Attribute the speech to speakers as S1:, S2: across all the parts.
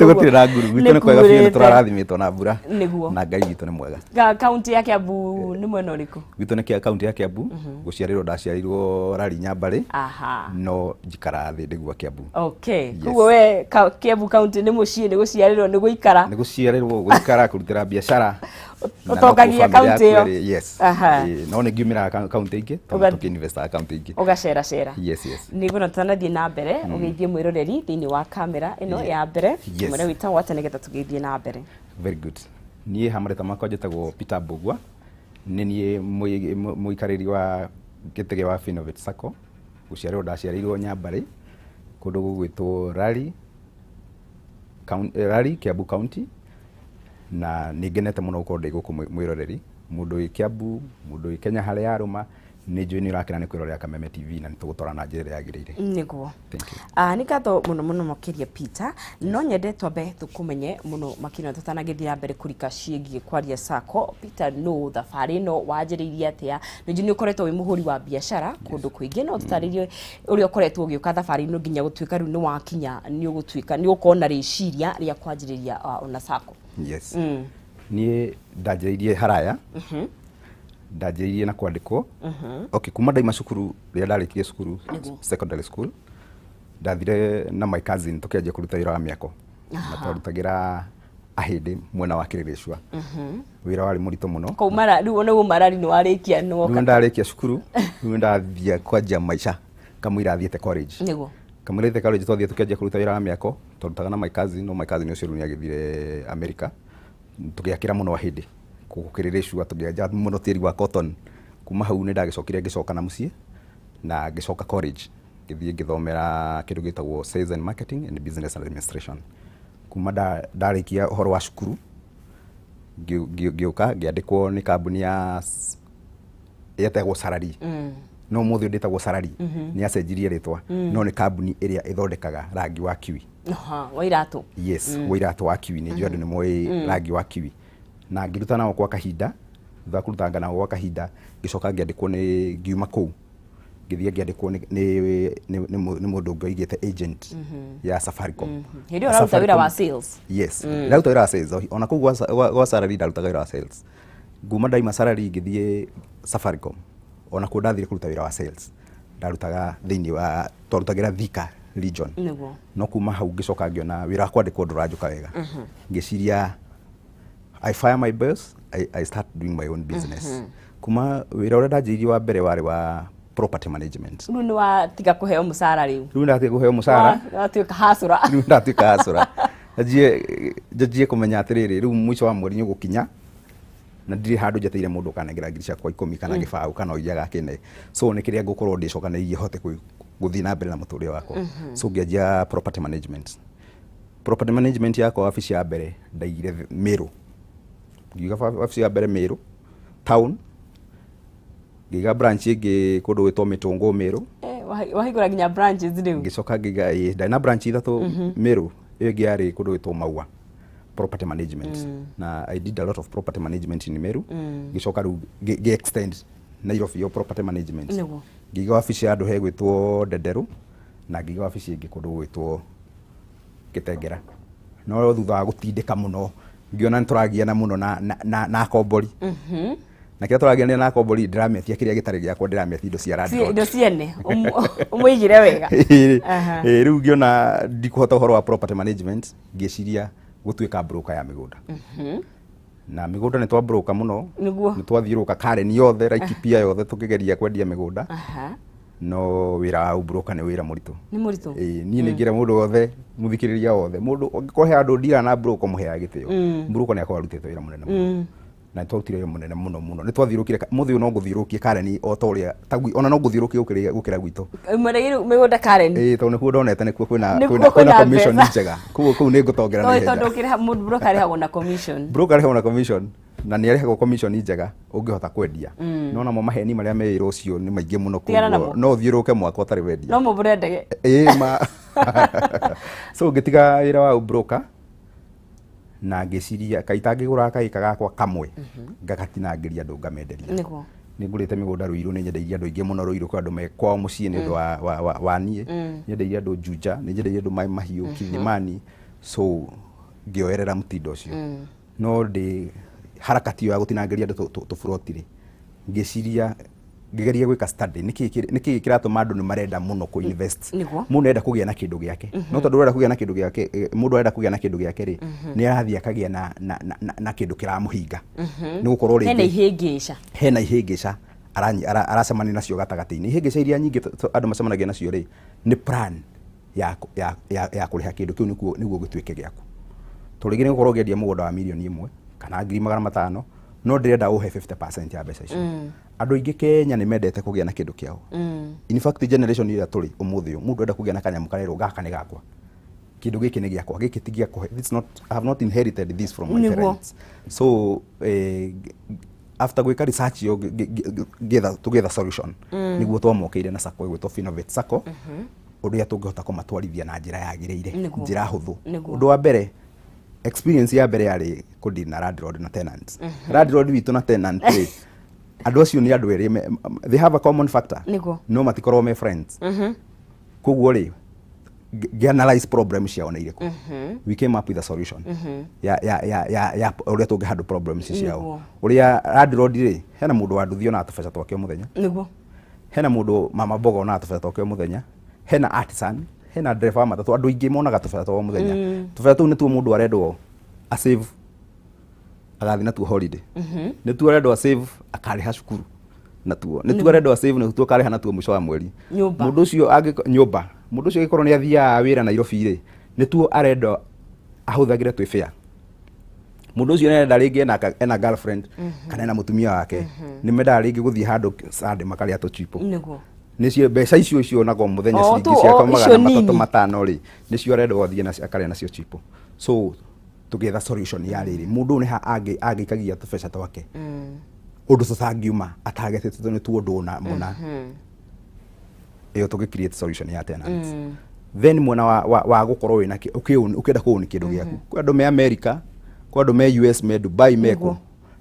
S1: Tũgũtirĩ na nguru gwitũ, nĩ kwega biũ, nĩ
S2: Nĩkurĩte.
S1: tũrarathimĩtwo na mbura.
S2: Nĩguo.
S1: Na Ngai witũ nĩ mwega.
S2: Kaunti ya Kiambu nĩ mwena ũrĩkũ?
S1: Gwitũ nĩ kĩa kaunti ya Kiambu, gũciarĩrwo ndaciarĩirwo Rari Nyambarĩ, no njikaraga thĩ ndĩgua Kiambu.
S2: Okay, koguo we Kiambu kaunti nĩ mũciĩ, nĩ gũciarĩrwo, nĩ gũikara.
S1: Nĩ gũciarĩrwo, gũikara, kũrutĩra biacara na no
S2: Ũtongagia
S1: kũu family
S2: kaunti
S1: yaku
S2: ĩyo.
S1: ĩrĩ, yes. Ĩĩ, no nĩ ngiumĩraga kaunti ingĩ tondũ tũkĩinvestaga kaunti ingĩ.
S2: Ũgaceracera.
S1: Yes.
S2: Nĩguo tũtanathiĩ na mbere, ũgeithie mwĩroreri thĩinĩ wa kamera ĩno ya mbere. Mwene wĩtagwo atĩa nĩgetha tũgĩthiĩ na mbere?
S1: Very good. Niĩ ha marĩtwa makwa njĩtagwo Peter Mbugua, nĩ niĩ mũikarĩri wa gĩtĩ gĩa wa Finnovate Sacco. Gũciarĩrwo ndaciarĩirwo Nyambarĩ, kũndũ gũgwĩtwo Rari, Rari, Kiambu County, na nĩ ngenete mũno gũkorwo ndĩ gũkũ mwĩroreri. Mũndũ wĩ Kiambu, mũndũ wĩ Kenya harĩa arũma, nĩ njũĩ nĩ ũrakena nĩ kwĩrorera Kameme TV na nĩ tũgũtwara na njĩra ĩrĩa yagĩrĩire.
S2: Nĩguo.
S1: Thank you.
S2: Nĩ ngatho mũno mũno makĩria, Peter. No nyende twambe tũkũmenye mũno makĩria tũtanagĩthiĩ na mbere kũrika ciĩgiĩ kwaria sacco. Peter, no thabarĩ ĩno wanjĩrĩirie atĩa? Nĩ njũĩ nĩ ũkoretwo wĩ mũhũri wa biacara kũndũ kũingĩ, no tũtarĩrie ũrĩa ũkoretwo ũgĩũka thabarĩ ĩno nginya gũtuĩka rĩu nĩ wakinya nĩ ũgũtuĩka nĩ ũgũkorwo na rĩciria rĩa kwanjĩrĩria ona sacco.
S1: Yes. Niĩ ndanjĩrĩirie haraya, ndanjĩrĩirie na kwandĩkwo. Okay, kuma ndaima cukuru, rĩrĩa ndarĩkirie cukuru, secondary school, ndathire na my cousin tũkĩanjia kũruta wĩra wa mĩako na twarutagĩra ahĩndĩ mwena wa Kĩrĩrĩcua. Wĩra warĩ mũritũ mũno.
S2: Kaumara rĩu ona umara nĩ warĩkia nĩ
S1: Rĩu
S2: woka.
S1: Ndarĩkia cukuru, rĩu ndathiĩ kwanjia maica kamũira thiĩte college. Kamũira thiĩte college, twathiĩ tũkĩanjia kũruta wĩra wa mĩako, twarutaga na my cousin, no my cousin ũcio rĩu nĩ agĩthire America. Tũgĩakĩra mũno ahĩndĩ gũkũ Kĩrĩrĩcua, tũkĩenja mũno tĩri wa cotton. Kuma hau nĩ ndagĩcokire ngĩcoka na mũciĩ na ngĩcoka college, ngĩthiĩ ngĩthomera kĩndũ gĩtagwo sales and marketing and business administration. Kuma ndarĩkia ũhoro wa cukuru, ngĩũka ngĩandĩkwo nĩ kambuni ya yetagwo Sarari, no ũmũthĩ ũyũ ndĩtagwo Sarari, nĩ yacenjirie rĩtwa, no nĩ kambuni ĩrĩa ĩthondekaga rangi wa kiwi.
S2: Aha, wa iratũ.
S1: Yes, wa iratũ wa kiwi. Nĩ njũĩ andũ nĩ moĩ rangi wa kiwi. Na ngĩruta nao kwa kahinda. Thutha wa kũrutanga nao gwa kahinda, ngĩcoka ngĩandĩkwo nĩ ngiuma kũu ngĩthiĩ ngĩandĩkwo nĩ mũndũ ũngĩ waigĩte agent ya Safaricom.
S2: Hĩndĩ ĩyo ũraruta wĩra wa sales?
S1: Yes, ndaruta wĩra wa sales ona kũu gwa Salary ndarutaga wĩra wa sales. Nguma ndaima Salary ngĩthiĩ Safaricom, ona kuo ndathire kũruta wĩra wa sales. Ndarutaga thĩinĩ wa twarutagĩra Thika region. No kuma hau ngĩcoka ngĩona wĩra wa kwandĩkwo ndũranjũka wega, ngĩciria I fire my boss, I start doing my own business. Kuma wĩra ũrĩa ndanjĩrĩirie wa mbere warĩ wa property management.
S2: Rĩu nĩ watiga kũheo mũcara rĩu?
S1: Rĩu ndatiga kũheo mũcara.
S2: Watuĩka hacũra.
S1: Rĩu ndatuĩka hacũra, njanjie kũmenya atĩrĩrĩ, rĩu mũico wa mweri nĩ ũgũkinya na ndirĩ handũ njeteire mũndũ ũkanengera ngiri ciakwa 10 kana gĩbaũ kana ũiria gakĩne, so nĩ kĩrĩa ngũkorwo ndĩcokanĩrĩirie hote gũthiĩ na mbere na mũtũrĩre wakwa. So ngĩanjia property management. Property management yakwa, wabici ya mbere ndaigire Meru. Ngiuga wabici ya mbere Meru town, ngĩiga branch ĩngĩ kũndũ gwĩtwo Mĩtũngũ Meru.
S2: Eh, wahingũra nginya branches rĩu?
S1: Ngĩcoka ngĩiga, ĩĩ, ndarĩ na branch ithatũ Meru. Ĩyo ĩngĩ yarĩ kũndũ gwĩtwo Maua property management, na I did a lot of property management in Meru. Ngĩcoka rĩu ngĩ extend Nairobi yo property management. Ngĩiga wabici handũ hegwĩtwo Ndenderũ na ngĩiga wabici ĩngĩ kũndũ gwĩtwo Gĩtengera. No thutha wa gũtindĩka mũno, ngĩona nĩ tũragiana mũno na akombori, na kĩrĩa tũragianĩra na akombori, ndĩrametia kĩrĩa gĩtarĩ gĩakwa, ndĩrametia indo cia landlord.
S2: Indo ciene ũmũigire wega.
S1: Ĩĩ, rĩu ngĩona ndikũhota ũhoro wa property management, ngĩciria gũtuĩka broker ya mĩgũnda. Na mĩgũnda nĩ twa broker mũno. Nĩ twathiũrũrũka Karen yothe, Laikipia yothe, tũkĩgeria kwendia mĩgũnda. No wĩra wa broker nĩ wĩra mũritũ.
S2: Nĩ mũritũ.
S1: Ĩĩ, niĩ nĩ ngĩra mũndũ wothe, mũthikĩrĩria wothe, mũndũ ũngĩkorwo he handũ ndira na broker mũheaga gĩtĩo, broker nĩ akorwo arutĩte wĩra mũnene mũno, na nĩ twarutire wĩra mũnene mũno mũno. Nĩ twathiũrũkire mũthĩ ũyũ no ngũthiũrũrũkie Karen o ta ũrĩa ona no ngũthiũrũrũkie gũkĩra gwitũ.
S2: Mwendagia mĩgũnda Karen?
S1: Ĩĩ, tondũ nĩkuo ndonete nĩkuo kwĩna
S2: Nĩkuo
S1: kwĩna
S2: kwĩna
S1: commission
S2: mbeca.
S1: njega, koguo kũu nĩ ngũtongera na
S2: Tondũ
S1: ihenya.
S2: Tondũ ũkĩrĩha mũndũ, broker arĩhagwo na commission.
S1: Broker arĩhagwo na commission, na nĩ arĩhagwo commission njega ũngĩhota kwendia, no namo maheni marĩa me wĩra ũcio nĩ maingĩ mũno.
S2: Tigana
S1: Koguo
S2: namo.
S1: no ũthiũrũrũke mwaka ũtarĩ wendia.
S2: No mũbũre ndege.
S1: Ĩĩ ma. So ngĩtiga wĩra wa broker na ngĩciria kaĩ itangĩgũra kaĩka gakwa kamwe ngagatinangĩria andũ ngamenderia. Nĩ ngũrĩte mĩgũnda Ruiru, nĩ nyendeirie andũ aingĩ mũno Ruiru, kwĩ andũ me kwao mũciĩ nĩ ũndũ wa niĩ. Nyendeirie andũ Juja, nĩ nyendeirie andũ Mai Mahiũ, Kithimani, so Ngĩoerera mũtindo ũcio, no ndĩ harakati ĩyo ya gũtinangĩria andũ tũburoti rĩ, ngĩciria, ngĩgeria gwĩka study nĩkĩ kĩratũma andũ nĩ marenda mũno kũ invest. Mũndũ arenda kũgĩa na kĩndũ gĩake, no tondũ ũrenda kũgĩa na kĩndũ gĩake, mũndũ arenda kũgĩa na kĩndũ gĩake rĩ, nĩ arathiĩ akagĩa na kĩndũ kĩramũhinga nĩ gũkorwo
S2: hena
S1: rĩngĩ
S2: ihĩngĩca.
S1: Hena ihĩngĩca aracemania nacio gatagatĩ-inĩ. Ihĩngĩca iria nyingĩ andũ macemanagia nacio rĩ, nĩ plan ya kũrĩha kĩndũ kĩu nĩguo gĩtuĩke gĩaku. Tondũ rĩngĩ nĩ gũkorwo ũngĩendia mũgũnda wa 1 mirioni kana 500,000, no ndĩrenda ũhe 50% ya mbeca icio. Andũ aingĩ Kenya nĩ mendete kũgĩa na kĩndũ kĩao. In fact, generation ĩrĩa tũrĩ ũmũthĩ ũyũ, mũndũ enda kũgĩa na kanyamũ karerwo gaka nĩ gakwa, kĩndũ gĩkĩ nĩ gĩakwa, gĩkĩ ti gĩa kũhe, this not, I have not inherited this from my parents. So after gwĩka research ĩyo, tũgĩetha solution nĩguo twamokĩire na sacco ĩgwĩtwo Finnovate Sacco, ũrĩa tũngĩhota kũmatwarithia na njĩra yagĩrĩire, njĩra hũthũ. Ũndũ wa mbere, experience ya mbere yarĩ kũdeal na landlord na tenants. Landlord witũ na tenant rĩ, andũ acio nĩ andũ erĩ they have a common factor, no matikorwo me friends. Koguo rĩ, ngĩ analyze problem ciao nĩ irĩkũ. We came up with a solution ya ũrĩa tũngĩ handle problems ciao. Ũrĩa landlord rĩ, hena mũndũ wa nduthi onaga tũbeca twake o mũthenya, hena mũndũ mama mboga onaga tũbeca twake o mũthenya, hena artisan, hena ndereba wa matatũ. Andũ aingĩ monaga tũbeca twao mũthenya. Tũbeca tũu nĩtuo mũndũ arendwo asave agathiĩ natuo holiday, nĩtuo arendwo asave akarĩha cukuru natuo, nĩtuo arendwo asave nĩtuo akarĩha natuo mũico wa mweri.
S2: Nyũmba.
S1: Mũndũ ũcio nyũmba. Mũndũ ũcio angĩkorwo nĩ athiaga wĩra Nairobi rĩ, nĩtuo arendwo ahũthagĩre twĩ fare. Mũndũ ũcio nĩarenda rĩngĩ ena girlfriend kana ena mũtumia wake, nĩ mendaga rĩngĩ gũthiĩ handũ Sunday makarĩa tũchipo. Nĩcio mbeca icio icio onagwo mũthenya,
S2: O,
S1: ciringi ciakwa
S2: o, icio
S1: 300
S2: nini.
S1: 500 rĩ, nĩcio arendwo athiĩ nacio akarĩa nacio chipo. So tũgĩetha solution ya rĩrĩ, mũndũ ũyũ nĩ ha angĩikagia tũbeca twake ũndũ tũtangiuma atagetete nĩ tuo ũndũ ũna mũna. Ĩyo tũgĩ create solution ya tenants. Then mwena wa gũkorwo wĩna ũkĩenda kũũni kĩndũ gĩaku, kwĩ andũ me America, kwĩ andũ me US, me Dubai, me kũ,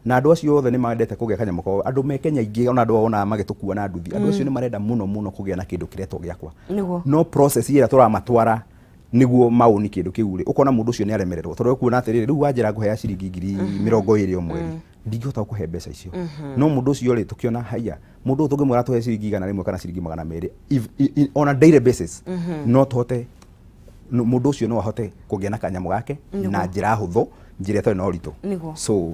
S1: na andũ acio othe nĩ mendete kũgĩa kanyamũ kao. Andũ me Kenya aingĩ, ona andũ wonaga magĩtũkua na nduthi, andũ acio nĩ marenda mũno mũno kũgĩa na kĩndũ kĩretwo gĩakwa. No process ĩrĩa tũramatwara nĩguo maũni kĩndũ kĩu rĩ, ũkona mũndũ ũcio nĩ aremererwo, tondũ ekuona atĩrĩrĩ, rĩu wanjĩra ngũhea ciringi 20,000 o mweri, ndingĩhota gũkũhe mbeca icio. No mũndũ ũcio rĩ, tũkĩona haiya, mũndũ ũyũ tũngĩmwĩra tũhe ciringi 100 kana ciringi 200 on a daily basis, no tũhote mũndũ ũcio no ahote kũgĩa na kanyamũ gake na njĩra hũthũ, njĩra ĩtarĩ na ũritũ. So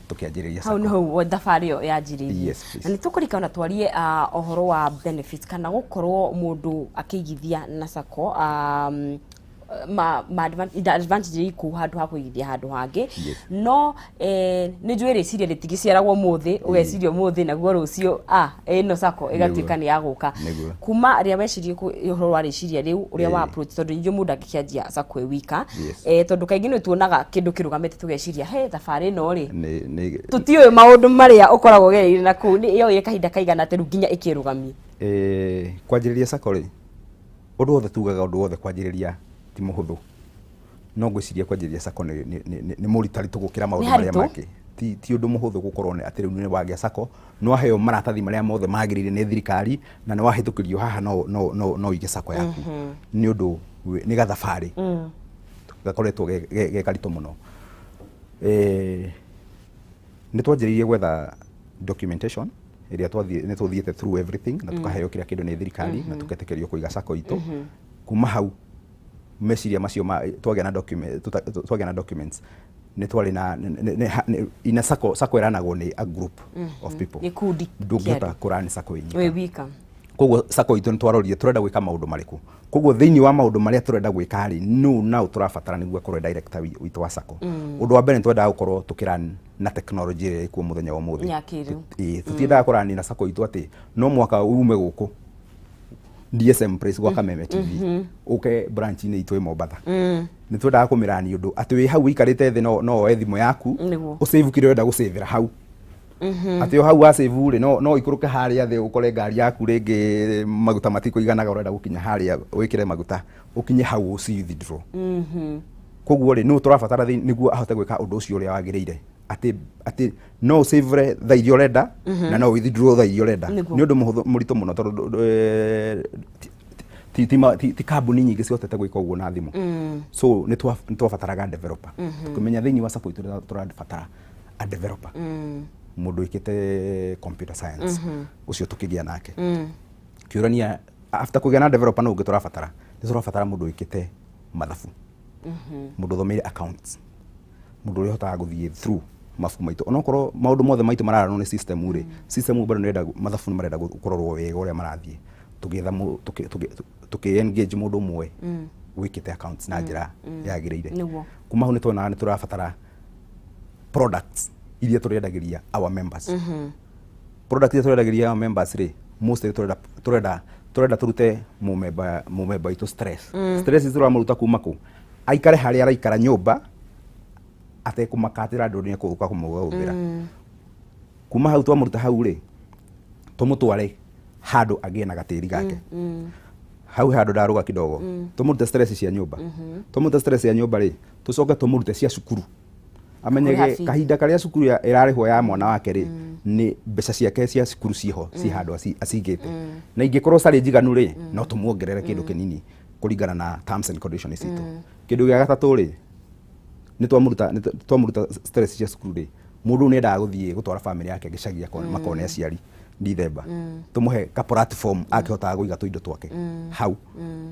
S1: tũkĩanjĩrĩria
S2: Hau
S1: sacco.
S2: Nĩho thabarĩ ĩyo yanjĩrĩirie.
S1: Yes, please.
S2: Na nĩ tũkũrikana twarie ũhoro wa benefits kana gũkorwo mũndũ akĩigithia na sacco, ma advantage iku handũ ha kũigithia handũ hangĩ. No nĩ njũĩ rĩciria rĩtigĩciaragwo mũthĩ, ũgeciria ũmũthĩ naguo rũciũ ĩno sacco ĩgatuĩka nĩ yagũka. Kuma rĩrĩa wecirie ũhoro wa rĩciria rĩu, ũrĩa wa approach, tondũ ningĩ mũndũ angĩkĩanjia sacco ĩ wika, tondũ kaingĩ nĩ tuonaga kĩndũ kĩrũgamĩte tũgeciria he thabarĩ ĩno rĩ,
S1: nĩ
S2: tũtiũĩ maũndũ marĩa ũkoragwo ũgereire na kũu nĩ yoire kahinda kaigana atĩ rĩu nginya ĩkĩrũgamie.
S1: Kwanjĩrĩria sacco rĩ, ũndũ wothe tugaga, ũndũ wothe kwanjĩrĩria ti mũhũthũ, no ngwĩciria kwanjĩrĩria sacco nĩ mũritaritũ gũkĩra maũndũ
S2: Nĩ
S1: marĩa
S2: haritũ.
S1: mangĩ. Ti ũndũ mũhũthũ gũkorwo nĩ atĩ rĩu nĩ wagĩa sacco, nĩ waheo maratathi marĩa mothe magĩrĩire nĩ thirikari na nĩ wahĩtũkĩrio haha, no ũige sacco yaku. Nĩ ũndũ nĩ gathabarĩ gakoretwo ge karitũ mũno. Nĩ twanjĩrĩirie gwetha documentation ĩrĩa twathiĩ, nĩ tũthiĩte through everything na tũkaheo kĩrĩa kĩndũ nĩ thirikari na tũgetĩkĩrio kũiga sacco itũ. Kuma hau meciria macio ma twagĩa na document, twagĩa na documents, nĩ twarĩ na ina sacco. Sacco ĩranagwo nĩ a group of people.
S2: Gĩkundi kĩa
S1: Ndũngĩhota
S2: andũ.
S1: kũrani sacco ĩ nyika.
S2: Wĩ wika.
S1: Koguo sacco itũ nĩ twarorire tũrenda gwĩka maũndũ marĩkũ. Koguo thĩinĩ wa maũndũ marĩa tũrenda gwĩka rĩ, no now tũrabatara nĩguo akorwo director witũ wa sacco. Ũndũ wa mbere, nĩ twendaga gũkorwo tũkĩrun na technology ĩrĩa ĩkuo mũthenya wa ũmũthĩ.
S2: Ya kĩrĩu.
S1: Ĩĩ, tũtiendaga kũrani na sacco itũ atĩ no mwaka ume gũkũ DSM Place gwa Kameme TV ũke branch-inĩ itũ ĩ Mombatha. Nĩ twendaga kũmĩrani ũndũ atĩ wĩ hau ũikarĩte thĩ no woe thimũ yaku, ũsave kĩrĩa ũrenda gũsavĩra hau, atĩ o hau wa save rĩ, no ikũrũke harĩa thĩ ũkore ngari yaku rĩngĩ maguta matikũiganaga, ũrenda gũkinya harĩa wĩkĩre maguta ũkinye hau ũci withdraw. Koguo rĩ, nũ tũrabatara nĩguo ahote gwĩka ũndũ ũcio ũrĩa wagĩrĩire, atĩ no ũsavre thaa iria ũrenda na no withdraw thaa iria ũrenda? Nĩ ũndũ mũhũthũ mũritũ mũno tondũ Ti kambuni nyingĩ cihotete gwĩka ũguo na thimũ. So nĩ twabataraga developer. Tũkĩmenya thĩinĩ wa sacco itũ tũrabatara a developer, mũndũ wĩkĩte computer science. Ũcio tũkĩgĩa nake. Kĩũrania, after kũgĩa na developer, no ũngĩ tũrabatara, nĩ tũrabatara mũndũ wĩkĩte mathabu, mũndũ ũthomeire accounts, mũndũ ũrĩa ũhotaga gũthiĩ through mabuku maitũ. Onokorwo maũndũ mothe maitũ mararanwo nĩ system rĩ, system bado nĩrenda mathabu, nĩ marenda kũrorwo wega ũrĩa marathiĩ. Tũgĩetha tũkĩ engage mũndũ ũmwe wĩkĩte accounts na njĩra yagĩrĩire. Kuma hau nĩ tuonaga nĩ tũrabatara products iria tũrendagĩria our members. Product iria tũrendagĩria our members rĩ, mostly tũrenda tũrute mũmemba witũ stress. Stress ici tũramũruta kuma kũ? Aikare harĩa araikara nyũmba atekũmaka atĩ landlord nĩ ekũgũka kũmũgũthĩra. Kuma hau twamũruta hau rĩ, tũmũtware handũ agĩe na gatĩri gake. Hau handũ ndarũga kidogo. Tũmũrute stress cia nyũmba. Tũmũrute stress cia nyũmba rĩ, tũcoke tũmũrute cia cukuru, amenyege
S2: Kũrĩha fee.
S1: Kahinda karĩa cukuru ĩrarĩhwo ya mwana wake rĩ, nĩ mbeca ciake cia cukuru ciho ci handũ acigĩte, na ingĩkorwo carĩ njiganu rĩ, no tũmuongerere kĩndũ kĩnini kũringana na terms and conditions citũ. Kĩndũ gĩa gatatũ rĩ, nĩ twamũruta stress cia cukuru rĩ, mũndũ nĩ endaga gũthiĩ gũtwara family yake gĩcagi makone aciari Dithemba. Tũmũhe ka platform akĩhotaga kũiga tũindo twake hau,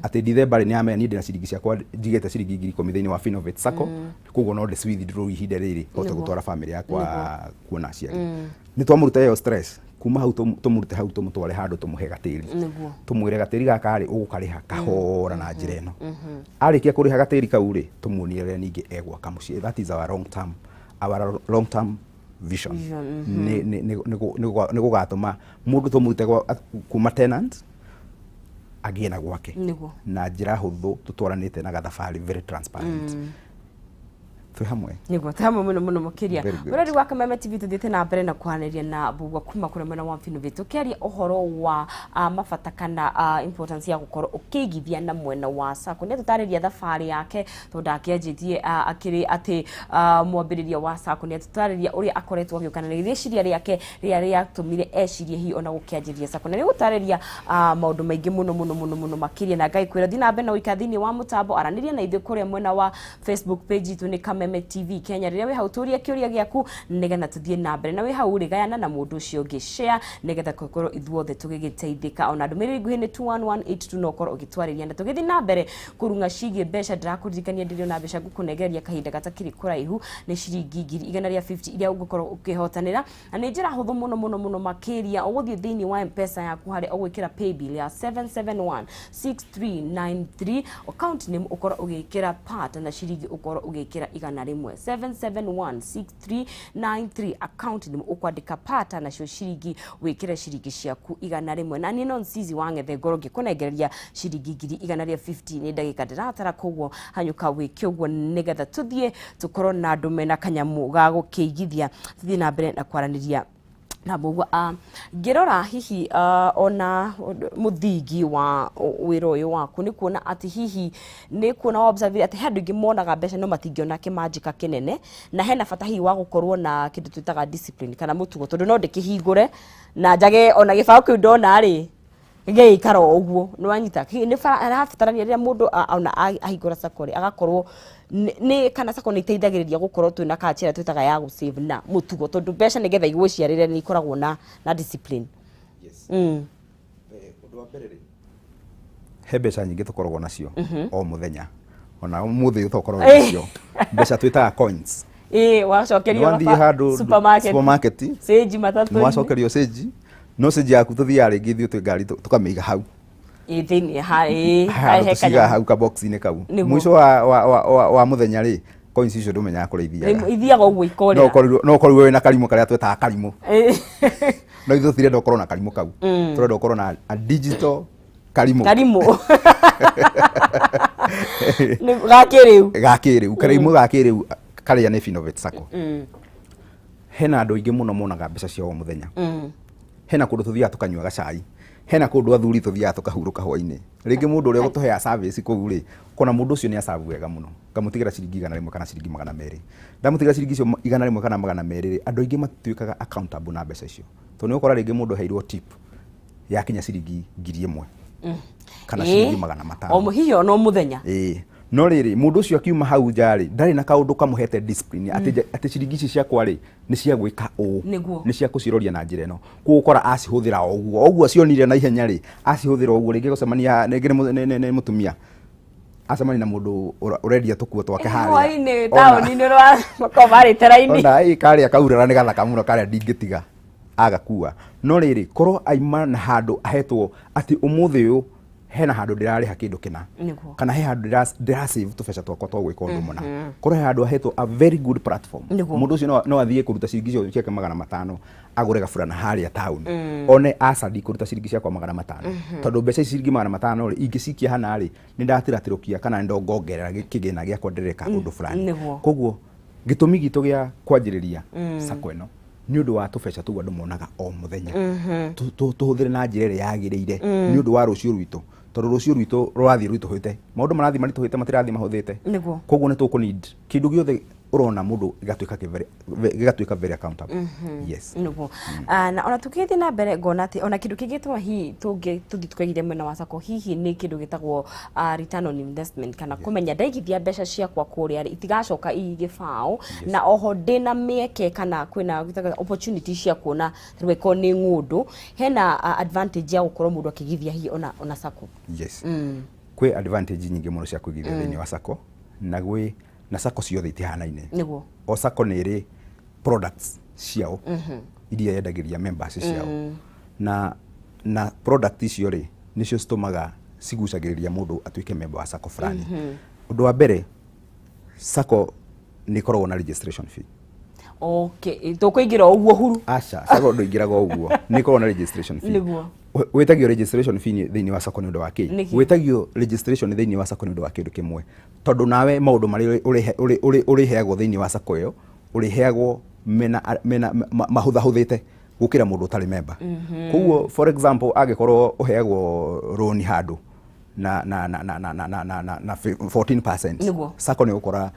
S1: atĩ Dithemba rĩ, nĩ amenya niĩ ndĩna ciringi ciakwa, njigĩte ciringi 10,000 thĩinĩ wa Finnovate Sacco, koguo no ndĩ withdraw ihinda rĩrĩ hote gũtwara family yakwa kuona aciari. Nĩ twamũruta ĩyo stress. Kuma hau tũmũrute hau, tũmũtware handũ tũmũhe gatĩri. Tũmwĩre gatĩri gaka rĩ, ũgũkarĩha kahora na njĩra ĩno. Arĩkia kũrĩha gatĩri kau rĩ, tũmuonie ũrĩa ningĩ egwaka mũciĩ. That is our long term vision.
S2: Vision.
S1: Nĩ gũgatũma mũndũ tũmũrute kuma tenant agĩe na gwake na njĩra hũthũ, tũtwaranĩte na gathabarĩ very transparent. Twĩ hamwe.
S2: Nĩguo, twĩ hamwe mũno mũno makĩria.
S1: Very good.
S2: Mũrori wa Kameme TV, tũthiĩte na mbere na kwaranĩria na Mbugua kuma kũrĩa mwena wa Finnovate, tũkĩaria ũhoro wa mabata kana importance ya gũkorwo ũkĩigithia na mwena wa sacco. Nĩ atũtarĩria thabarĩ yake, tondũ akĩanjĩtie akĩrĩ atĩ mwambĩrĩria wa sacco. Nĩ atũtarĩria ũrĩa akoretwo agĩũka na rĩciria rĩake rĩrĩa rĩatũmire ecirie hihi ona gũkĩanjĩrĩria sacco, na nĩ gũtarĩria maũndũ maingĩ mũno mũno mũno mũno makĩria. Na Ngai kwĩra thiĩ na mbere na gũikara thĩinĩ wa mũtambo, aranĩria na ithuĩ kũrĩa mwena wa Facebook page itũ nĩ Kameme TV Kenya. Rĩrĩa wĩ hau, tũrie kĩũria gĩaku nĩgetha tũthiĩ na mbere, na wĩ hau rĩ, gayana na mũndũ ũcio ũngĩ, share, nĩgetha tũkorwo ithuothe tũgĩgĩteithĩka. Ona ndũmĩrĩri nguhĩ nĩ 21182, no ũkorwo ũgĩtwarĩria na tũgĩthiĩ na mbere kũrung'a ciĩgiĩ mbeca. Ndĩrakũririkania ndĩrĩ na mbeca ngũkũnengereria kahinda gatakĩrĩ kũraihu, nĩ ciringi 150,000 iria ũngĩkorwo ũkĩhotanĩra, na nĩ njĩra hũthũ mũno mũno mũno makĩria. Ũgũthiĩ thĩinĩ wa Mpesa yaku harĩa ũgwĩkĩra paybill ya 771 6393, account name ũkorwo ũgĩkĩra part, na ciringi ũkorwo ũgĩkĩra 100. 7716393, account name ũkwandĩka pata, nacio ciringi wĩkĩre ciringi ciaku 100. Na niĩ no Nsizi wa Ng'ethe ngorwo ngĩkũnengereria ciringi 150,000 nĩ ndagĩka ndĩratara, koguo hanyũka wĩke ũguo nĩgetha tũthiĩ tũkorwo na andũ mena kanyamũ ga gũkĩigithia. Tũthiĩ na mbere na kwaranĩria na Mbugua. Ngĩrora hihi ona mũthingi wa wĩra ũyũ waku, nĩ kuona atĩ hihi nĩ kuona wa observe atĩ he andũ aingĩ monaga mbeca no matingĩona kĩmanjĩka kĩnene, na hena bata hihi wa gũkorwo na kĩndũ twĩtaga discipline kana mũtugo, tondũ no ndĩkĩhingũre na njage ona gĩbaũ kĩu ndona rĩ, gĩgĩikara o ũguo. Nĩ wanyita? Hihi nĩ harabatarania rĩrĩa mũndũ ona ahingũra sacco rĩ, agakorwo nĩ kana sacco nĩ iteithagĩrĩria gũkorwo twĩna culture ĩrĩa twĩtaga ya gũsave na mũtugo, tondũ mbeca nĩgetha igũciarĩre nĩ ikoragwo na discipline?
S1: Yes. Ũndũ wa mbere rĩ, he mbeca nyingĩ tũkoragwo nacio o mũthenya, ona ũmũthĩ tũkoragwo nacio, mbeca twĩtaga coins.
S2: Ĩĩ, wacokerio.
S1: Nĩ wathiĩ handũ
S2: supermarket,
S1: supermarket,
S2: cĩnji matatũ.
S1: Nĩ wacokerio cĩnji, no cĩnji yaku tũthiaga rĩngĩ ithuĩ twĩ ngari tũkamĩiga hau.
S2: Ĩĩ, thĩinĩ ha ĩĩ
S1: handũ
S2: he
S1: tũcigaga
S2: kanyamũ.
S1: Hau kabox-inĩ kau. Mũico wa mũthenya rĩ, coins icio ndũmenyaga kũrĩa ithiaga.
S2: Ithiaga ũguo
S1: No
S2: ikorĩra.
S1: ũkorirwo wĩna karimũ karĩa twetaga karimũ, no ithuĩ tũtirenda ũkorwo na karimũ kau, tũrenda ũkorwo na a digital karimũ.
S2: Karimũ Nĩ ga kĩrĩu.
S1: Ga kĩrĩu, karimũ ga kĩrĩu karĩa nĩ Finnovate Sacco. Hena andũ aingĩ mũno monaga mbeca ciao o mũthenya. Hena kũndũ tũthiaga tũkanyua gacai, hena kũndũ athuri tũthiaga tũkahurũka hwainĩ. Rĩngĩ mũndũ ũrĩa ũgũtũheaga service kũu rĩ, kona mũndũ ũcio nĩ acabu wega mũno, ngamũtigĩra ciringi 100 kana ciringi 200. Ndamũtigĩra ciringi icio 100 kana 200 rĩ, andũ aingĩ matuĩkaga accountable na mbeca icio, tondũ nĩ ũgũkora rĩngĩ mũndũ aheirwo tip yakinya ciringi 1,000. Kana ciringi 500.
S2: O hiyo no muthenya.
S1: Ĩĩ, no rĩrĩ, mũndũ ũcio akiuma hau nja rĩ, ndarĩ na kaũndũ kamũhete discipline atĩ ciringi ici ciakwa rĩ, nĩ cia gwĩka ũũ,
S2: Nĩguo.
S1: nĩ cia kũciroria na njĩra ĩno. Koguo ũkora acihũthĩra o ũguo, o ũguo cionire na ihenya rĩ, acihũthĩra o ũguo. Rĩngĩ gũcemania rĩngĩ nĩ mũtumia acemania na mũndũ ũrendia tũkuo twake harĩa
S2: Hwainĩ
S1: Ona-
S2: taũni-inĩ rwa makoragwo marĩte raini.
S1: Ona ĩ karĩa kaurara nĩ gathaka mũno, karĩa ndingĩtiga agakua. No rĩrĩ, korwo aima na handũ ahetwo atĩ ũmũthĩ ũyũ hena handũ ndĩrarĩha kĩndũ kĩna,
S2: Nĩguo.
S1: kana he handũ ndĩra save tũbeca twakwa twa gwĩka ũndũ mũna, korwo he handũ ahetwo a very good platform,
S2: Nĩguo.
S1: mũndũ ũcio no athiĩ kũruta ciringi icio ciake 500 agũre gaburana harĩa taũni, one aca, ndikũruta ciringi ciakwa 500, tondũ mbeca ici ciringi 500 rĩ, ingĩcikia hana rĩ, nĩ ndatiratirũkia kana nĩ ndongongerera kĩgĩna gĩakwa ndĩreka ũndũ fulani.
S2: Nĩguo.
S1: Koguo gĩtũmi gitũ gĩa kwanjĩrĩria sacco ĩno nĩ ũndũ wa tũbeca tũu andũ monaga o mũthenya, tũhũthĩre na njĩra ĩrĩa yagĩrĩire nĩ ũndũ wa rũciũ rwitũ, tondũ rũciũ rwitũ rũrathiĩ rũitũhĩte, maũndũ marathiĩ maritũhĩte, matirathiĩ mahũthĩte.
S2: Nĩguo.
S1: Koguo nĩ tũkũ need kĩndũ gĩothe ũrona mũndũ gĩgatuĩka very accountable, yes.
S2: Nĩguo. Ah, na ona tũgĩthiĩ na mbere, ngona atĩ ona kĩndũ kĩngĩ tũma hihi tũngĩ tũthiĩ tũkaigithia mwena wa sacco hihi nĩ kĩndũ gĩtagwo return on investment, kana kũmenya ndaigithia mbeca ciakwa kũrĩa rĩ, itigacoka ii gĩbaũ, na oho ndĩna mĩeke kana kwĩna gĩtagwo opportunity cia kuona rĩu ĩkorwo nĩ ng'ũndũ hena advantage ya gũkorwo mũndũ akĩigithia hihi ona sacco.
S1: Yes, kwĩ advantage nyingĩ mũno cia kũigithia thĩinĩ wa sacco, na gwĩ na sacco ciothe itihanaine. O sacco nĩ ĩrĩ products ciao iria yendagĩria members ciao, na product icio rĩ, nĩcio citũmaga cigucagĩrĩria mũndũ atuĩke member wa sacco fulani. Ũndũ wa mbere, sacco nĩ ĩkoragwo na registration fee.
S2: Okay, tũkũingĩra o ũguo huru?
S1: Aca, sacco ndũingĩraga o ũguo, nĩ ĩkoragwo na registration fee. Wĩtagio registration fee thĩinĩ wa sacco nĩ ũndũ wa kĩ?
S2: Nĩkĩ?
S1: Wĩtagio registration thĩinĩ wa sacco nĩ ũndũ wa kĩndũ kĩmwe, tondũ nawe maũndũ marĩa ũrĩheagwo thĩinĩ wa sacco ĩyo, ũrĩheagwo mena mahũthahũthĩte gũkĩra mũndũ ũtarĩ member. Koguo, for example, angĩkorwo ũheagwo rũni handũ na 14%, sacco nĩ ũgũkora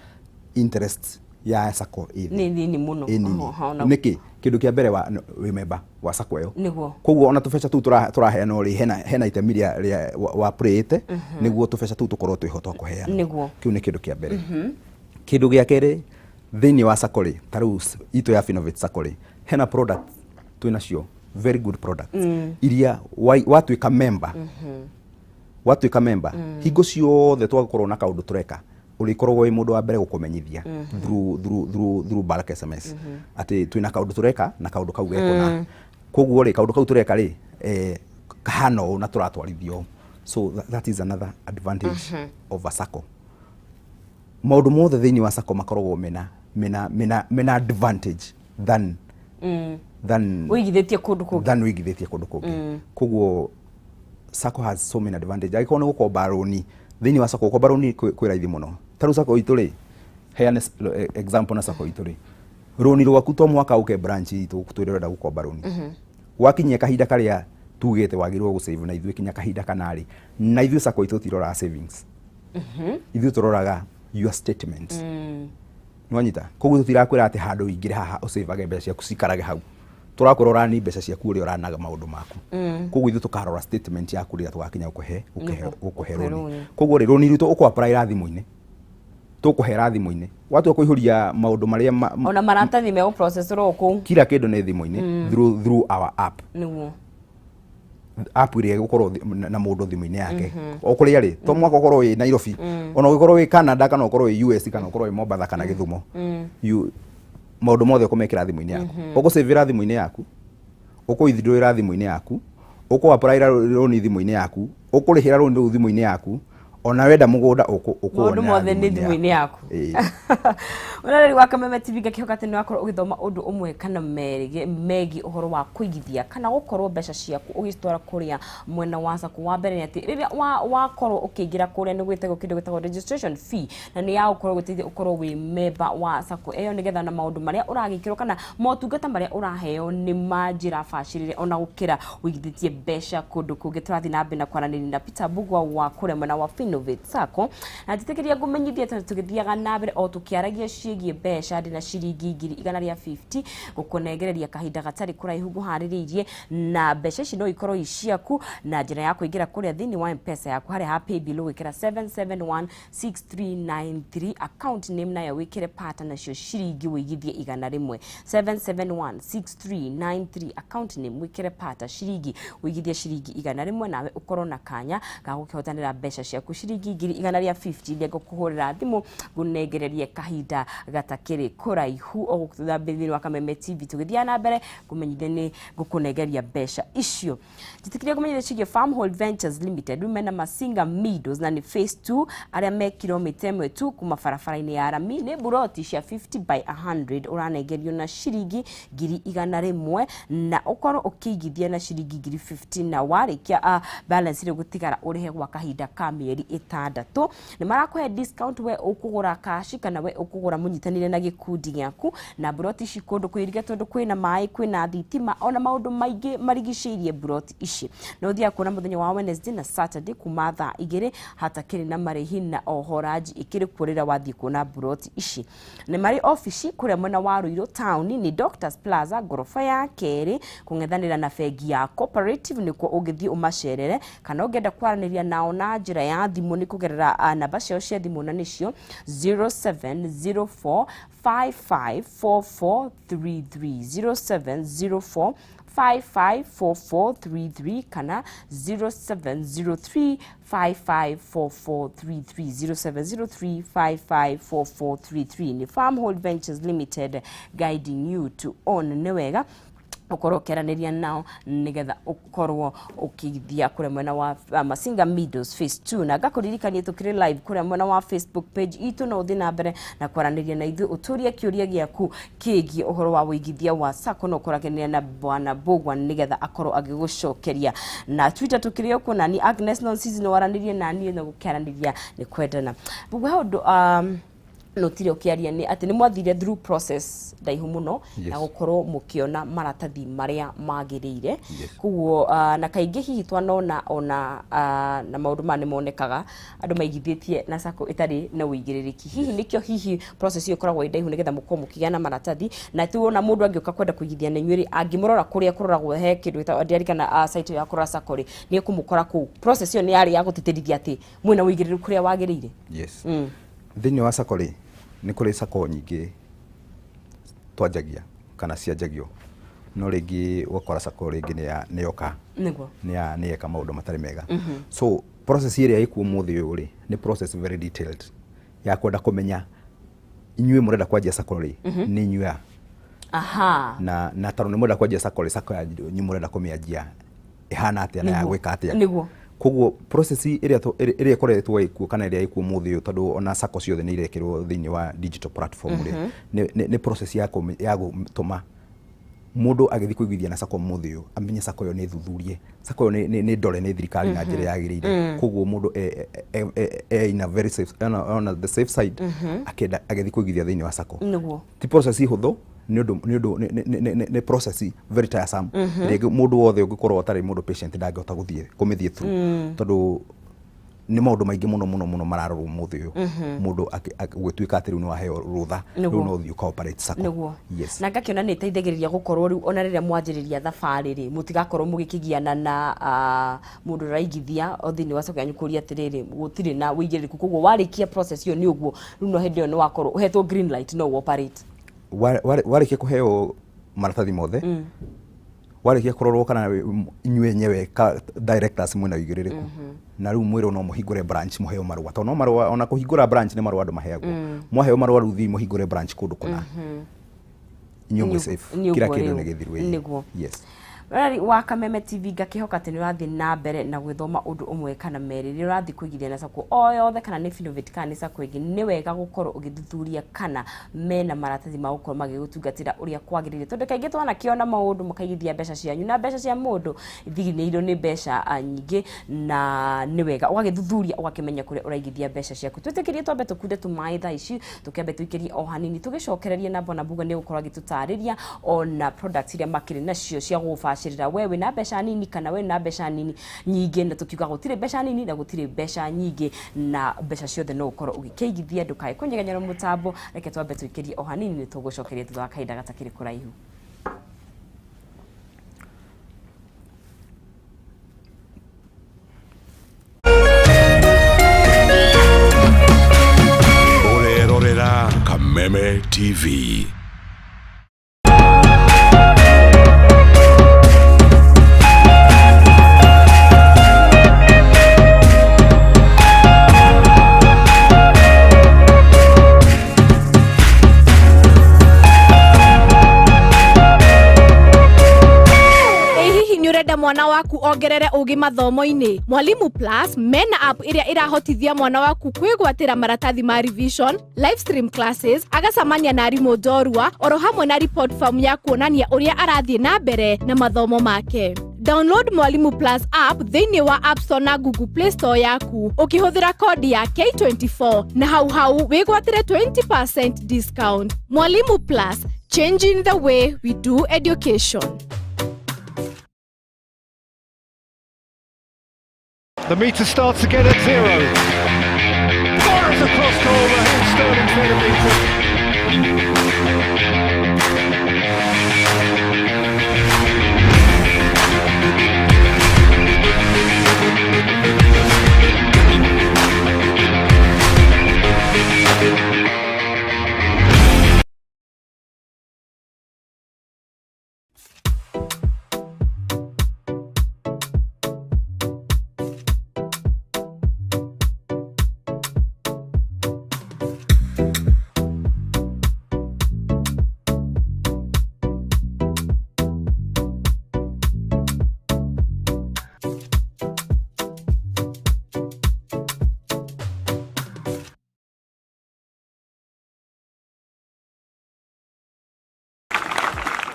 S1: interest ya sacco ĩ thĩ.
S2: Nĩ nini mũno.
S1: Ĩ nini.
S2: Oho, ona-
S1: Nĩkĩ? Kĩndũ kĩa mbere, wa wĩ member wa sacco ĩyo. Koguo ona tũbeca tũu tũraheanwo rĩ, hena itemi rĩa wa playĩte nĩguo tũbeca tũu tũkorwo twĩho twa kũheanwo. Kĩu nĩ kĩndũ kĩa mbere. Kĩndũ gĩa kerĩ, thĩinĩ wa sacco rĩ, ta rĩu itũ ya Finnovate Sacco rĩ, hena product twĩnacio, very good products, iria watuĩka member, watuĩka member, hingo ciothe twakorwo na kaũndũ tũreka, ũrĩkoragwo wĩ mũndũ wa mbere gũkũmenyithia through bulk SMS atĩ twĩna kaũndũ tũreka na kaũndũ kau geko na koguo rĩ, kaũndũ kau tũreka rĩ, kahana ũũ na tũratwarithio ũũ. So that is another advantage of a sacco. Maũndũ mothe thĩinĩ wa sacco makoragwo mena advantage than
S2: ũigithĩtie kũndũ kũngĩ.
S1: Than wĩigithĩtie kũndũ kũngĩ. Koguo sacco has so many advantage. Angĩkorwo nĩ gũkomba rũni thĩinĩ wa sacco, gũkomba rũni kwĩ raithi mũno. Ta rĩu sacco itũ rĩ, heane example na sacco itũ rĩ, rũni rwaku to mwaka ũke branch itũ twĩre ũrenda gũkomba rũni, wakinyia kahinda karĩa tugĩte wagĩrĩirwo gũsave na ithuĩ kinya kahinda kanarĩ na ithuĩ, sacco itũ tiroraga savings, ithuĩ tũroraga your statement. Nĩwanyita? Koguo tũtirakwĩra atĩ handũ ũingĩre haha ũsavage mbeca ciaku cikarage hau, tũrakwĩra ũrani mbeca ciaku ũrĩa ũranaga maũndũ maku. Koguo ithuĩ tũkarora statement yaku rĩrĩa tũgakinya gũkũhe
S2: Nĩguo,
S1: gũkũhe
S2: gũkũhe
S1: rũni.
S2: Rũni.
S1: Koguo rĩ, rũni rwitũ ũkũ apply thimũ-inĩ, tũkũhera thimũ-inĩ watua kũihũria maũndũ marĩa
S2: Ona maratathi megũprocessĩrwo kũu.
S1: Kila kĩndũ nĩ thimũ-inĩ through our app. App ĩrĩa ĩgũkorwo na mũndũ thimũ-inĩ yake o kũrĩa rĩ, to mwaka ũkorwo wĩ Nairobi, ona ũngĩkorwo wĩ Canada kana ũkorwo wĩ US kana ũkorwo wĩ Mombatha kana Gĩthumo, you maũndũ mothe ũkũmekĩra thimũ-inĩ yaku, ũgũcĩvĩra thimũ-inĩ yaku, ũkũwithdrawĩra thimũ-inĩ yaku, ũkũ-applyĩra rũni thimũ-inĩ yaku, ũkũrĩhĩra rũni rũu thimũ-inĩ yaku, ona wenda mũgũnda
S2: Maũndũ
S1: ũkũwonera
S2: mothe nĩ
S1: thimũ-inĩ
S2: thimũ-inĩ yaku.
S1: Ĩĩ.
S2: Mũroreri wa Kameme TV, ngakĩhoka atĩ nĩ wakorwo ũgĩthoma ũndũ ũmwe kana merĩ megiĩ ũhoro wa kũigithia kana gũkorwo mbeca ciaku ũgĩcitwara kũrĩa mwena wa sacco. Wa mbere nĩ atĩ rĩrĩa wakorwo ũkĩingĩra kũrĩa nĩ gwĩtagwo kĩndũ gĩtagwo registration fee, na nĩ ya gũkorwo gũteithia ũkorwo wĩ member wa sacco ĩyo, nĩgetha na maũndũ marĩa ũragĩkĩrwo kana motungata marĩa ũraheo nĩ ma njĩra bacĩrĩre ona gũkĩra ũigithĩtie mbeca kũndũ kũngĩ. Tũrathiĩ na mbere na kwaranĩria na Peter Mbugua wa kũrĩa mwena wa Finnovate. Finnovate Sacco. Na njĩtĩkĩria ngũmenyithie tondũ tũgĩthiaga na mbere o tũkĩaragia ciĩgiĩ mbeca, ndĩna ciringi 150,000 gũkũnengereria kahinda gatarĩ kũraihu ngũharĩrĩirie, na mbeca ici no ikorwo i ciaku na njĩra ya kũingĩra kũrĩa thĩinĩ wa M-Pesa yaku harĩa ha paybill ũgwĩkĩra 7716393, account name nayo wĩkĩre pata, nacio ciringi wĩigithie 100. 7716393, account name wĩkĩre pata, ciringi wĩigithie ciringi 100, nawe ũkorwo na kanya ga gũkĩhotanĩra mbeca ciaku ciringi 150,000 iria ngũkũhũrĩra thimũ ngũnengererie kahinda gatakĩrĩ kũraihu o gũkũ thĩinĩ wa Kameme TV. Tũgĩthiaga na mbere ngũmenyithie nĩ ngũkũnengeria mbeca icio. Njĩtĩkĩria kũmenyithia ciĩgiĩ Farmhold Ventures Limited. Rĩu mena Masinga Meadows na nĩ phase 2, arĩa me kilomita 1 tu kuma barabara-inĩ ya rami. Nĩ buroti cia 50 by 100 ũranengerio na ciringi 100,000, na ũkorwo ũkĩigithia na ciringi 50,000, na warĩkia balance ĩrĩa ũgũtigara ũrĩhe gwa kahinda ka mĩeri 6. Nĩ marakũhe discount we ũkũgũra cash kana we ũkũgũra mũnyitanĩre na gĩkundi gĩaku. Na buroti ici kũndũ kwĩrige tondũ kwĩna maĩ, kwĩna thitima, ona maũndũ maingĩ marigicĩirie buroti ici. Na ũthiaga kuona mũthenya wa Wednesday na Saturday kuma thaa 2 hatakĩrĩ na marĩhi, na oho ranji ĩkĩrĩ kuo rĩrĩa wathiĩ kuona buroti ici. Nĩ marĩ obici kũrĩa mwena wa Ruiru town, nĩ Doctors Plaza ngoroba ya kerĩ kũng'ethanĩra na bengi ya Cooperative, nĩkuo ũngĩthiĩ ũmacerere. Kana ũngĩenda kwaranĩria nao na njĩra ya thimũ nĩ kũgerera namba ciao cia thimũ, na nĩcio 0704 554433, 0704 554433 kana 0703 554433, 0703 554433. Ni Farmhold Ventures Limited, guiding you to own. Nĩ wega ũkorwo ũkĩaranĩria nao nĩgetha ũkorwo ũkĩithia kũrĩa mwena wa Masinga Meadows phase 2. Na ngakũririkania tũkĩrĩ live kũrĩa mwena wa Facebook page itũ, no ũthiĩ na mbere na kwaranĩria na ithuĩ ũtũrie kĩũria gĩaku kĩgiĩ ũhoro wa wĩigithia wa Sacco, no ũkoranĩria na Bwana Mbũgua nĩgetha akorwo agĩgũcokeria. Na Twitter tũkĩrĩ o kuo nani Agnes Nonsizi, no waranĩrie naniĩ na gũkĩaranĩria nĩ kwendana. Mbũgua, he ũndũ no tire ũkĩaria nĩ atĩ nĩ mwathire through process ndaihu mũno na gũkorwo mũkĩona maratathi marĩa magĩrĩire. Koguo na kaingĩ hihi twanona ona na maũndũ maya nĩ monekaga andũ maigithĩtie na Sacco ĩtarĩ na ũigĩrĩrĩki. Hihi nĩkĩo hihi process ĩyo ĩkoragwo ĩ ndaihu nĩgetha mũkorwo mũkĩgĩa na maratathi? Na ti wona mũndũ angĩũka kwenda kũigithia na inyuĩ rĩ, angĩmũrora kũrĩa kũroragwo he kĩndũ gĩtagwo ndirikana site ya kũrora Sacco rĩ, nĩ ekũmũkora kũu. Process ĩyo nĩ yarĩ ya gũtĩtĩrithia atĩ mwĩna ũigĩrĩrĩku kũrĩa wagĩrĩire.
S1: Yes. Thĩinĩ wa Sacco rĩ, nĩ kũrĩ Sacco nyingĩ twanjagia kana cianjagio, no rĩngĩ ũgakora Sacco rĩngĩ nĩ yoka nĩ yeka maũndũ matarĩ mega. So process ĩrĩa ĩkuo ũmũthĩ ũyũ rĩ, nĩ process very detailed ya kwenda kũmenya inyuĩ mũrenda kwanjia Sacco rĩ, nĩ inyuĩ a. Na tondũ nĩ mũrenda kwanjia Sacco rĩ, Sacco yanyu mũrenda kũmĩanjia ĩhana atĩa na ya gwĩka atĩa? Koguo process ĩrĩa ĩrĩa ĩkoretwo ĩkuo kana ĩrĩa ĩkuo ũmũthĩ ũyũ, tondũ ona Sacco ciothe nĩ irekĩrwo thĩinĩ wa digital platform rĩ, nĩ process ya gũtũma mũndũ agĩthiĩ kũigithia na Sacco ũmũthĩ ũyũ amenye Sacco ĩyo nĩ thuthurie, Sacco ĩyo nĩ ndore nĩ thirikari na njĩra yagĩrĩire. Koguo mũndũ e in a very safe, on the safe side akĩenda agĩthiĩ kũigithia thĩinĩ wa Sacco. Ti process hũthũ, nĩ ũndũ nĩ process very tiresome. Rĩngĩ mũndũ wothe ũngĩkorwo ũtarĩ mũndũ patient ndangĩhota gũthiĩ kũmĩthiĩ through, tondũ nĩ maũndũ maingĩ mũno mũno mũno mararorwo ũmũthĩ ũyũ mũndũ gũgĩtuĩka atĩ rĩu nĩ waheo rũtha, rĩu no ũthiĩ ũka operate Sacco.
S2: Yes. Na ngakĩona nĩ ĩteithagĩrĩria gũkorwo rĩu ona rĩrĩa mwanjĩrĩria thabarĩ rĩ, mũtigakorwo mũgĩkĩgiana na mũndũ ũraigithia o thĩinĩ wa Sacco yanyu kũria atĩrĩrĩ, gũtirĩ na ũigĩrĩrĩku. Koguo warĩkia process ĩyo nĩ ũguo rĩu, no hĩndĩ ĩyo nĩ wakorwo ũhetwo green light no operate.
S1: Warĩkia kũheo maratathi mothe, warĩkia kũrorwo kana inyuĩ enyewe ka directors mwĩna ũigĩrĩrĩku, na rĩu mwĩrwo no mũhingũre branch, mũheo marũa, tondũ no marũa, ona kũhingũra branch nĩ marũa andũ maheagwo. Mwaheo marũa, rĩu thiĩ mũhingũre branch kũndũ kũna, inyuĩ mwĩ safe, kila kĩndũ nĩ gĩthiru ĩĩ. Yes.
S2: Rari wa Kameme TV, ngakĩhoka atĩ nĩ ũrathiĩ na mbere na gwĩthoma ũndũ ũmwe kana merĩ. Rĩrĩa ũrathiĩ kũigithia na Sacco o yothe, kana nĩ Finnovate kana nĩ Sacco ĩngĩ, nĩ wega gũkorwo ũgĩthuthuria kana mena maratathi ma gũkorwo magĩgũtungatĩra ũrĩa kwagĩrĩire, tondũ kaingĩ twanakĩona maũndũ mũkaigithia mbeca cianyu na mbeca cia mũndũ ithiginĩirwo nĩ mbeca nyingĩ, na nĩ wega ũgagĩthuthuria ũgakĩmenya kũrĩa ũraigithia mbeca ciaku. Twĩtĩkĩrie twambe tũkunde tũmaĩ thaa ici, tũkĩambe tũikĩrie o hanini, tũgĩcokererie na Bwana Mbuga nĩ gũkorwo agĩtũtarĩria ona products iria makĩrĩ nacio cia gũbacĩrĩra. kũgacĩrĩra we wĩna mbeca nini kana we na mbeca nini nyingĩ, na tũkiuga gũtirĩ mbeca nini na gũtirĩ mbeca nyingĩ, na mbeca ciothe no ũkorwo ũgĩkĩigithia. Ndũkae kũnyeganyera mũtambo, reke twambe tũikĩrie o hanini, nĩ tũgũcokeria thutha wa kahinda gatakĩrĩ kũraihu.
S3: Ũrerorera Kameme TV.
S4: Ĩ hihi nĩ ũrenda mwana waku ongerere ũgĩ mathomo-inĩ? Mwalimu Plus mena app ĩrĩa ĩrahotithia mwana waku kwĩgwatĩra maratathi ma revision, live stream classes, agacamania na arimũ njorua, oro hamwe na report form ya kuonania ũrĩa arathiĩ na mbere na mathomo make. Download Mwalimu Plus app thĩinĩ wa App Store na Google Play Store yaku ũkĩhũthĩra kodi ya K24, na hau hau wĩgwatĩre 20% discount. Mwalimu Plus, changing the way we do education.
S5: The meter starts again at 0. Fires across goal, Raheem Sterling's made a meter.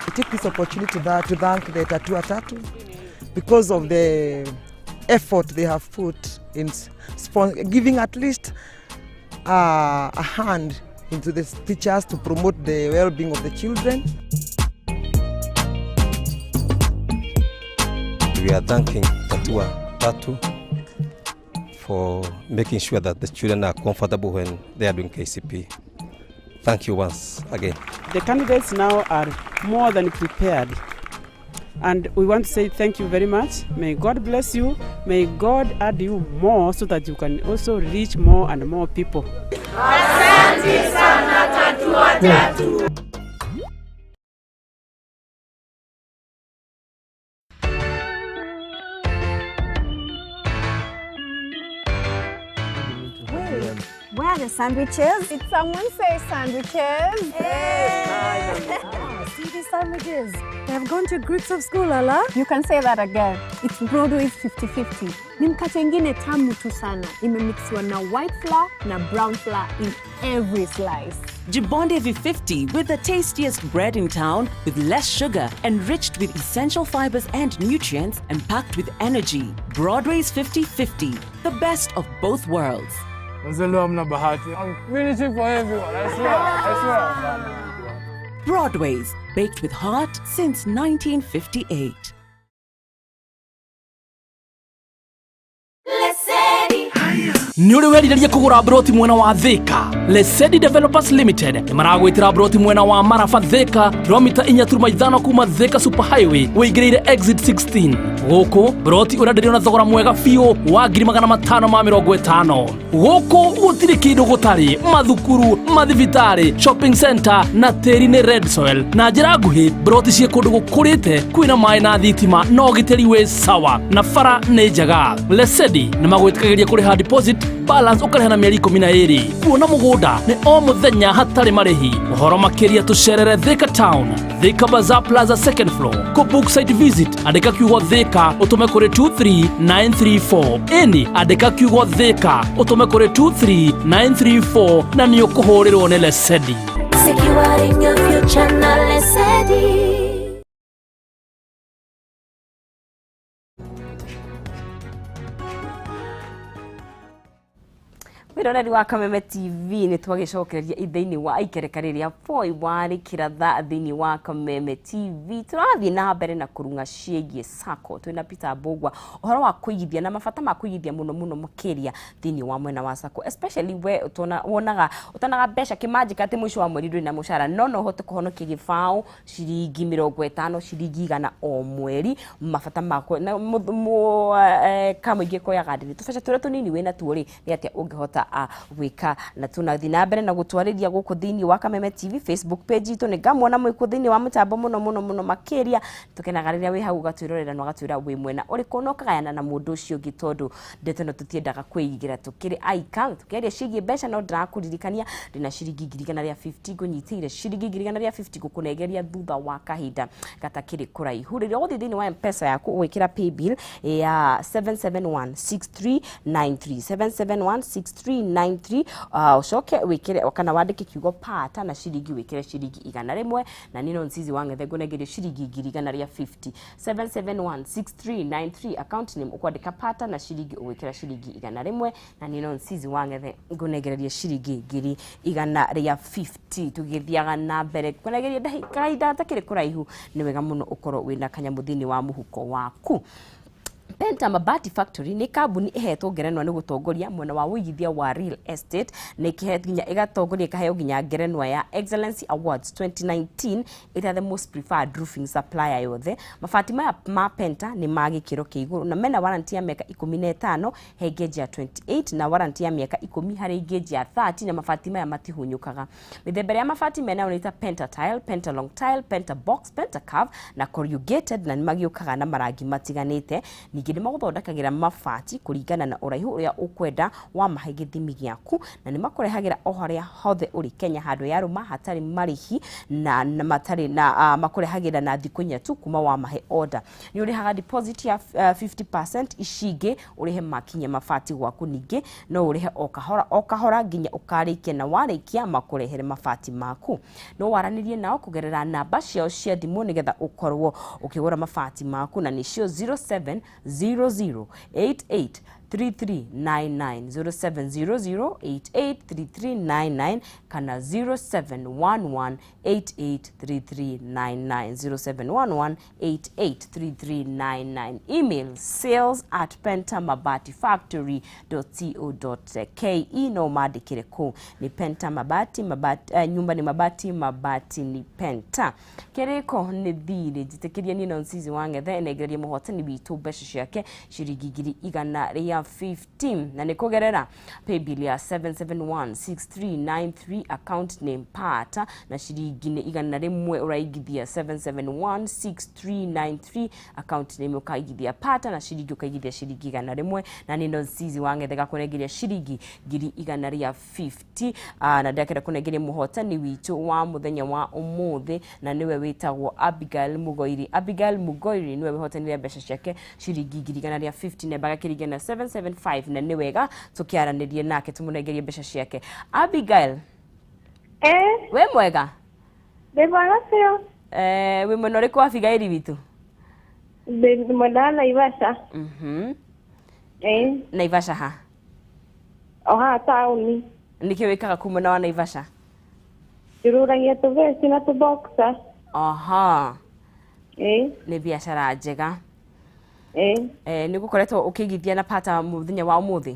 S6: I take this opportunity to thank the Tatua Tatu because of the effort they have put in giving at least a hand into the teachers to promote the well-being of the children.
S7: We are thanking Tatua Tatu for making sure that the children are comfortable when they are doing KCP. Thank you once again.
S8: The candidates now are more than prepared. And we want to say thank you very much. May God bless you. May God add you more so that you can also reach more and more people.
S9: Asante sana Tatua Tatu.
S10: Wait, where are the sandwiches?
S11: Did someone say sandwiches?
S10: Hey. See these sandwiches? They have gone to groups of school, Ala.
S11: You can say that again. It's Broadway's 50-50. Ni mkate ingine tamu tu sana. Imemixiwa na white flour na brown flour in every slice.
S12: Jibonde V50 with the tastiest bread in town, with less sugar, enriched with essential fibers and nutrients, and packed with energy. Broadway's 50-50, the best of both worlds.
S13: I'm finishing for everyone, I swear, I swear.
S12: Broadway's, baked with heart since 1958.
S14: Nĩ ũrĩ werirĩria kũgũra broti mwena wa Thika? Lesedi Developers Limited nĩ maragwĩtĩra broti mwena wa Maraba Thika, kilomita 4.5 kuma Thika Super Highway wĩingĩrĩire exit 16. Gũkũ broti ũrenderio na thogora mwega biũ wa 550,000. Gũkũ gũtirĩ kĩndũ gũtarĩ, mathukuru, mathibitarĩ, shopping center na tĩri nĩ red soil. Na njĩra nguhĩ, broti ciĩ kũndũ gũkũrĩte, kwĩna maĩ na thitima na ũgitĩri wĩ sawa, na bara nĩ njega. Lesedi nĩ magwĩtĩkagĩria kũrĩha deposit balance ũkarĩha na mĩeri 12. Kuona mũgũnda nĩ o mũthenya hatarĩ marĩhi. Ũhoro makĩria tũcerere Thika Town, Thika Bazaar Plaza second floor. Kũ book site visit andĩka kiugo Thika ũtũme kũrĩ 23934. Ĩni andĩka kiugo Thika ũtũme kũrĩ 23934 na nĩ ũkũhũrĩrwo nĩ Lesedi.
S9: Securing your future na Lesedi.
S2: Mwĩroreri wa Kameme TV, nĩ twagĩcokereria thĩinĩ wa ikereka rĩrĩa boy warĩ kĩratha thĩinĩ wa Kameme TV. Tũrathiĩ na mbere na kũrung'a ciĩgiĩ sacco. Twĩna Peter Mbũgua, ũhoro wa kũigithia na mabata ma kũigithia mũno mũno makĩria thĩinĩ wa mwena wa sacco, especially we ũtona wonaga ũtanaga mbeca kĩmanjĩka atĩ mũico wa mweri ndũrĩ na mũcara, no no ũhote kũhonokia gĩbaũ, ciringi 50, ciringi 100 o mweri, mabata makwa na kamũingĩ koyaga ndĩrĩ tũbeca tũrĩa tũnini wĩna tuo rĩ, nĩ atĩa ũngĩhota gwĩka. Na tunathiĩ na mbere na gũtwarĩria gũkũ thĩinĩ wa Kameme TV Facebook page itũ. Nĩ ngamuona mwĩkuo thĩinĩ wa mũtambo mũno mũno mũno makĩria. Tũkenaga rĩrĩa wĩ hau ũgatwĩrorera na ũgatwĩra wĩ mwena ũrĩkũ na ũkagayana na mũndũ ũcio ũngĩ, tondũ ndeto ĩno tũtiendaga kwĩigĩra tũkĩrĩ aika tũkĩaria ciĩgiĩ mbeca. No ndĩrakũririkania ndĩna ciringi 150,000 ngũnyitĩire, ciringi 150,000 ngũkũnengeria thutha wa kahinda gatakĩrĩ kũraihu, rĩrĩa ũgũthiĩ thĩinĩ wa Mpesa yaku ũgwĩkĩra paybill ya 7716393, 7716393, ũcoke wĩkĩre kana wandĩke kiugo pata na ciringi, wĩkĩre ciringi 100, na nino Nzizi wa Ng'ethe ngũnengerie ciringi 150,000. 7716393, account name ũkwandĩka pata na ciringi, ũgwĩkĩra ciringi 100, na nino Nzizi wa Ng'ethe ngũnengereria ciringi 150,000. Tũgĩthiaga na mbere kũnengeria kahinda gatakĩrĩ kũraihu. Nĩ wega mũno ũkorwo wĩna kanyamũ thĩinĩ wa mũhuko waku. Penta Mabati Factory nĩ kambuni ĩhetwo ngerenwa nĩ gũtongoria mwena wa ũigithia wa real estate, na ĩkĩhe nginya ĩgatongoria, ĩkaheo nginya ngerenwa ya Excellency Awards 2019 ĩta the most preferred roofing supplier yothe. Mabati maya ma Penta nĩ ma gĩkĩro kĩa igũrũ na mena warranty ya mĩaka 15 he gauge ya 28 na warranty ya mĩaka 10 harĩ gauge ya 30, na mabati maya matihunyũkaga. Mĩthemba ĩrĩa mabati menayo nĩ ta Penta Tile, Penta Long Tile, Penta Box, Penta Curve na Corrugated, na nĩ magĩũkaga na marangi matiganĩte. Ningĩ nĩ magũthondekagĩra mabati kũringana na ũraihu ũrĩa ũkwenda wa mahe gĩthimi gĩaku, na nĩ makũrehagĩra o harĩa hothe ũrĩ Kenya handũ yarũma hatarĩ marĩhi na matarĩ na makũrehagĩra na thikũ 4 tu kuma wa mahe order. Nĩ ũrĩhaga deposit ya 50%, ici ingĩ ũrĩhe makinya mabati gwaku. Ningĩ no ũrĩhe o kahora o kahora nginya ũkarĩkia, na warĩkia makũrehere mabati maku. No waranĩrie nao kũgerera namba ciao cia thimũ nĩgetha ũkorwo ũkĩgũra mabati maku, na nĩcio 0700 88 3399, 0700883399 kana 0711883399, 0711883399. Email sales@pentamabati.factory.co.ke. No mandĩkĩre kũu. Nĩ Penta Mabati, mabati nyumba ni mabati, mabati ni Penta. Kĩrĩko nĩ thirĩ. Njĩtĩkĩria niĩ no Nzizi wa Ng'ethe nengererie mũhotani witũ mbeca ciake ciringi 150,000, na nĩ kũgerera paybill ya 7716393, account name pata, na ciringi nĩ 100 ũraigithia. 7716393, account name ũkaigithia pata, na ciringi ũkaigithia ciringi 100, na nĩ no Nzizi wa Ng'ethe gakũnengeria ciringi 150,000. Na ndakenda kũnengeria mũhotani witũ wa mũthenya wa ũmũthĩ, na nĩwe wĩtagwo Abigail Mugoiri. Abigail Mugoiri nĩwe wĩhotanire mbeca ciake ciringi 150,000, namba gakĩringa na 775, na nĩ wega tũkĩaranĩrie nake tũmũnengerie mbeca ciake. Abigail, wĩ mwega?
S15: Ndĩ mwega biũ.
S2: Wĩ mwena ũrĩkũ, Abigail witũ?
S15: Ndĩ mwena wa Naivasha.
S2: Naivasha ha?
S15: O haha taũni.
S2: Nĩkĩ wĩkaga kuu mwena wa Naivasha?
S15: Njururagia tũvesti na tũboxer.
S2: Aha. Nĩ biacara njega. Nĩ gũkoretwo ũkĩigithia na pata mũthenya wa ũmũthĩ?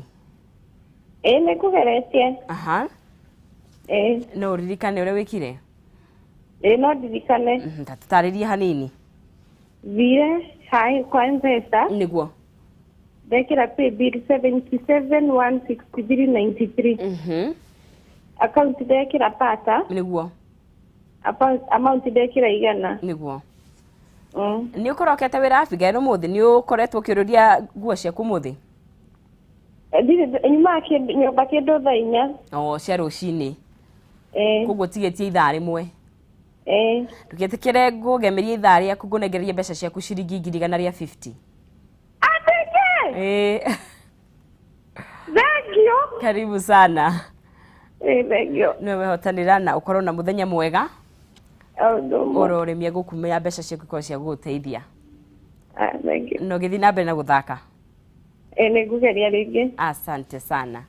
S15: Ĩĩ, nĩ ngũgeretie.
S2: Aha. No ũririkane ũrĩa wĩkire?
S15: Ĩĩ, no ndirikane.
S2: Ta tũtarĩrie hanini.
S15: Thire haĩ kwa Mpesa.
S2: Nĩguo.
S15: Ndekĩra paybill 7716393. Account ndekĩra pata.
S2: Nĩguo.
S15: Amount ndekĩra 100.
S2: Nĩguo. Nĩ ũkorokete wĩra, Abigail, ũmũthĩ? Nĩ ũkoretwo ũkĩũrũria nguo ciaku ũmũthĩ?
S15: Ndirĩ, nyumaga nyũmba kĩndũ thaa 4.
S2: O cia rũcinĩ? Koguo tigĩtie ithaa 1.
S15: Ĩĩ.
S2: Ndũgetĩkĩre ngũgemerie ithaa rĩaku, ngũnengererie mbeca ciaku ciringi 150,000.
S15: Atĩkĩ?
S2: Ĩĩ.
S15: Thank you.
S2: Karibu sana.
S15: Ĩĩ, thank you.
S2: Nĩwe wehotanĩra, na ũkorwo na mũthenya mwega.
S15: Ũndũ ũmwe.
S2: Oro ũrĩmi egũkumĩra mbeca ciaku ikorwo cia gũgũteithia.
S15: Ah, thank you.
S2: Na ũgĩthiĩ na mbere na gũthaka.
S15: Ĩĩ, nĩ ngũgeria rĩngĩ.
S2: Asante sana.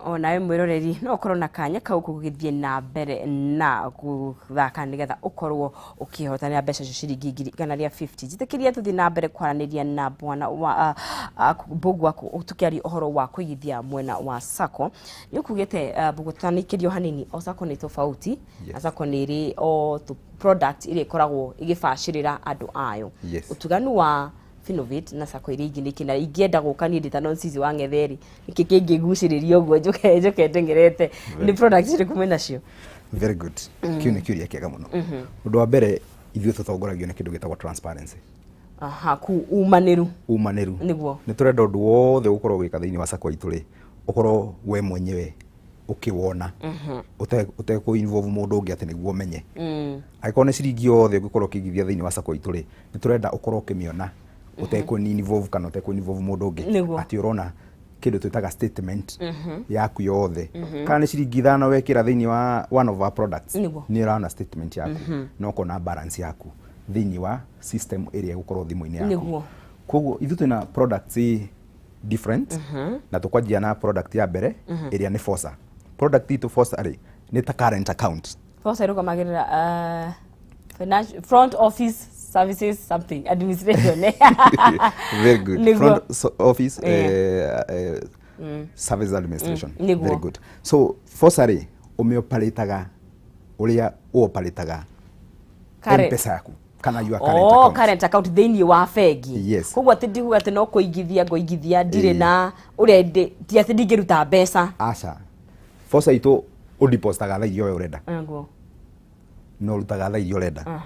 S2: Onawe mwĩroreri no ũkorwo na kanya kau gũgĩthiĩ na mbere na gũthaka nĩgetha ũkorwo ũkĩhotanĩra mbeca icio ciringi 150,000. Njĩtĩkĩria tũthiĩ na mbere kwaranĩria na bwana wa Mbũgua tũkĩaria ũhoro wa kũigithia mwena wa sacco. Nĩ ũkugĩte, Mbũgua, tũtanĩkĩrio hanini, o sacco nĩ tofauti na sacco nĩ ĩrĩ o product ĩrĩa ĩkoragwo ĩgĩbacĩrĩra andũ ayo. Ũtuganu wa Finnovate na sacco iria ingĩ nĩkĩ? Na ingĩenda gũka niĩ ndĩ ta Nonsizi wa Ng'etheri, nĩkĩ kĩngĩgucĩrĩria ũguo njũke njũke ndengerete? Nĩ product irĩkũ mwĩnacio?
S1: Very good. Kĩu nĩ kĩũria kĩega mũno. Ũndũ wa mbere, ithuĩ tũtongoragio nĩ kĩndũ gĩtagwo transparency.
S2: Aha, ku umanĩru.
S1: Umanĩru. Nĩ tũrenda ũndũ wothe ũgũkorwo ũgĩka thĩinĩ wa sacco itũ rĩ, ũkorwo we mwenyewe ũkĩwona ũtekũ involve mũndũ ũngĩ atĩ nĩguo ũmenye. Angĩkorwo nĩ ciringi yothe ũngĩkorwo ũkĩigithia thĩinĩ wa sacco itũ rĩ, nĩ tũrenda ũkorwo ũkĩmĩona ũtekũ involve kana ũtekũ involve mũndũ ũngĩ, atĩ ũrona kĩndũ twĩtaga statement yaku yothe. Kana nĩ ciringi 5 wekĩra thĩinĩ wa one of our products, nĩ ũrona statement yaku na ũkona balance yaku thĩinĩ wa system ĩrĩa ĩgũkorwo thimũ-inĩ yaku. Koguo ithuĩ twĩna products different na tũkwanjia na product ya mbere ĩrĩa nĩ FOSA. Product itũ FOSA rĩ, nĩ ta current account.
S2: FOSA ĩrũgamagĩrĩra financial front office services something administration.
S1: Very good. Front office service administration. Very good. So FOSA rĩ, ũmĩoparĩtaga ũrĩa ũoparĩtaga M-Pesa yaku kana your current account.
S2: Current account thĩinĩ wa bengi.
S1: Yes.
S2: Koguo atĩ ndikuga atĩ no kũigithia ngũigithia, ndirĩ na ũrĩa ti atĩ ndingĩruta mbeca.
S1: Aca, FOSA itũ ũdepositaga thaa iria we ũrenda. No ũrutaga thaa iria ũrenda.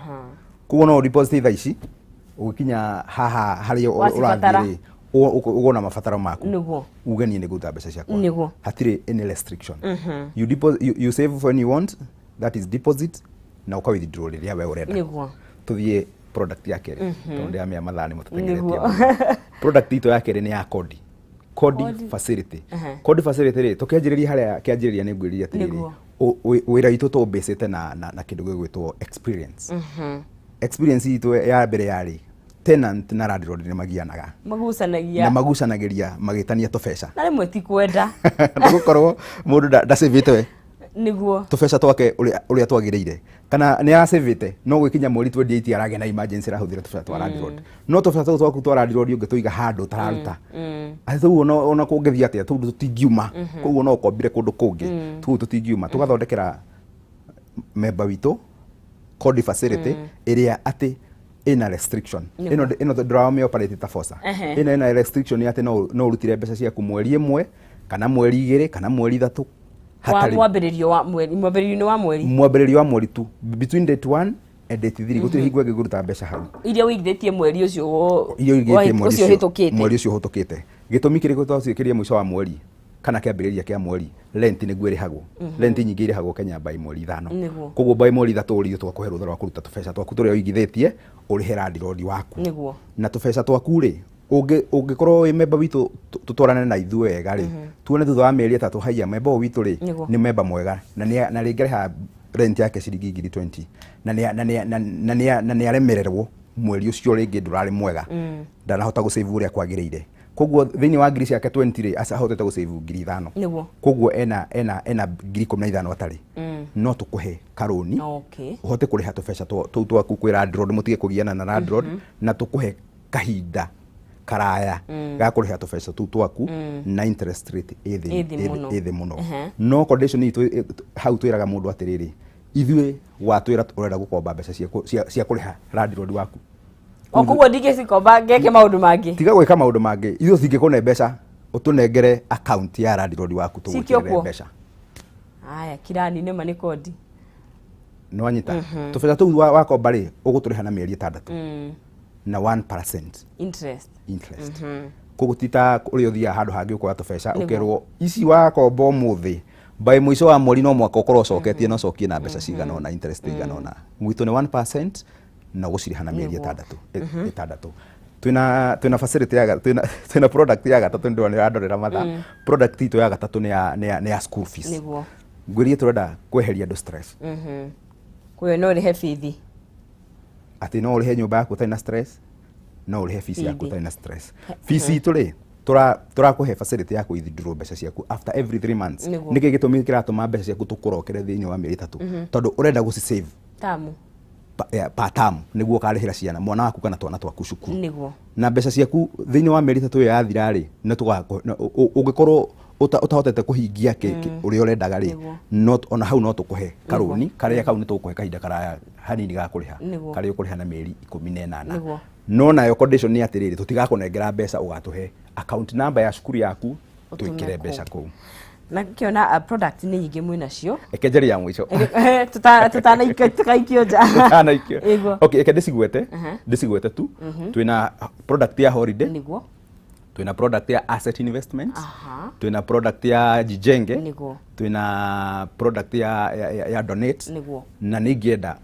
S1: Koguo no ũdeposit thaa ici, ũgĩkinya haha harĩa
S2: Wacibatara.
S1: ũrathiĩ rĩ, ũgona mabataro maku, uge niĩ nĩ ngũruta mbeca ciakwa. Hatirĩ any restriction. You deposit, you save when you want, that is deposit, na ũka withdraw rĩrĩa we ũrenda. Tũthiĩ product ya kerĩ, tondũ ndĩramenya mathaa nĩ mũtũtengeretie mũno. Product itũ ya kerĩ nĩ ya kodi kodi
S2: Kodi.
S1: facility. Kodi facility rĩ, tũkĩanjĩrĩria harĩa kĩanjĩrĩria nĩ ngwĩrire atĩrĩrĩ, wĩra witũ tũũmbĩcĩte na kĩndũ gĩgwĩtwo experience. Experience itũ ya mbere yarĩ tenant na landlord nĩ magianaga
S2: magucanagia
S1: na magucanagĩria magĩtania tũbeca
S2: na rĩmwe ti kwenda.
S1: Nĩgũkorwo mũndũ ndacĩvĩte we tũbeca twake ũrĩa twagĩrĩire, kana nĩ aracĩvĩte no gwĩkinya mweri 28 aragĩa na emergency, arahũthĩra tũbeca twa landlord. No tũbeca tũu twaku twa landlord ũngĩtũiga handũ ũtararuta, atĩ tũu ona kũngĩthiĩ atĩa tũu tũtingiuma. Koguo no ũkombire kũndũ kũngĩ, tũu tũtingiuma. Tũgathondekera member witũ kodi facility ĩrĩa atĩ ĩna restriction. Ĩno ndĩramĩ operate ta FOSA. Ĩno ĩna restriction atĩ no ũrutire mbeca ciaku mweri 1 kana mweri 2 kana mweri 3
S2: wa
S1: hatarĩ
S2: mwambĩrĩrio wa mweri, mwambĩrĩrio-inĩ wa mweri.
S1: Mwambĩrĩrio wa mweri tu, between date 1 and date 3, gũtirĩ hingo ĩngĩ ngũruta mbeca hau.
S2: Iria ũigithĩtie mweri ũcio
S1: iria ũigithĩtie mweri
S2: ũcio
S1: ũcio
S2: ũhĩtũkĩte.
S1: Mweri ũcio ũhĩtũkĩte. Gĩtũmi kĩrĩkũ twaciĩkĩria mũico wa mweri kana kĩambĩrĩria kĩa mweri? Rent nĩguo ĩrĩhagwo. Rent nyingĩ irĩhagwo Kenya by mweri 5. Koguo by mweri 3 rĩ, tũgakũhe rũtha rwa kũruta tũbeca twaku tũrĩa ũigithĩtie ũrĩhe landlord waku. Na tũbeca twaku rĩ, ũngĩkorwo wĩ member witũ, tũtwarane na ithuĩ wega rĩ, tuone thutha wa mĩeri 3, haiya, member ũyũ witũ rĩ, nĩ member mwega na rĩngĩ arĩhaga rent yake ciringi ngiri 20 na nĩ aremererwo mweri ũcio rĩngĩ ndũrarĩ mwega, ndanahota gũsave ũrĩa kwagĩrĩire. Koguo thĩinĩ wa ngiri ciake 20 rĩ, ahotete gũsave ngiri 5. Koguo ena ngiri 15 atarĩ. No tũkũhe karũni ũhote kũrĩha tũbeca tũu twaku kwĩ landlord, mũtige kũgiana na landlord, na tũkũhe kahinda karaya ga kũrĩha tũbeca tũu twaku na interest rate ĩ thĩ.
S2: Ĩ thĩ mũno.
S1: Ĩ thĩ mũno. No condition itũ hau twĩraga mũndũ atĩrĩrĩ, ithuĩ watwĩra ũrenda gũkomba mbeca cia kũrĩha landlord waku.
S2: O koguo ndingĩcikomba ngeke maũndũ mangĩ.
S1: Tiga gwĩka maũndũ mangĩ, ithuĩ tũtingĩkũne mbeca ũtũnengere account ya landlord waku
S2: Cikio
S1: tũgwĩkĩrĩre
S2: kuo.
S1: mbeca.
S2: Aya kirani nĩma nĩ kodi.
S1: Nĩwanyita? Tũbeca tũu wakomba rĩ, ũgũtũrĩha na mĩeri 6 na 1%
S2: interest.
S1: Interest. Koguo ti ta ũrĩa ũthiaga handũ hangĩ ũkoya tũbeca ũkerwo ici wakomba ũmũthĩ, by mũico wa mweri no mwaka ũkorwo ũcoketie, no ũcokie na mbeca cigana ũna, interest igana ũna. Gwitũ nĩ 1% na ũgũcirĩha na mĩeri 6. Twĩna facility ya twĩna product ya gatatũ, nĩ ndĩrona nĩ mathaa. Product itũ ya gatatũ nĩ ya school fees. Ngwĩrie tũrenda kweheria andũ stress.
S2: Kuyo no ũrĩhe bithi.
S1: Atĩ no ũrĩhe nyũmba yaku ũtarĩ na stress, no ũrĩhe fees yaku
S2: Bithi.
S1: ũtarĩ na stress. Fees itũ rĩ, Tũrakũhe facility ya kũwithdraw mbeca ciaku after every 3 months. Nĩkĩ gĩtũmi kĩratũma mbeca ciaku tũkũrokere thĩinĩ wa mĩeri 3? Tondũ ũrenda gũci-save
S2: tamu
S1: pa term nĩguo ũkarĩhĩra ciana, mwana waku kana twana twaku cukuru. Na mbeca ciaku thĩinĩ wa mĩeri 3 ĩyo yathira rĩ, nĩ ũngĩkorwo ũtahotete kũhingia ũrĩa ũrendaga rĩ, no ona hau no tũkũhe karũni karĩa kau nĩ tũgũkũhe kahinda karaya hanini ga kũrĩha, karĩa ũkũrĩha na mĩeri 18. No nayo condition nĩ atĩrĩrĩ, tũtigakũnengera mbeca, ũgatũhe account number ya cukuru yaku,
S2: ũtũme
S1: twĩkĩre
S2: kũu.
S1: Mbeca kũu.
S2: Na ngĩona product nĩ nyingĩ mwĩ nacio.
S1: Reke njarie ya mũico.
S2: Tutanaikio, tukaikio nja.
S1: Tutanaikio. Okay, reke ndĩcigwete. Ndĩcigwete tu. Twĩna product ya holiday. Twĩna product ya asset investment. Twĩna product ya jijenge. Twĩna product ya donate. Na nĩ ingĩenda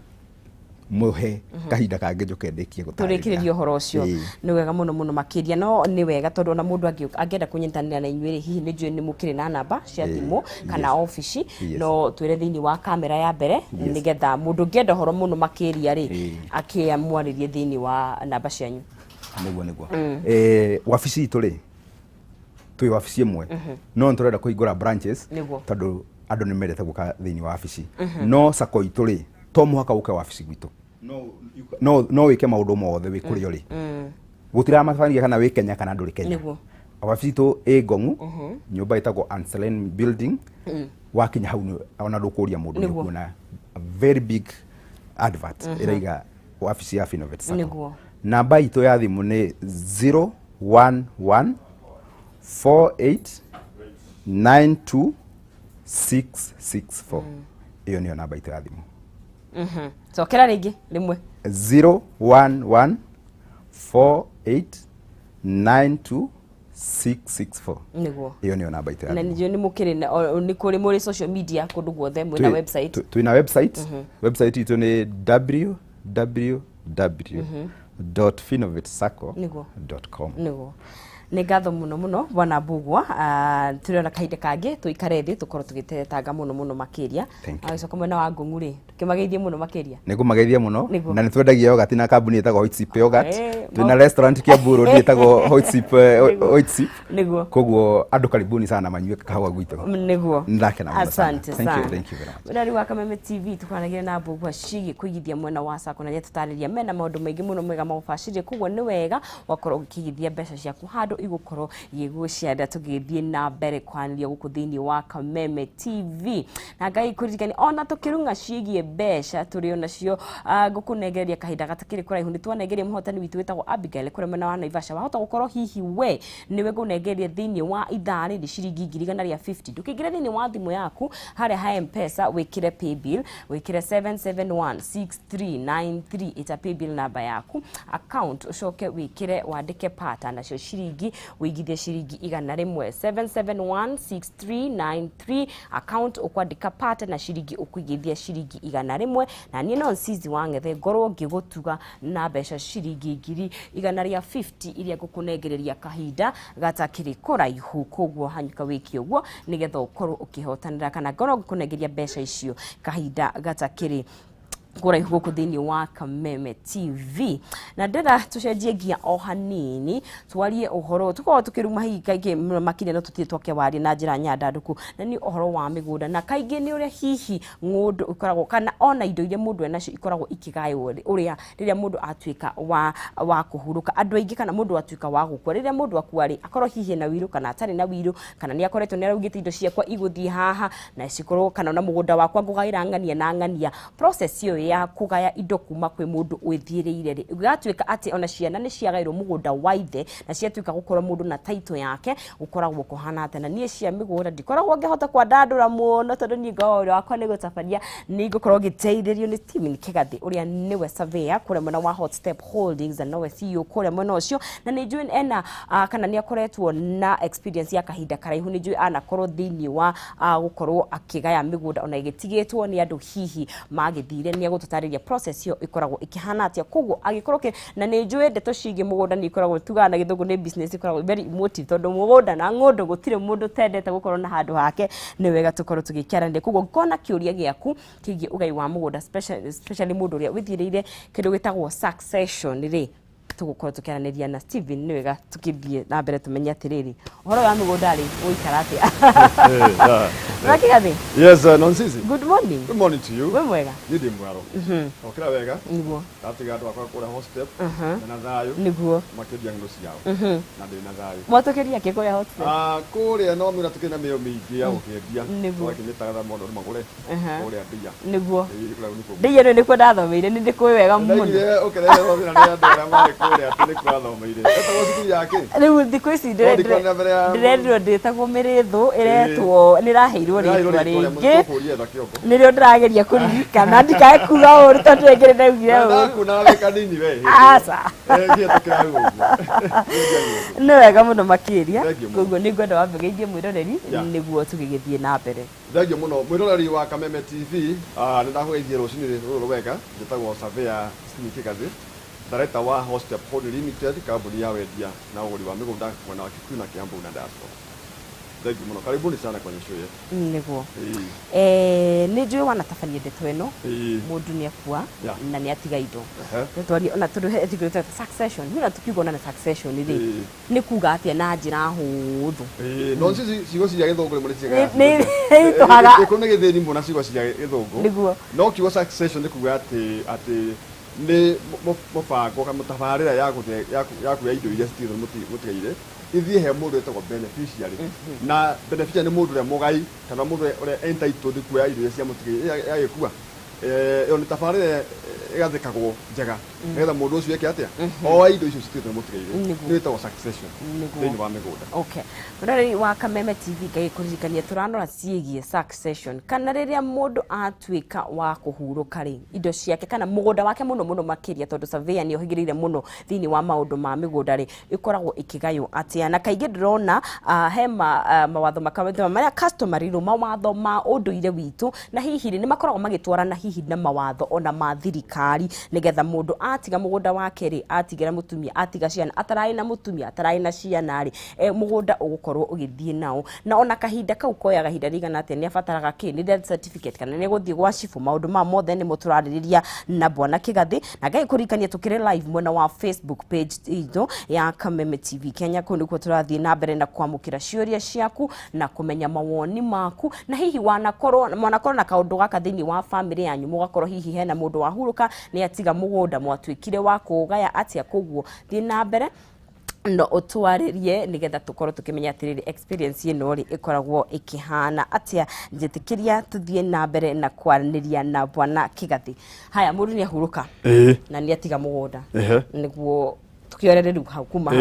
S1: mũhe kahinda kangĩ njũke ndĩkie gũtarĩria.
S2: Tũrĩkĩrĩrie ũhoro ũcio. Nĩ wega mũno mũno makĩria, no nĩ wega tondũ ona mũndũ angĩenda kũnyitanĩra na inyuĩ rĩ, hihi nĩ njũĩ nĩ mũkĩrĩ na namba cia thimũ kana obici? No twĩre thĩinĩ wa kamera ya mbere, nĩgetha mũndũ ũngĩenda ũhoro mũno makĩria rĩ, akĩmwarĩrie thĩinĩ wa namba cianyu.
S1: Nĩguo. Wabici itũ rĩ, twĩ wabici ĩmwe, no nĩ tũrenda kũhingũra branches, tondũ andũ nĩ mendete gũka thĩinĩ wa wabici. No sacco itũ rĩ, to mũhaka ũke wabici gwitũ, no wĩke maũndũ mothe wĩ kũrĩa ũrĩ. Gũtiramabania kana wĩ Kenya kana ndũrĩ Kenya. Wabici itũ ĩ Ngong'u, nyũmba ĩtagwo Anselin Building. Wakinya hau ona ndũkũria mũndũ, nĩ ũkuona a very big advert ĩraiga wabici ya Finnovate Sacco. Namba itũ ya thimũ nĩ 011 48 92 664. Ĩyo nĩyo namba itũ ya thimũ.
S2: Cokera rĩngĩ rĩmwe.
S1: 011 48 92 664. Ĩyo nĩyo namba itũ ya
S2: Na
S1: thimũ.
S2: nĩ nĩ mũkĩrĩ nĩ kũrĩ mũrĩ social media kũndũ guothe, mwĩna website?
S1: Twĩna website. Website itũ nĩ www.finnovatesacco .com.
S2: Nĩguo, nĩ ngatho mũno mũno, bwana Mbugua. Tũrĩona kahinda kangĩ tũikare thĩ tũkorwo tũgĩtetanga mũno mũno makĩria.
S1: Thank you.
S2: Agĩcoka mwena wa Ngũng'u rĩ, tũkĩmageithie mũno makĩria.
S1: Nĩ ngũmageithia mũno. Na nĩ twendagia yogurt na kambuni ĩtagwo White Sip Yogurt. Twĩna restaurant Kiambu Road ĩtagwo White Sip, White Sip. Koguo andũ karibuni sana manyue kahũa gwitũ. Nĩndakena mũno sana.
S2: Asante
S1: Thank you,
S2: sana.
S1: thank you very much.
S2: Mũrori wa Kameme TV, tũkwaranagia na Mbugua ciĩgiĩ kũigithia mwena wa sacco, na nĩatũtarĩria mena maũndũ maingĩ mũno mega maũbacĩrĩre. Koguo nĩ wega ũgakorwo ũkĩigithia mbeca ciaku handũ igũkorwo igĩgũciarĩra. Tũgĩthiĩ na mbere kwanĩria gũkũ thĩinĩ wa Kameme TV, na Ngai kũririkania ona tũkĩrung'a ciĩgiĩ mbeca tũrĩ onacio, ngũkũnengereria kahinda gatakĩrĩ kũraihu nĩ twanengeria mũhotani witũ wĩtagwo Abigail kũrĩa mwena wa Naivasha. Wahota gũkorwo hihi we nĩwe ngũnengereria thĩinĩ wa ithaa rĩrĩ ciringi 150,000. Ndũkĩingĩre thĩinĩ wa thimũ yaku harĩa ha M-Pesa, wĩkĩre paybill, wĩkĩre 7716393, ĩta paybill namba yaku, account ũcoke wĩkĩre wandĩke pata, nacio ciringi wĩigithie ciringi 100. 7716393, account ũkwandĩka pata na ciringi ũkũigithia ciringi 100, na niĩ no Nsizi wa Ng'ethe ngorwo ngĩgũtuga na mbeca ciringi 150,000 iria ngũkũnengereria kahinda gatakĩrĩ kũraihu. Koguo hanyũka wĩke ũguo nĩgetha ũkorwo ũkĩhotanĩra kana ngorwo ngĩkũnengeria mbeca icio kahinda gatakĩrĩ kũraihu gũkũ thĩinĩ wa Kameme TV. Na ndĩra tũcenjie ngia o hanini, twarie ũhoro tũkorwo tũkĩruma hihi kaingĩ mũno makĩria, no tũtirĩ twakĩwaria na njĩra nyandandũku, na nĩ ũhoro wa mĩgũnda, na kaingĩ nĩ ũrĩa hihi ng'ũndũ ikoragwo kana ona indo iria mũndũ enacio ikoragwo ikĩgaywo ũrĩa rĩrĩa mũndũ atuĩka wa kũhurũka. Andũ aingĩ kana mũndũ atuĩka wa gũkua, rĩrĩa mũndũ akua rĩ, akorwo hihi na wiru kana atarĩ na wiru, kana nĩ akoretwo nĩ araugĩte indo ciakwa igũthiĩ haha na cikorwo, kana ona mũgũnda wakwa ngũgaĩra ng'ania na ng'ania. Process ĩyo ya kũgaya indo kuma kwĩ mũndũ wĩthiĩrĩire rĩ, gũgatuĩka atĩ ona ciana nĩ ciagaĩrwo mũgũnda wa ithe na ciatuĩka gũkorwo mũndũ na title yake, gũkoragwo kũhana atĩa? Na niĩ cia mĩgũnda ndikoragwo ngĩhota kwandandũra mũno, tondũ niĩ ngoragwo wĩra wakwa nĩ gũtabania. Nĩ ngũkorwo ngĩteithĩrio nĩ Stephen Kĩgathĩ, ũrĩa nĩwe surveyor kũrĩa mwena wa Hot Step Holdings na nowe CEO kũrĩa mwena ũcio, na nĩ njũĩ ena kana nĩ akoretwo na experience ya kahinda karaihu. Nĩ njũĩ anakorwo thĩinĩ wa gũkorwo akĩgaya mĩgũnda ona ĩgĩtigĩtwo nĩ andũ hihi magĩthire. Nĩ egũtũtarĩria process ĩyo ĩkoragwo ĩkĩhana atĩa. Koguo angĩkorwo na nĩ njũĩ ndeto ciĩgiĩ mũgũnda nĩ ikoragwo, tugaga na gĩthũngũ nĩ business ĩkoragwo very emotive, tondũ mũgũnda na ng'ũndũ gũtirĩ mũndũ ũtendete gũkorwo na handũ hake. Nĩ wega tũkorwo tũgĩkĩaranĩria. Koguo ũngĩkorwo na kĩũria gĩaku kĩgiĩ ũgai wa mũgũnda, especially mũndũ ũrĩa wĩthiĩrĩire kĩndũ gĩtagwo succession rĩ. Tũgũkorwo tũkĩaranĩria na Steven. Nĩ wega tũkĩthiĩ na mbere tũmenye atĩrĩrĩ, ũhoro wa mĩgũnda rĩ, ũikara atĩa? Bwana Kĩgathĩ.
S16: Yes, Nonsizi.
S2: Good morning.
S16: Good morning to you.
S2: Wĩ mwega?
S16: Niĩ ndĩ mwaro. Okĩra wega.
S2: Nĩguo.
S16: Ndatiga andũ akwa kũrĩa Hot Step. Mena thayũ.
S2: Nĩguo.
S16: Makĩendia ng'ano ciao. Na ndĩ na thayũ.
S2: Mwatũkĩria kĩ kũrĩa Hot Step?
S16: Ah, kũrĩa no mĩra tũkĩrĩ na mĩo mĩingĩ ya gũkĩendia.
S2: Nĩguo.
S16: Tũgakĩmĩtagatha mũndũ andũ magũre. Kũrĩa Ndia.
S2: Nĩguo.
S16: Ĩĩ, kũrĩa nĩkuo.
S2: Ndia ĩno nĩkuo ndathomeire, nĩ ndĩkũĩ wega mũno.
S16: Ndaiguire ũkĩreherwo thĩna nĩ andũ arĩa marĩ kũrĩa atĩ nĩkuo wathomeire. Etagwo cukuru ya kĩ?
S2: Rĩu thikũ ici
S16: Ndikona mbere ya
S2: ndĩrerirwo ndĩtagwo Mĩrĩthũ, ĩretwo, nĩ ĩraheirwo
S16: Ĩraheirwo
S2: rĩtwa
S16: rĩtwa rĩa
S2: rĩngĩ.
S16: tũkũria etha kĩongo.
S2: Nĩrĩo ndĩrageria kũririkana ndikae kuga ũru tondũ rĩngĩ nĩ ndaugire ũru.
S16: Ndakuona wĩ kanini we.
S2: Aca.
S16: Eh, kĩhetũkĩra hau ũguo.
S2: Nĩ wega mũno makĩria.
S16: Thengiũ mũno.
S2: Koguo nĩ ngwenda wambe geithie mwĩroreri nĩguo tũgĩgĩthiĩ na mbere.
S16: Thengiũ mũno mwĩroreri wa Kameme TV. Ah, nĩ ndakũgeithia rũcinĩ rũrũ rwega. Njĩtagwo Surveyor Stephen Kĩgathĩ, director wa Hot Step Holding Limited, kambuni ya wendia na ũgũri wa mĩgũnda mwena wa Kikuyu na Kiambu na diaspora. Thengiũ mũno, karibuni sana kwenye show yetu.
S2: Nĩguo.
S16: Ĩĩ.
S2: Eh, nĩ njũĩ wanatabania ndeto ĩno. Mũndũ nĩ akua na nĩ atiga indo. Twarie ona tondũ he thikũ ĩtagwo succession. Rĩu tukiuga ona na succession rĩ, nĩ kuga atĩa na njĩra hũthũ?
S16: Ĩĩ, no cici ciugo cia gĩthũngũ rĩmwe nĩ ciagaga.
S2: Nĩ itũhaga.
S16: Gĩkũyũ nĩ gĩthĩni mũno na ciugo cia gĩthũngũ.
S2: Nĩguo.
S16: No kiugo succession nĩ kuga atĩ nĩ mũbango kana mũtabarĩra ya ya kuoya indo iria citigĩtwo nĩ mũtigaire ithiĩ he mũndũ wĩtagwo beneficiary. Na beneficiary nĩ mũndũ ũrĩa mũgai kana mũndũ ũrĩa entitled kuoya indo iria cia mũtigaire yagĩkua. Ĩyo nĩ tabarĩra ĩgathĩkagwo njega nĩgetha mũndũ ũcio eke atĩa? Oe indo icio citigĩtwo nĩ mũtigaire. Nĩ ĩtagwo succession thĩinĩ wa mĩgũnda.
S2: Okay, mũroreri wa Kameme TV, ngagĩkũririkania tũranora ciĩgiĩ succession, kana rĩrĩa mũndũ atuĩka wa kũhurũka rĩ, indo ciake kana mũgũnda wake mũno mũno makĩria, tondũ surveyor nĩ ohĩgĩrĩire mũno thĩinĩ wa maũndũ ma mĩgũnda rĩ, ĩkoragwo ĩkĩgaywo atĩa? Na kaingĩ ndĩrona he mawatho makamwe marĩa customary rũ, mawatho ma ũndũire witũ, na hihi rĩ, nĩ makoragwo magĩtwarana hihi na mawatho ona ma thirikari, nĩgetha mũndũ atiga mũgũnda wake rĩ, atigĩra mũtumia, atiga ciana, atararĩ na mũtumia, atararĩ na ciana rĩ, mũgũnda ũgũkorwo ũgĩthiĩ nao, na ona kahinda kau koyaga ihinda rĩigana atĩa, nĩ abataraga kĩ, nĩ death certificate kana nĩ gũthiĩ gwa cibũ? Maũndũ ma mothe nĩmo tũrarĩrĩria na bwana Kĩgathĩ, na ngagĩkũririkania tũkĩrĩ live mwena wa Facebook page itũ ya Kameme TV Kenya. Kũu nĩkuo tũrathiĩ na mbere na kwamũkĩra ciũria ciaku na kũmenya mawoni maku, na hihi wanakorwo mwanakorwo na kaũndũ gaka thĩinĩ wa famĩlĩ yanyu, mũgakorwo hihi hena mũndũ wahurũka, nĩ atiga mũgũnda, mwatuĩkire wa kũũgaya atĩa? Koguo thiĩ na mbere no ũtwarĩrie nĩgetha tũkorwo tũkĩmenya atĩrĩrĩ, experience ĩno rĩ, ĩkoragwo ĩkĩhana atĩa? Njĩtĩkĩria tũthiĩ na mbere na kwaranĩria na bwana Kĩgathĩ. Haya, mũndũ nĩ ahurũka na nĩ atiga mũgũnda. Nĩguo tũkĩorere rĩu hau kuma hau.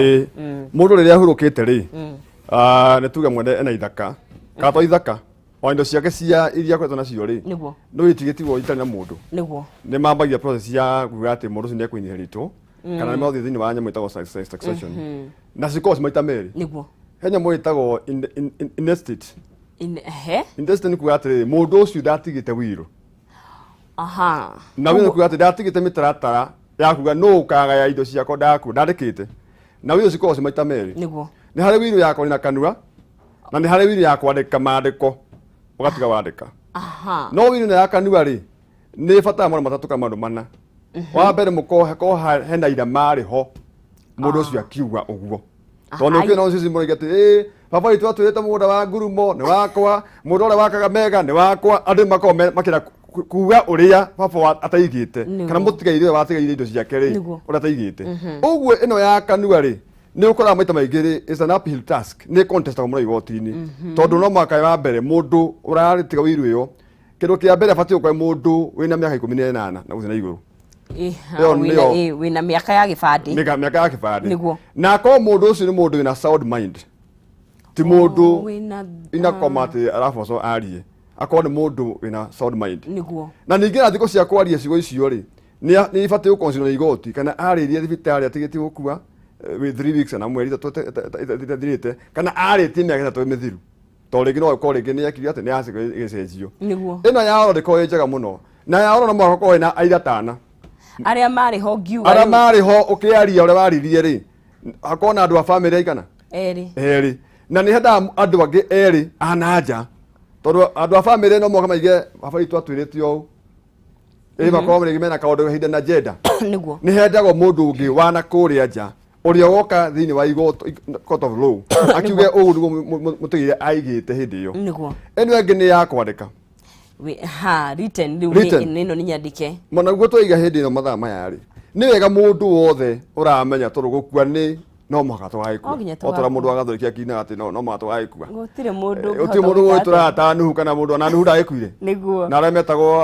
S16: Mũndũ rĩrĩa ahurũkĩte rĩ, nĩ tuge mwene ena ithaka kana to ithaka, o indo ciake cia iria akoretwo nacio rĩ, no itigĩtigwo itarĩ na mũndũ. Nĩ mambagia process ya kuga atĩ mũndũ ũcio nĩ ekũinheritwo kana nĩ mathiĩ thĩinĩ wa nyamũ ĩtagwo succession, na cikoragwo ci maita merĩ. He nyamũ ĩtagwo intestate.
S2: He
S16: Intestate nĩ kuga atĩrĩrĩ, mũndũ ũcio ndatigĩte will. Na will kuga atĩ ndatigĩte mĩtaratara ya kuga nũ ũkagaya indo ciakwa ndakua, ndandĩkĩte. Na will cikoragwo ci maita merĩ. Nĩ harĩ will ya kwaria na kanua na nĩ harĩ will ya kwandĩka maandĩko ũgatiga wandĩka. No will ĩno ya kanua rĩ, nĩ ĩbataraga maũndũ matatũ kana maũndũ mana. Wa mbere, mũkorwo hena ira marĩ ho mũndũ ũcio akiuga ũguo, tondũ nĩ ũkĩona ũcio mũroiga atĩ ĩ baba witũ atwĩrĩte mũgũnda wa ngurumo nĩ wakwa, mũndũ ũrĩa wakaga mega nĩ wakwa. Andũ nĩ makoragwo makĩenda kuga ũrĩa baba ataigĩte kana mũtigaire ũrĩa watigaire indo ciake rĩ, ũrĩa ataigĩte. Ũguo ĩno ya kanua rĩ, nĩ ũkoraga maita maingĩ rĩ, is an uphill task, nĩ contestagwo mũno igoti-inĩ, tondũ no mũhaka wa mbere mũndũ ũrarĩtiga will ĩyo, kĩndũ kĩa mbere abatiĩ gũkorwo mũndũ wĩna mĩaka 18 na gũthiĩ na igũrũ. Ĩyo
S2: Wĩna mĩaka ya gĩbandĩ.
S16: Mĩaka ya kĩbandĩ. Na akorwo mũndũ ũcio nĩ mũndũ wĩna sound mind, ti mũndũ
S2: Wĩna
S16: inakoma atĩ arabocwo arie, akorwo nĩ mũndũ wĩna sound mind. Na ningĩ na thikũ cia kwaria ciugo icio rĩ, nĩ ibatiĩ gũconsider nĩ igoti kana arĩrie thibitarĩ atigĩtie gũkua with 3 weeks kana mweri 3 ĩtathirĩte, kana arĩtie mĩaka 3 mĩthiru, tondũ rĩngĩ no ĩkorwo rĩngĩ nĩ ekire atĩ nĩ yacigo ĩgĩcenjio. Ĩno ya oro ndĩkorwo ĩ njega mũno, na ya oro no mũhaka ũkorwo ĩna aira tana.
S2: Arĩa marĩ ho ngiuga
S16: Arĩa
S2: rĩu.
S16: Marĩ ho ũkĩaria ũrĩa waririe rĩ, hakorwo na andũ a bamĩrĩ aigana?
S2: Erĩ.
S16: Erĩ, na nĩ hendaga andũ angĩ erĩ a na nja, tondũ andũ a bamĩrĩ no moka maige baba witũ atwĩrĩte ũũ. Ĩ makorwo rĩngĩ mena kaũndũ hidden agenda.
S2: Nĩguo.
S16: Nĩ hendagwo mũndũ ũngĩ wana kũrĩa nja ũrĩa woka thĩinĩ wa igoto, court of law, akiuge ũũ nĩguo mũtũgĩre aigĩte hĩndĩ ĩyo. Ĩno ĩngĩ nĩ ya kwandĩka.
S2: Ha written rĩu.
S16: Written.
S2: Nĩ ĩno nĩ nyandĩke.
S16: Mana guo twaiga hĩndĩ ĩno mathaa maya rĩ, nĩ wega mũndũ wothe ũramenya tondũ gũkua nĩ no mũhaka
S2: No nginya
S16: tũgagĩkua. O ta ũrĩa
S2: tũgakua.
S16: Mũndũ wa gathoriki akinaga atĩ no mũhaka tũgagĩkua.
S2: Gũtirĩ mũndũ.
S16: Gũtirĩ mũndũ ũgũtũraga ta Nuhu kana mũndũ ona Nuhu ndagĩkuire. Na arĩa metagwo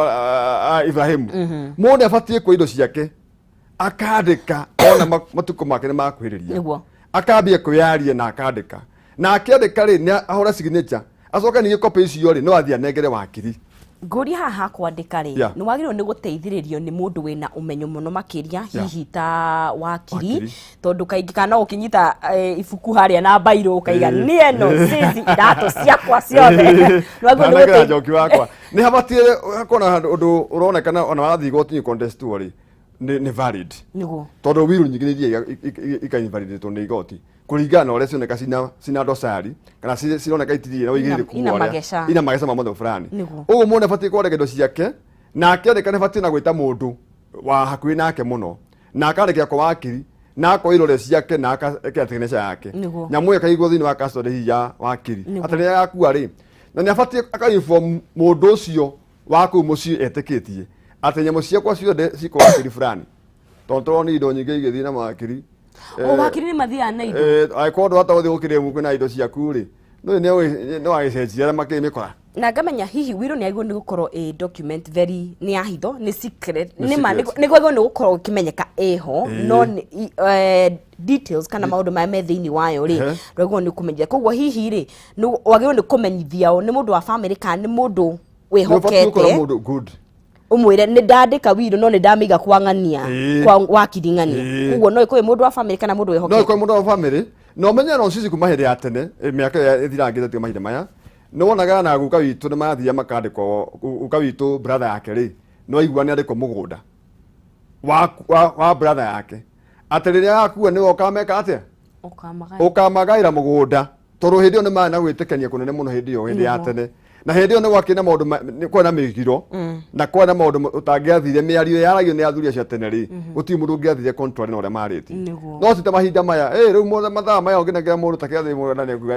S16: Ibrahimu. Mũndũ nĩ abatiĩ kuoya indo ciake akandĩka ona matukũ make nĩ makuhĩrĩria. Akambia kwĩyaria na akandĩka, na akĩandĩka rĩ, nĩ ahũre signature, acoke ningĩ copy icio rĩ, no athiĩ anengere wakiri.
S2: Ngũria haha ha kwandĩka rĩ, nĩ wagĩrĩirwo nĩ gũteithĩrĩrio nĩ mũndũ wĩna ũmenyo mũno makĩria, hihi ta wakiri?
S16: Wakiri.
S2: Tondũ kaingĩ kana no ũkĩnyita ibuku harĩa na mbairũ ũkaiga niĩ ĩno cici iratũ ciakwa ciothe. Nĩ wagĩrĩirwo nĩ
S16: Ndanengera njoki wakwa. Nĩ habatiĩ hakorwo na handũ ũndũ ũronekana ona wathiĩ igoti-inĩ contest rĩ, nĩ valid. Tondũ wiru nyingĩ nĩ ithiaga ikainvalidĩtwo nĩ igoti kũringana na ũrĩa cioneka cina dosari kana cironeka itirĩ na ũigĩrĩrĩku
S2: Ina
S16: wa ũrĩa-
S2: mageca.
S16: ina mageca ma mũthemba fulani. Ũguo mũndũ abatiĩ kwandĩka indo ciake, na akĩandĩka nĩ abatiĩ na gwĩta mũndũ wa hakuhĩ nake mũno, na akandĩkĩra kwa wakiri, na akoya irore ciake na akekĩra signature yake. Nyamũ ĩyo ĩkaigwo thĩinĩ wa custody hihi ya wakiri. Atĩ rĩrĩa agakua rĩ, na nĩ abatiĩ akainform mũndũ ũcio wa kũu mũciĩ etĩkĩtie atĩ nyamũ ciakwa ciothe ci kwa wakiri fulani, tondũ tũrona indo nyingĩ igĩthiĩ na mawakiri.
S2: O wakiri nĩ mathiaga na indo.
S16: Angĩkorwo ndũhota gũthiĩ gũkĩrĩa kwĩna indo ciaku rĩ, no agĩcenjia arĩa makĩrĩ mĩkora.
S2: Na ngamenya hihi wiro nĩ agĩrĩirwo nĩ gũkorwo ĩ document very nĩ ya hitho, nĩ secret.
S16: Nĩ
S2: Nĩ ma
S16: secret.
S2: nĩ kwagĩrĩirwo nĩ gũkorwo ĩkĩmenyeka ĩho, no details kana maũndũ marĩa me thĩinĩ wayo rĩ, ndwagĩrĩirwo nĩ kũmenyithia. Koguo hihi rĩ, wagĩrĩirwo nĩ kũmenyithia o nĩ mũndũ wa family kana nĩ mũndũ
S16: Nĩ ũbatiĩ gũkorwo
S2: wĩhokete,
S16: mũndũ good.
S2: Ũmwĩre nĩ ndandĩka wiro no nĩ ndamĩiga kwa ng'ania, kwa wakiri ng'ania. Koguo no ĩkorwo ĩ mũndũ wa family kana mũndũ
S16: No
S2: wĩhokete.
S16: ĩkorwo mũndũ wa family, na ũmenye no cici kuma hĩndĩ ya tene, mĩaka ĩrĩa ĩthirangĩte tiga mahinda maya, nĩ wonaga na guka witũ nĩ marathiaga makandĩkwo. Guka witũ brother yake rĩ, nĩ waigua nĩ andĩkwo mũgũnda wa brother yake, atĩ rĩrĩa akua nĩwe ũkameka atĩa?
S2: Ũkamagaya.
S16: Ũkamagaĩra mũgũnda, tondũ hĩndĩ ĩyo nĩ marĩ na gwĩtĩkania kũnene mũno hĩndĩ ĩyo, hĩndĩ ya tene. Na hĩndĩ ĩyo nĩ gwakĩrĩ na maũndũ nĩ kwarĩ na mĩgiro na kwarĩ na maũndũ ũtangĩathire. Mĩario yaragio nĩ athuri acio a tene rĩ, gũtirĩ mũndũ ũngĩathire contrary na ũrĩa marĩtie. No ti ta mahinda maya, rĩu mathaa maya ũngĩnengera mũndũ ta kĩathĩ mũgũnda nĩ ekuga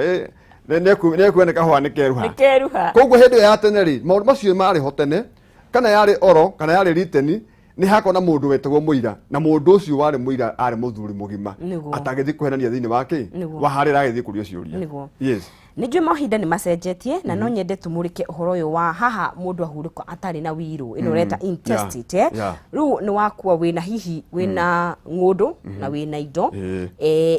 S16: nĩ nĩ kahũa nĩ keruha.
S2: Nĩ keruha.
S16: Koguo hĩndĩ ĩyo ya tene rĩ, maũndũ macio marĩ ho tene, kana yarĩ oro kana yarĩ written, nĩ hakorwo na mũndũ wetagwo mũira, na mũndũ ũcio warĩ mũira arĩ mũthuri mũgima atangĩthiĩ kũhenania thĩinĩ wa kĩ wa harĩa aragĩthiĩ kũrio ciũria. Yes.
S2: Nĩ njũĩ mahinda nĩ macenjetie, na no nyende tũmũrĩke ũhoro ũyũ wa haha mũndũ ahurũka atarĩ na wirũ ĩno ũreta intestate, eh? Rĩu nĩ wakua wĩna hihi wĩna ng'ũndũ na wĩna indo,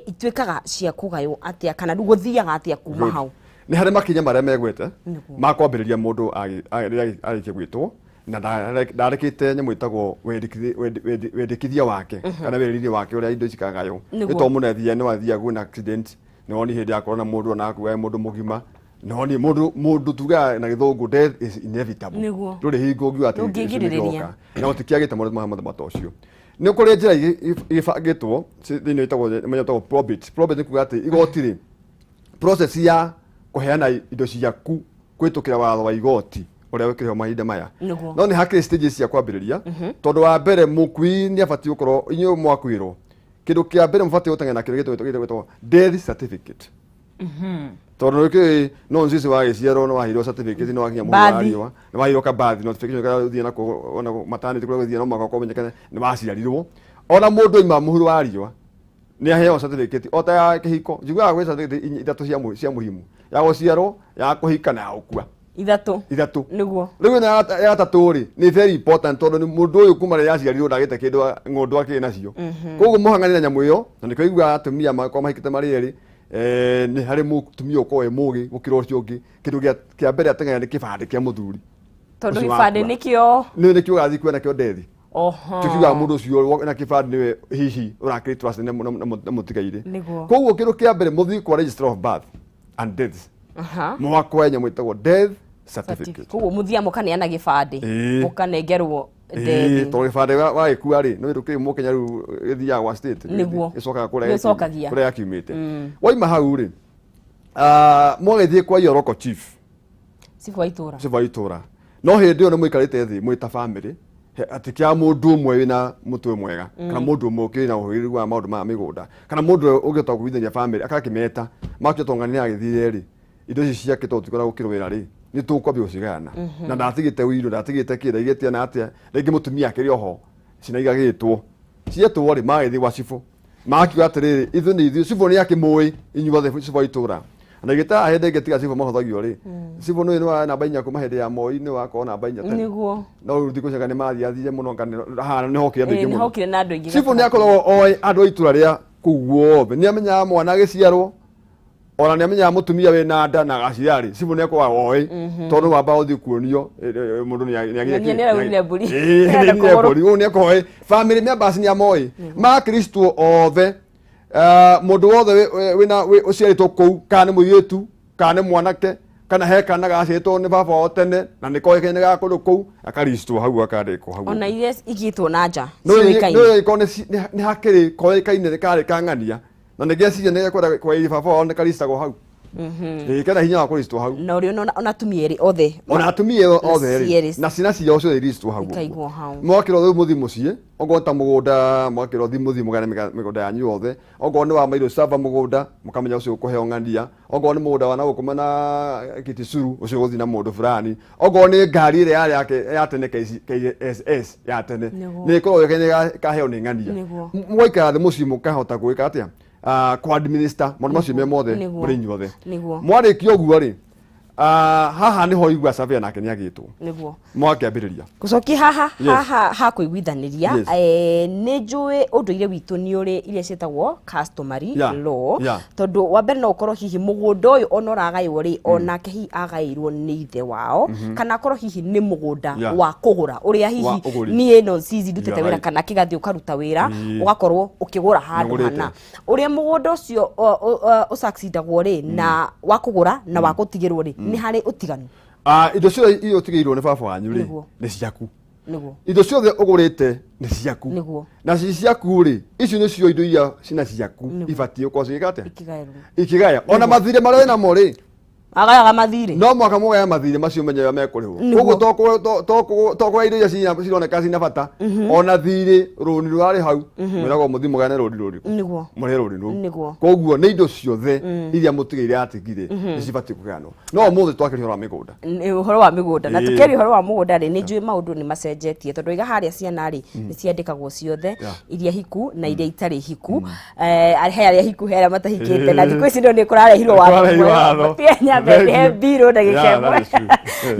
S2: ituĩkaga cia kũgaywo atĩa, kana rĩu gũthiaga atĩa kuma hau?
S16: Nĩ harĩ makinya marĩa megwete ma kwambĩrĩria mũndũ rĩrĩa arĩkia gwĩtwo na ndarĩkĩte nyamũ ĩtagwo wendekithia wake kana wĩrirĩria wake ũrĩa indo cikagaywo. Nĩ tondũ mũndũ athiaga no athiaga kwĩna accident, nĩ woni hĩndĩ ya corona mũndũ ona akua e mũndũ mũgima, no ni mũndũ tugaga na gĩthũngũ death is inevitable. Ndũrĩ hingo ũngiuga atĩ
S2: Ndũngĩgirĩrĩria.
S16: gĩcio nĩkĩroka. Na gũtikĩagĩte maũndũ ma mũthemba ta ũcio. Nĩ kũrĩ njĩra igĩbangĩtwo thĩinĩ ĩtagwo mũnyamũ ũtagwo probate. Probate nĩ kuga atĩ igoti rĩ, process ya kũheana indo ciaku kũhĩtũkĩra watho wa igoti ũrĩa ũkĩrĩ ho mahinda maya. No nĩ hakĩrĩ stages cia kwambĩrĩria, tondũ wa mbere mũkui nĩ abatiĩ gũkorwo inyuĩ mwakuĩrwo, kĩndũ kĩa mbere mũbatiĩ gũteng'era nakĩo gĩtagwo death certificate. Tondũ nĩkĩũĩ no nsisi wagĩciarwo nĩ waheirwo certificate, nĩ wakinya mũhuro wa
S2: Bathi.
S16: riũa nĩ waheirwo kabathi notification karĩa ũthiĩ nako ona maternity kũrĩa ũgĩthiĩ no mũhaka ũmenyekane nĩ waciarirwo. Ona mũndũ aima mũhuro wa riũa nĩ aheo certificate o ta ya kĩhiko. Njiguaga gwĩ certificate ithatũ cia muhimu, ya gũciarwo, ya kũhika na ya gũkua.
S2: Ithatũ.
S16: Ithatũ. Rĩu ĩno ya gatatũ rĩ, nĩ very important, tondũ nĩ mũndũ ũyũ kuma rĩrĩa aciarirwo ndagĩte kĩndũ ng'ũndũ akĩrĩ nacio. Koguo mũhang'ane na nyamũ ĩyo, na nĩkĩo iguaga atumia makorwo mahikĩte marĩ erĩ, nĩ harĩ mũtumia ũkoragwo wĩ mũgĩ gũkĩra ũcio ũngĩ. Kĩndũ kĩa mbere ateng'era nĩ kĩbandĩ kĩa mũthuri.
S2: Tondũ
S16: Ũcio
S2: gĩbandĩ
S16: wakua.
S2: nĩkĩo
S16: Nĩkĩo ũgathiĩ kuona kĩo ndethi. Kĩo kiugaga mũndũ ũcio na kĩbandĩ nĩwe hihi ũrakĩrĩ trust na mũtigairĩ. Koguo kĩndũ kĩa mbere mũthiĩ kwa registrar of birth and deaths. Mũgakoya nyamũ ĩtagwo death certificate.
S2: Koguo mũthiaga mũkaneana gĩbandĩ, mũkanengerwo ndethi.
S16: Tondũ gĩbandĩ wagĩkua rĩ, nĩ wĩndũ kĩrĩ mũkenya rĩu gĩthiaga gwa state. Gĩcokaga kũrĩa
S2: Nĩũcokagia.
S16: kũrĩa yakiumĩte. Waima hau rĩ, mwagĩthiĩ kwa your local chief.
S2: Chief wa itũra.
S16: Chief wa itũra. No hĩndĩ ĩyo nĩ mũikarĩte thĩ mwĩ ta family, Atĩ kĩa mũndũ ũmwe wĩna mũtwe mwega, kana mũndũ ũmwe ũkĩrĩ na ũhĩgĩrĩru wa maũndũ ma mĩgũnda, kana mũndũ ũngĩhota kũiguithania family, akakĩmeta makĩota ng'ania agĩthire rĩ, indo ici ciake tondũ tũkoragwo gũkĩrũĩra rĩ, nĩ tũkwambia gũcigayana. Na ndatigĩte wĩirũ, ndatigĩte kĩ, ndaigĩte na atĩa, rĩngĩ mũtumia akĩrĩ oho, cinaigagĩtwo cietwo rĩ, magĩthiĩ gwa cibũ, makiuga atĩrĩrĩ, ithuĩ nĩ ithuĩ, cibũ nĩ akĩmũĩ inyuothe, cibũ wa itũra na igĩta hĩndĩ ĩngĩ tiga cibũ mahũthagio rĩ, cibũ nĩ wa namba 4 kuma hĩndĩ ya Moi, nĩ wakorwo namba 4 tene. No rĩu thikũ ici nĩ mathiathire mũno, haha nĩ hokire andũ aingĩ
S2: nĩ
S16: mũno.
S2: Hokire na andũ aingĩ.
S16: Cibũ nĩ akoragwo oĩ andũ a itũra rĩa kũu guothe, nĩ amenyaga mwana agĩciarwo, ona nĩ amenyaga mũtumia wĩna nda na agaciara rĩ, cibũ nĩ akoragwo oĩ, tondũ wamba ũthiĩ kuonio mũndũ nĩ agĩire.
S2: Nĩ araunire mbũri.
S16: Ĩĩ, nĩ araunire mbũri. Ũguo nĩ akoragwo oĩ family members, nĩ amoĩ makristo othe, mũndũ wothe wĩna ũciarĩtwo kũu, kana nĩ mũirĩtu kana nĩ mwanake, kana he kana gaciarĩtwo nĩ baba wao tene na nĩ koĩkaine ga kũndũ kũu, akaricitwo hau, akandĩkwo hau.
S2: Ona iria igĩtwo na nja
S16: No
S2: ciũĩkaine.
S16: no ĩkorwo nĩ hakĩrĩ koĩkaine nĩ karĩ kang'ania na nĩ geciria nĩ gekwenda kwaĩria baba wao, nĩ karicitagwo hau. Ĩĩ, kena hinya wa kũricitwo hau.
S2: Na ũrĩa ona atumia erĩ othe.
S16: Ona atumia othe rĩ,
S2: cierĩ.
S16: Na ciana ciao ciothe iricitwo hau.
S2: Ikaigwo hau.
S16: Mwakĩrwo rĩu mũthiĩ mũciĩ, okorwo ta mũgũnda mwakĩrwo thiĩ mũthiĩ mũgane mĩgũnda yanyu yothe, okorwo nĩ wa mairũ saba mũgũnda, mũkamenya ũcio ũkũheo ng'ania, okorwo nĩ mũgũnda wa na gũkũ mwena Kitisuru, ũcio ũgũthiĩ na mũndũ fulani, okorwo nĩ ngari ĩrĩa yarĩ yake ya tene KSS ya tene, nĩ ĩkoragwo yũĩkaine kaheo nĩ ng'ania. Mũgaikara thĩ mũciĩ, mũkahota gwĩka atĩa, kũ administer maũndũ macio me mothe mũrĩ inyuothe. Mwarĩkia ũguo rĩ, haha nĩho igua surveyor nake nĩ agĩtwo. Mwakĩambĩrĩria
S2: Gũcokia haha.
S16: Yes.
S2: Haha ha kũiguithanĩria.
S16: Yes.
S2: Nĩ njũĩ ũndũire witũ nĩ ũrĩ iria ciĩtagwo customary law, tondũ wa mbere no ũkorwo hihi mũgũnda ũyũ ona ũragaywo rĩ, onake hihi agaĩirwo nĩ ithe wao, kana akorwo hihi nĩ mũgũnda wa kũgũra ũrĩa
S16: Wa
S2: hihi
S16: ũgũri.
S2: niĩ no cici ndutĩte
S16: You are
S2: wĩra,
S16: right.
S2: kana kĩgathiĩ ũkaruta wĩra, ũgakorwo ũkĩgũra handũ
S16: Nĩũgũrĩte.
S2: hana ũrĩa mũgũnda ũcio ũsucceedagwo rĩ, na wa kũgũra na wa gũtigĩrwo rĩ, nĩ harĩ ũtiganu?
S16: Indo ciothe iria ũtigĩirwo nĩ baba wanyu rĩ, nĩ ciaku. Indo ciothe ũgũrĩte nĩ ciaku. Na ci ciaku rĩ, icio nĩcio indo iria cina ciaku ibatiĩ gũkorwo cigĩka atĩa?
S2: Ikigaĩrwo.
S16: Ikĩgaya ona mathirĩ marĩa wĩnamo rĩ,
S2: Agayaga mathirĩ.
S16: No mwaka mũgaya mathirĩ macio, menye ũrĩa mekũrĩhwo. Koguo to kũgaya indo iria cironeka cina bata, ona thirĩ rũni rũrarĩ hau, mwĩragwo mũthiĩ mũgayane rũni rũrĩkũ, mũrĩhe rũni rũu. Koguo nĩ indo ciothe iria mũtigĩire atigire nĩ cibatiĩ kũgayanwo, no ũmũthĩ twakĩria ũhoro wa mĩgũnda.
S2: Nĩ ũhoro wa mĩgũnda, na tũkĩaria ũhoro wa mũgũnda rĩ, nĩ njũĩ maũndũ nĩ macenjetie, tondũ iga harĩa ciana rĩ, nĩ ciandĩkagwo ciothe, iria hiku na iria itarĩ hiku. He arĩa hiku, he arĩa matahikĩte, na thikũ ici nĩ kũrarehirwo
S16: Kũrarehirwo watho.
S2: Nyambe
S16: Thank
S2: he
S16: you.
S2: mbirũ ndagĩka
S16: Yeah,
S2: ĩmwe
S16: that is true.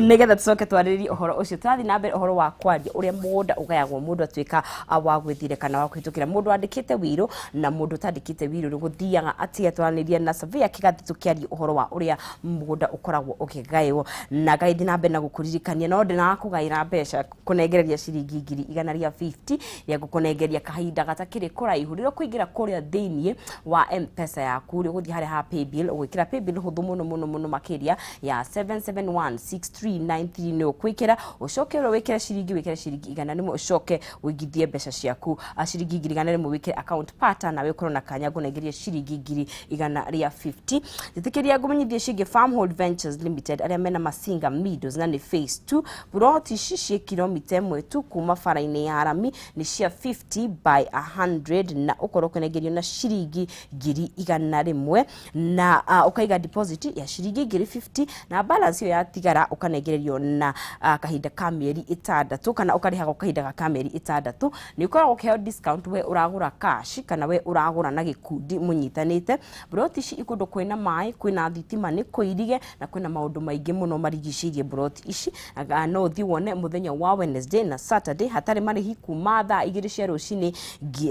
S2: nĩgetha tũcoke twarĩrĩrie ũhoro ũcio. Tũrathiĩ na mbere ũhoro wa kwaria ũrĩa mũgũnda ũgayagwo mũndũ atuĩka wa gwĩthire kana wa kũhĩtũkĩra, mũndũ wandĩkĩte wĩirũ na mũndũ ũtandĩkĩte wĩirũ nĩ gũthiaga atĩa. Twaranĩria na Surveyor Kĩgathi tũkĩaria ũhoro wa ũrĩa mũgũnda ũkoragwo ũkĩgaywo, na ngagĩthiĩ na mbere na gũkũririkania no ndĩrakũgaĩra mbeca kũnengereria ciringi 150,000 rĩa gũkũnengeria kahinda gatakĩrĩ kũraihu. Rĩrĩa ũkũingĩra kũrĩa thĩiniĩ wa M-Pesa yaku rĩ, ũgũthiĩ harĩa ha paybill, ũgwĩkĩra paybill hũthũ mũno mũno mũno makĩria ya 7716393, nĩ ũkwĩkĩra, ũcoke ũrĩa wĩkĩre ciringi, wĩkĩre ciringi 100, ũcoke ũigithie mbeca ciaku, ciringi 100,000 wĩkĩre account pattern, nawe ũkorwo na kanya ngũnengeria ciringi 150,000. Njĩtĩkĩria ngũmenyithie ciĩgiĩ Farmhold Ventures Limited arĩa mena Masinga Meadows, na nĩ phase 2. Buroti ici ciĩ kilomita 1 tu kuma bara-inĩ ya rami, nĩ cia 50 by 100, na ũkorwo ũkĩnengerio na ciringi 100,000, na ũkaiga deposit ya ciringi 50,000, na balance ĩyo yatigara ũkanengererio na kahinda ka mĩeri 6, kana ũkarĩhaga kahinda ka mĩeri 6. Nĩ ũkoragwo ũkĩheo discount we ũragũra cash kana we ũragũra na gĩkundi mũnyitanĩte. Buroti ici ikũndũ kwĩna maĩ, kwĩna thitima, nĩ kũirige, na kwĩna maũndũ maingĩ mũno marigicĩirie buroti ici. No ũthiĩ wone mũthenya wa Wednesday na Saturday hatarĩ marĩhi kuma thaa 2 cia rũcinĩ,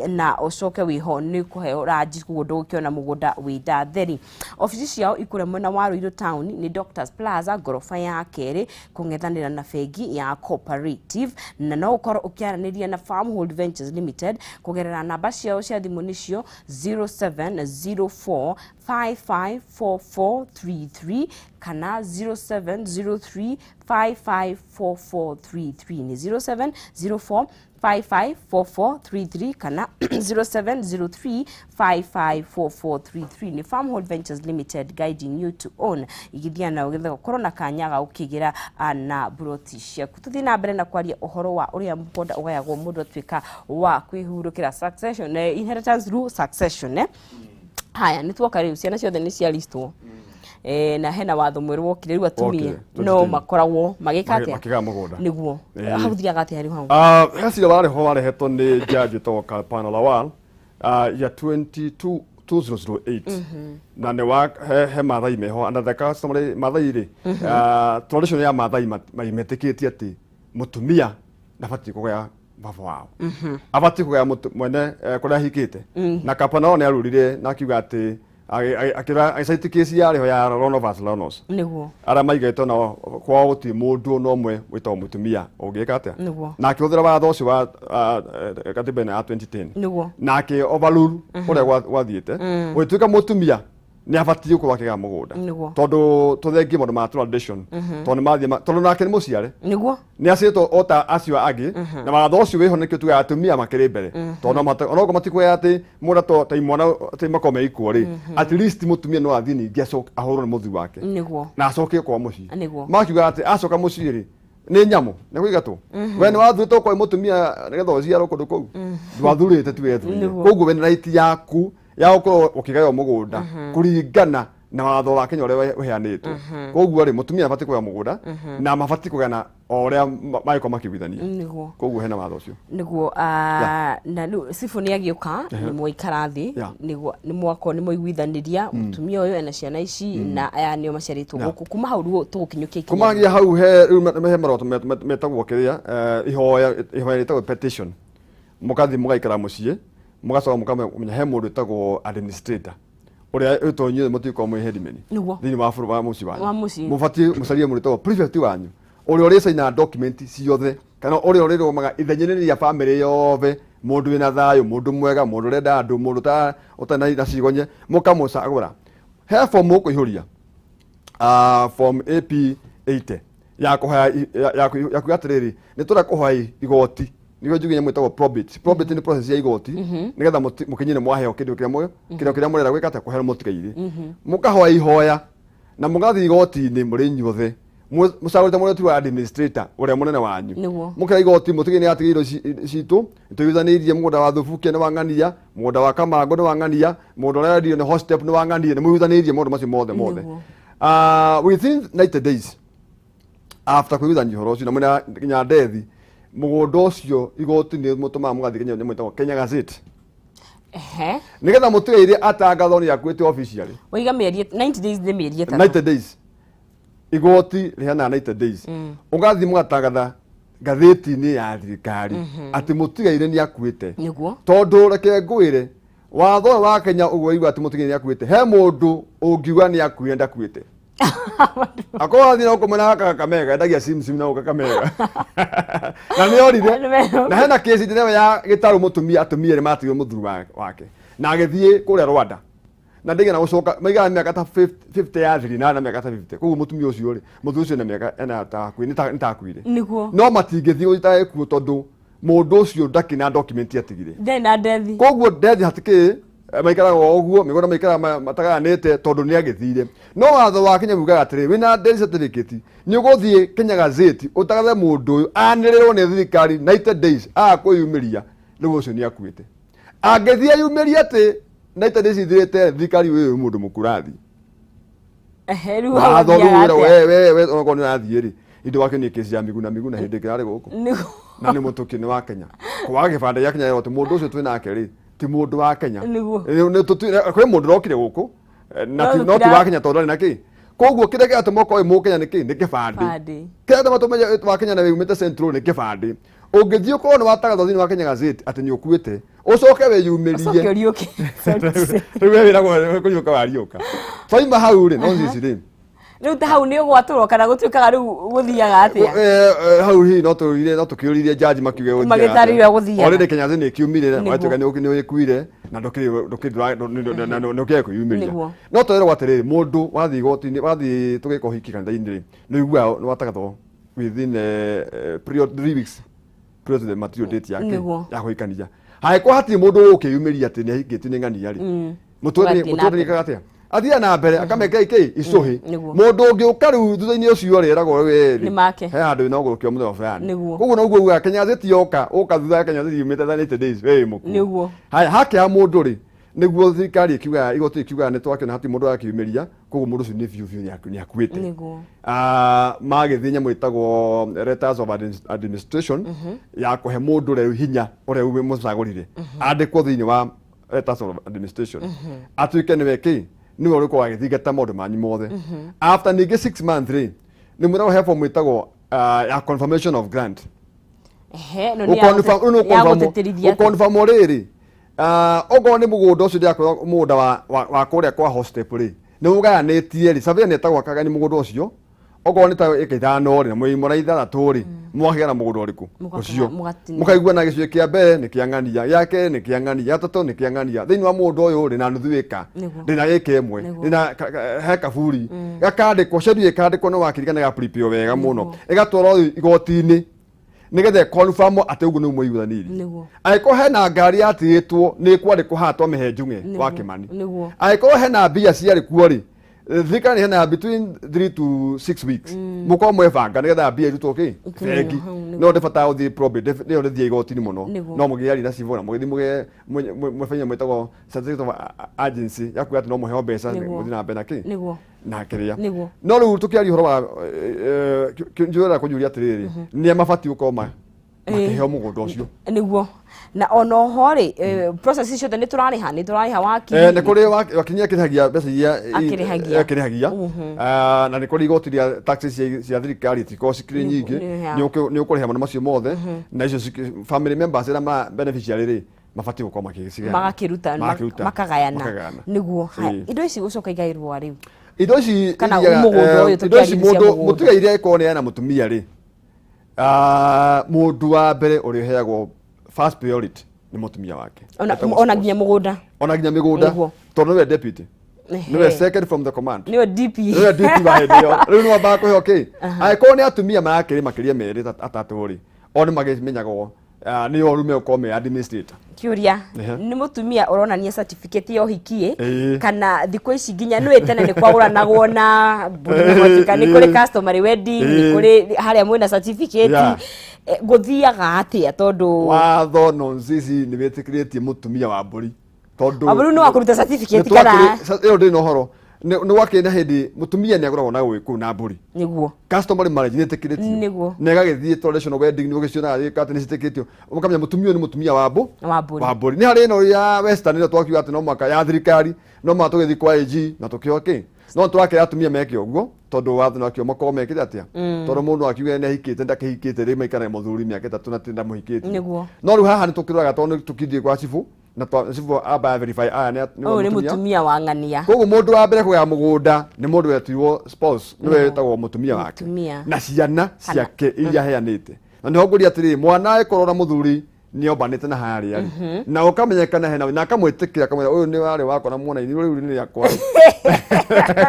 S2: na ũcoke wĩho nĩ kũheo ranji, koguo ndũgũkĩona mũgũnda wĩ ndatheri. Obici ciao ikũrĩa mwena wa Ruiru Town, nĩ Doctors Plaza, ngoroba ya kerĩ, kũng'ethanĩra na bengi ya Cooperative, na no ũkorwo ũkĩaranĩria na Farmhold Ventures Limited kũgerera namba ciao cia thimũ, nĩcio 0704 554433 kana 0703. 554433, nĩ 0704 554433 kana 0703 554433. Nĩ Farmhold Ventures Limited, guiding you to own. Igithia na ũgetha gũkorwo na kanya ga gũkĩgĩra na broti ciaku. Tũthiĩ na mbere na kwaria ũhoro wa ũrĩa mũgũnda ũgayagwo mũndũ atuĩka wa kwĩhurũkĩra, succession, inheritance through succession. Haya, nĩ tuoka rĩu ciana ciothe nĩ ciaristwo, na hena watho mwerũ wokire rĩu atumia
S16: Wokire,
S2: no
S16: 2010.
S2: makoragwo magĩka atĩa?
S16: Makĩgaya mũgũnda.
S2: Nĩguo. Hau thiaga atĩa rĩu hau?
S16: Ah, he cira warĩ ho warehetwo nĩ judge wĩtagwo Kalpana Lawal, ya 22 2008, na nĩ wa he Mathai meho, and the customary Mathai rĩ, tradition ya Mathai metĩkĩtie atĩ mũtumia ndabatiĩ kũgaya baba wao, abatiĩ kũgaya mwene kũrĩa ahikĩte. Na Kalpana Lawal nĩ arurire na akiuga atĩ akĩra agĩcite kesi yarĩ ho ya Rono vs Ronos, arĩa maigĩtwo nao kwao gũtirĩ mũndũ ona ũmwe wĩtagwo mũtumia ũngĩka atĩa. Na akĩhũthĩra watho ũcio wa katiba ĩno ya 2010 na akĩ overrule ũrĩa gwathiĩte, gũgĩtuĩka mũtumia nĩ abatiĩ gũkorwo akĩgaya mũgũnda, tondũ tũthengie maũndũ ma tradition, tondũ nĩ mathiĩ tondũ nake nĩ mũciare, nĩ aciĩtwo o ta acio angĩ, na watho ũcio wĩho nĩkĩo tugaga atumia makĩrĩ mbere, tondũ no mahote onokorwo matikuoya atĩ mũndũ ta imwana atĩ makorwo me ikuo rĩ, at least mũtumia no athiĩ ningĩ acoke ahũrwo nĩ mũthuri wake na acoke kwa mũciĩ. Makiuga atĩ acoka mũciĩ rĩ, nĩ nyamũ nĩ kũigatwo. We nĩ wathurĩte ũkorwo wĩ mũtumia nĩgetha ũciarwo kũndũ kũu? Ndwathurĩte, ti wethurire. Koguo wĩna right yaku ya gũkorwo ũkĩgaywo mũgũnda kũringana na watho wa Kenya ũrĩa ũheanĩtwo. Koguo rĩ, mũtumia abatiĩ kũgaya mũgũnda na mabatiĩ kũgayana o ũrĩa mangĩkorwo makĩiguithania. Koguo hena watho ũcio.
S2: Nĩguo, na rĩu cibũ nĩ agĩũka, nĩ mwaikara thĩ, nĩguo nĩ mwakorwo nĩ mwaiguithanĩria, mũtumia ũyũ ena ciana ici na aya nĩo maciarĩtwo gũkũ. Kuma hau rĩu tũgũkinyũkia ikinya.
S16: Kumagia hau he rĩu he maroto metagwo kĩrĩa, ihoya rĩtagwo petition. Mũgathiĩ mũgaikara mũciĩ, mũgacoka mũkamenya he mũndũ wĩtagwo administrator ũrĩa wĩtwo inyuĩ mũtigũkorwo mwĩ headman thĩinĩ wa bũrũri wa mũciĩ wanyu.
S2: Wa mũciĩ.
S16: Mũbatiĩ mũcarie mũndũ wĩtagwo prefect wanyu ũrĩa ũrĩcaina document ciothe kana ũrĩa ũrĩrũgamaga ithenya-inĩ rĩa family yothe, mũndũ wĩna thayũ, mũndũ mwega, mũndũ ũrenda andũ, mũndũ ũtarĩ na cigonye, mũkamũcagũra. He form mũkũihũria, form AP 80 ya kũhoya ya kuga atĩrĩrĩ, nĩ tũrenda kũhoya igoti, nĩguo njuge nyamũ ĩtagwo probate. Probate nĩ process ya igoti nĩgetha mũkinye nĩ mwaheo kĩndũ kĩrĩa kĩndũ kĩrĩa mũrenda gwĩka atĩa, kũheo mũtigairĩ. Mũkahoya ihoya na mũgathiĩ igoti-inĩ mũrĩ inyuothe mũcagũrĩte mũrĩa wa administrator ũrĩa mũnene wanyu. Mũkĩra igoti mũtigĩ nĩ atigĩirwo citũ, tũiguithanĩirie mũgũnda wa Thubukia nĩ wa ng'ania, mũgũnda wa Kamangũ nĩ wa ng'ania, mũgũnda ũrĩa wendirio nĩ Hostep nĩ wa ng'ania, nĩ mũiguithanĩirie maũndũ macio mothe mothe. Within 90 days after kũiguithania ũhoro ũcio na mwĩna nginya ndethi mũgũnda ũcio, igoti nĩ mũtũmaga mũgathiĩ Kenya, nyamũ ĩtagwo Kenya Gazette, nĩgetha mũtigaire atangathwo nĩ akuĩte officially.
S2: Waiga mĩeri 90 days nĩ mĩeri 3.
S16: 90 days, igoti rĩheanaga 90 days, ũgathiĩ mũgatangatha ngathĩti-inĩ ya thirikari atĩ mũtigaire nĩ akuĩte. Tondũ reke ngwĩre, watho ũyũ wa Kenya ũguo igua atĩ mũtigaire nĩ akuĩte, he mũndũ ũngiuga nĩ akuire ndakuĩte, akorwo athiĩ na gũkũ mwena wa Kakamega endagia sim na gũkũ Kakamega na nĩ orire. Na hena kesi ndĩrewe ya gĩtarũ, mũtumia, atumia erĩ matigire mũthuri wake na agĩthiĩ kũrĩa Rwanda na ndĩgana gũcoka, maigana mĩaka ta 50 ya thiri na mĩaka ta 50. Koguo mũtumia ũcio rĩ, mũthuri ũcio na mĩaka ena ta hakuhĩ nĩ ta akuire. No matingĩthiĩ gũthitanga gĩkuũ tondũ mũndũ ũcio ndakĩ na document atigire.
S2: Ndarĩ na ndethi.
S16: Koguo ndethi hatikĩ, maikaraga o ũguo mĩgũnda maikaraga matagayanĩte tondũ nĩ agĩthire. No watho wa Kenya ugaga atĩrĩ, wĩna death certificate nĩ ũgũthiĩ Kenya Gazette ũtagathe mũndũ ũyũ anĩrĩrwo nĩ thirikari 90 days aga kwĩyumĩria, rĩu ũcio nĩ akuĩte. Angĩthiĩ eyumĩrie atĩ 90 days ithirĩte, thirikari ũyũ mũndũ mũkurathi.
S2: Ehe, rĩu hau
S16: Watho rĩu
S2: athiaga
S16: wĩra
S2: atĩa?
S16: we onakorwo nĩ ũrathiĩ rĩ, indo wake nĩ kesi ya Miguna Miguna hĩndĩ ĩngĩ yarĩ gũkũ na nĩ mũtũki nĩ wa Kenya kwaga gĩbandĩ gĩa Kenya atĩ mũndũ ũcio twĩ nake rĩ ti mũndũ wa Kenya. Kwĩ mũndũ ũrokire gũkũ, na no ti wa Kenya tondũ ndarĩ na kĩ. Koguo kĩrĩa kĩratũma ũkorwo wĩ mũkenya nĩ kĩ? Nĩ kĩbandĩ.
S2: Bandĩ.
S16: Kĩrĩa gĩatũma tũmenye wa Kenya na wĩumĩte Central nĩ kĩbandĩ. Ũngĩthiĩ ũkorwo nĩ watangathwo thĩinĩ wa Kenya Gazette atĩ nĩ ũkuĩte, ũcoke wĩyumĩrie,
S2: Ũcoke ũriũke. Sorry to say.
S16: Rĩu we wĩragwo kũriũka wariũka twaima hau rĩ, no cici rĩ.
S2: Rĩu ta hau nĩ ũgwatũrwo kana gũtuĩkaga rĩu gũthiaga atĩa?
S16: Hau hihi no tũrire no tũkĩũririe jaji makiuge gũthiaga
S2: Magĩtarĩria
S16: atĩa.
S2: gũthiaga.
S16: Already Kenya nĩ kiumire, watuĩka nĩ ũkuire na ndũkĩrĩ ndũkĩrĩ kwĩyumĩria. No twerwo atĩrĩrĩ, mũndũ wathiĩ igoti-inĩ, wathiĩ tũgĩka ũhiki kanitha-inĩ rĩ, nĩ ũiguaga nĩ watagathwo. within period 3 weeks prior to the material date yake
S2: Nĩguo.
S16: ya kũhikania. Hangĩkorwo hatirĩ mũndũ ũkĩyumĩria atĩ nĩ ahikĩtio nĩ ng'ania rĩ,
S2: Ũgathiĩ na
S16: mũtũrĩre
S2: mbere.
S16: atĩa athiaga na mbere akameka ikĩ icũhĩ.
S2: Nĩguo.
S16: Mũndũ ũngĩ ũka rĩu thutha-inĩ ũcio rĩ, eragwo we
S2: Nĩ make.
S16: he handũ wĩna ũgũrũki wa mũthemba fulani.
S2: Nĩguo.
S16: Koguo noguo ugaga Kenya Gazeti yoka ũka thutha wa Kenya Gazeti yumĩte 90 days we wĩ mũkuo.
S2: Nĩguo.
S16: Haya, hakĩa mũndũ rĩ, nĩguo thirikari ĩkiugaga, igoti ĩkiugaga nĩ twakĩona hatirĩ mũndũ ũrakiumĩria, koguo mũndũ ũcio nĩ biũ biũ nĩ akuĩte.
S2: Nĩguo.
S16: Magĩthiĩ nyamũ ĩtagwo letters of administration ya kũhe mũndũ ũrĩa hinya ũrĩa mũcagũrire andĩkwo thĩinĩ wa letters of administration, atuĩke nĩwe kĩ, nĩwe ũrĩkorwo agĩthingata maũndũ manyu mothe. After ningĩ 6 months rĩ, nĩ mwĩragwo he form ĩtagwo ya confirmation of grant.
S2: Ehe, no nĩ ya ya gũtĩtĩrithia atĩ-
S16: Ũkonfirm rĩrĩ, okorwo nĩ mũgũnda ũcio ndĩrakwĩra mũgũnda wa kũrĩa kwa hostep rĩ, nĩ ũgayanĩtie rĩ, surveyor nĩ etagwo akagayania mũgũnda ũcio, okorwo nĩ ta ĩka 5 rĩ, na mwĩ 6 rĩ, mwakĩgana mũgũnda ũrĩkũ ũcio, mũkaiguana gĩcunjĩ kĩa mbere nĩ kĩa ng'ania, gĩa kerĩ nĩ kĩa ng'ania, gĩa gatatũ nĩ kĩa ng'ania. Thĩinĩ wa mũgũnda ũyũ rĩ, na nuthu ĩka ndĩna gĩka ĩmwe, ndĩna he kaburi gakandĩkwo, schedule ĩkandĩkwo nĩ wakiri kana ĩgaprepare wega mũno, ĩgatwarwo igoti-inĩ nĩgetha ĩkonfirm atĩ ũguo nĩguo mwaiguithanĩirie. Angĩkorwo hena ngari yatigĩtwo nĩ ĩkwandĩkwo haha twamĩhe Njung'e wa Kĩmani. Angĩkorwo hena mbia ciarĩ kuo rĩ, thirikari henaga between 3 to 6 weeks mũkorwo mwebanga nĩgetha mbia irutwo kĩ
S2: Ikinyio
S16: bengi.
S2: hau, nĩguo.
S16: No ndĩbataga gũthiĩ probate, nĩyo ndĩthiĩ igoti-inĩ mũno.
S2: Nĩguo.
S16: No mũgĩaria na cibũ na mũgĩthiĩ mũgĩe mwebenya mwĩtagwo certificate of agency ya kuga atĩ no mũheo mbeca mũthiĩ na mbere na kĩ na kĩrĩa. No rĩu tũkĩaria ũhoro wa njũra kũnjũria atĩrĩrĩ, nĩa mabatiĩ gũkorwo makĩheo mũgũnda ũcio?
S2: Nĩguo, na ona oho rĩ, process ciothe nĩ tũrarĩha, nĩ tũrarĩha wakiri.
S16: Nĩ kũrĩ wakiri akĩrĩhagia mbeca iria
S2: Akĩrĩhagia.
S16: Akĩrĩhagia. Na nĩ kũrĩ igoti rĩa taxes cia thirikari itikoragwo cikĩrĩ nyingĩ. Nĩ ũkũrĩha maũndũ macio mothe, na icio family members arĩa ma beneficiary rĩ, mabatiĩ gũkorwo makĩcigayana.
S2: Magakĩruta
S16: Magakĩruta.
S2: Makagayana.
S16: Makagayana.
S2: Nĩguo. Haya, indo ici gũcoka igaĩrwo rĩu
S16: Indo ici
S2: kana
S16: ithiaga,
S2: mũgũnda ũyũ
S16: indo ici
S2: tũkĩarĩria cia
S16: mũndũ
S2: mũgũnda.
S16: mũtigaire ĩkorwo nĩ ena mũtumia rĩ, mũndũ wa mbere ũrĩa ũheagwo first priority nĩ mũtumia wake.
S2: Ona
S16: Etagwo
S2: ona
S16: spouse.
S2: nginya mũgũnda.
S16: Ona nginya mĩgũnda, tondũ nĩwe deputy, nĩwe second from the command.
S2: Nĩwe DP.
S16: Nĩwe DP wa hĩndĩ ĩyo. Rĩu nĩ wambaga kũheo kĩ, angĩkorwo nĩ atumia marakĩrĩ makĩria merĩ atatũ rĩ, o nĩ magĩmenyagwo nĩo arume gũkorwo me administrator.
S2: Kĩũria, nĩ mũtumia ũronania certificate ya ũhiki ĩ, kana thikũ ici nginya nĩ tene nĩ kwagũranagwo na mbũri na mwatĩka, nĩ kũrĩ customary wedding, nĩ kũrĩ harĩa mwĩna certificate? Gũthiaga atĩa, tondũ
S16: Watho nonzizi nĩ wĩtĩkĩrĩtie mũtumia wa mbũri, tondũ
S2: Wa mbũri nĩ wa kũruta certificate
S16: Nĩ
S2: kana?
S16: Ĩyo ndĩrĩ na ũhoro. Nĩ gwakĩrĩ na hĩndĩ mũtumia nĩ agũragwo na gũgĩkũyũ na mbũri. Customary marriage nĩ ĩtĩkĩrĩtio. Na ĩgagĩthiĩ traditional wedding, nĩ ũgĩcionaga gĩka atĩ nĩ ciĩtĩkĩrĩtio, ũkamenya mũtumia ũyũ nĩ mũtumia wa mbũ
S2: Wa mbũri.
S16: Wa mbũri. Nĩ harĩ ĩno ya western ĩno twakiuga atĩ no mũhaka ya thirikari, no mũhaka tũgĩthiĩ kwa AG na tũkĩoa kĩ, no tũrakĩra atumia meke ũguo tondũ watho nĩ wakĩo makorwo mekĩte atĩa. Tondũ mũndũ akiuga nĩ ahikĩte, ndakĩhikĩte rĩ, maikaraga mũthuri mĩaka 3 na ndamũhikĩtie. No rĩu haha nĩ tũkĩroraga tondũ nĩ tũkindie kwa cibũ na cibũ amba verify aya nĩ
S2: Ũyũ nĩ mũtumia wa ng'ania.
S16: Koguo mũndũ wa mbere kũgaya mũgũnda nĩ mũndũ wetirwo spouse, nĩwe wĩtagwo mũtumia wake
S2: Mũtumia.
S16: na ciana ciake iria aheanĩte. Na nĩho ngũria atĩrĩrĩ, mwana angĩkorwo na mũthuri nĩ ombanĩte na harĩa rĩ, na ũkamenyekana hena na akamwĩtĩkĩra, akamwĩra ũyũ nĩ warĩ wakwa na mwana rĩu nĩ rĩakwa rĩ.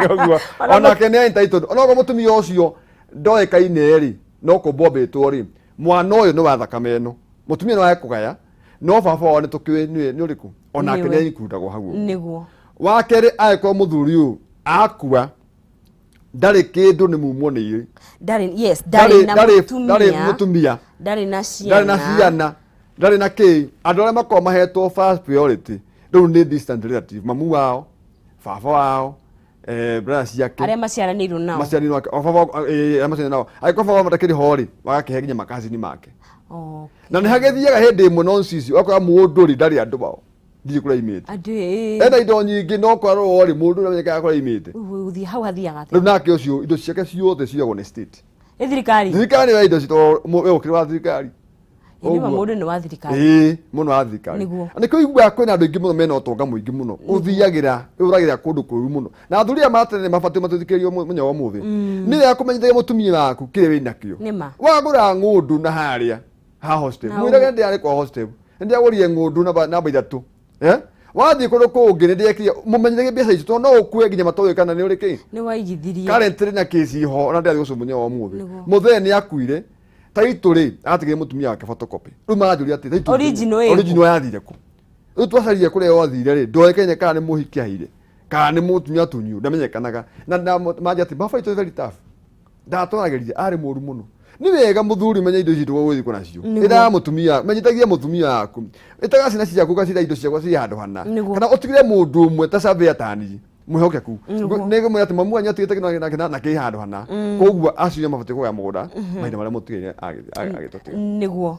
S16: Koguo onake nĩ entitled, onokorwo mũtumia ũcio ndoĩkaine rĩ, no kũmbwo mbĩtwo rĩ, mwana ũyũ nĩ wa thakame ĩno, mũtumia no ekũgaya, no baba wao nĩ tũkĩũĩ nĩ ũrĩkũ, onake
S2: Nĩwe.
S16: nĩ includagwo hau ũguo. Wa kerĩ, angĩkorwo mũthuri ũyũ akua ndarĩ kĩndũ, nĩ mumwo nĩ irĩ.
S2: Ndarĩ, yes, ndarĩ na
S16: Ndarĩ
S2: mũtumia.
S16: Mũtumia.
S2: Ndarĩ na
S16: Ndarĩ na
S2: ciana.
S16: ciana, ndarĩ na kĩ, andũ arĩa makoragwo mahetwo first priority rĩu nĩ distant relative, mamu wao, baba wao, brother ciake.
S2: Arĩa maciaranĩirwo nao.
S16: Maciaranĩirwo nake. O baba, arĩa maciaranĩirwo nao. Angĩkorwo baba wao matakĩrĩ ho rĩ, magakĩhe nginya makazini make. Na nĩ hagĩthiaga hĩndĩ ĩmwe nonsense, ũgakora mũndũ rĩ ndarĩ andũ ao, ndirĩ kũrĩa imĩte.
S2: Andũ ĩ.
S16: Ena indo nyingĩ, no kwarorwo rĩ, mũndũ ũrĩa kũrĩa imĩte.
S2: Gũthiĩ hau hathiaga atĩa?
S16: Rĩu nake ũcio indo ciake ciothe cioyagwo nĩ state.
S2: Nĩ thirikari.
S16: Thirikari yoya indo citũ, we ũkĩrĩ wa thirikari.
S2: Ĩ, nĩma.
S16: Ũguo.
S2: Mũndũ nĩ wa thirikari.
S16: Ĩĩ, mũno wa thirikari. Na nĩkĩo ũiguaga kwĩna andũ aingĩ mũno mena ũtonga mũingĩ mũno, ũthiagĩra ũragĩra kũndũ kũru mũno, na athuri aya matene mabatiĩ matũthikĩrĩrio mũthenya wa ũmũthĩ. Nĩ wega kũmenyithagia mũtumia waku kĩrĩa wĩnakĩo. Wagũra ng'ũndũ na harĩa ha hostel,
S2: Na
S16: mwĩrage ndĩrarĩ kwa hostel, nĩndĩragũrire ng'ũndũ namba 3. Wathiĩ kũndũ kũngĩ nĩ ndĩekire mũmenyithage biacara icio tondũ no ũkue nginya matoĩ kana nĩ ũrĩ kĩ.
S2: Nĩ waigithirie.
S16: Currently na kesi ho ona ndĩrathiĩ gũcumunya o mũthĩ.
S2: Nĩguo.
S16: Mũthee nĩ akuire taitũ rĩ atigire mũtumia wake photocopy. Rĩu maranjũria atĩ taitũ
S2: Original ĩkũ?
S16: Original yathire kũ? Rĩu twacarire kũrĩa yathire rĩ ndoĩkaine kana nĩ mũhiki aheire kana nĩ mũtumia tunyu ndamenyekanaga na manja atĩ baba itũ very tough ndatwaragĩria arĩ mũru mũno. Nĩ wega mũthuri menye indo ici tũgũgĩthikwo nacio.
S2: Nĩguo.
S16: Ĩraga mũtumia menyithagia mũtumia waku ĩtaga ciana ciaku gacira indo ciakwa ciĩ handũ hana.
S2: Nĩguo.
S16: Kana ũtigĩre mũndũ ũmwe ta surveyor tani mwĩhokeku.
S2: Nĩguo.
S16: Nĩ ngũmwĩra atĩ mamu wanyu atigĩte kĩna na kĩna na kĩ handũ hana. Koguo acio nĩo mabatiĩ kũgaya mũgũnda mahinda marĩa mũtigĩire agĩtũtiga.
S2: Nĩguo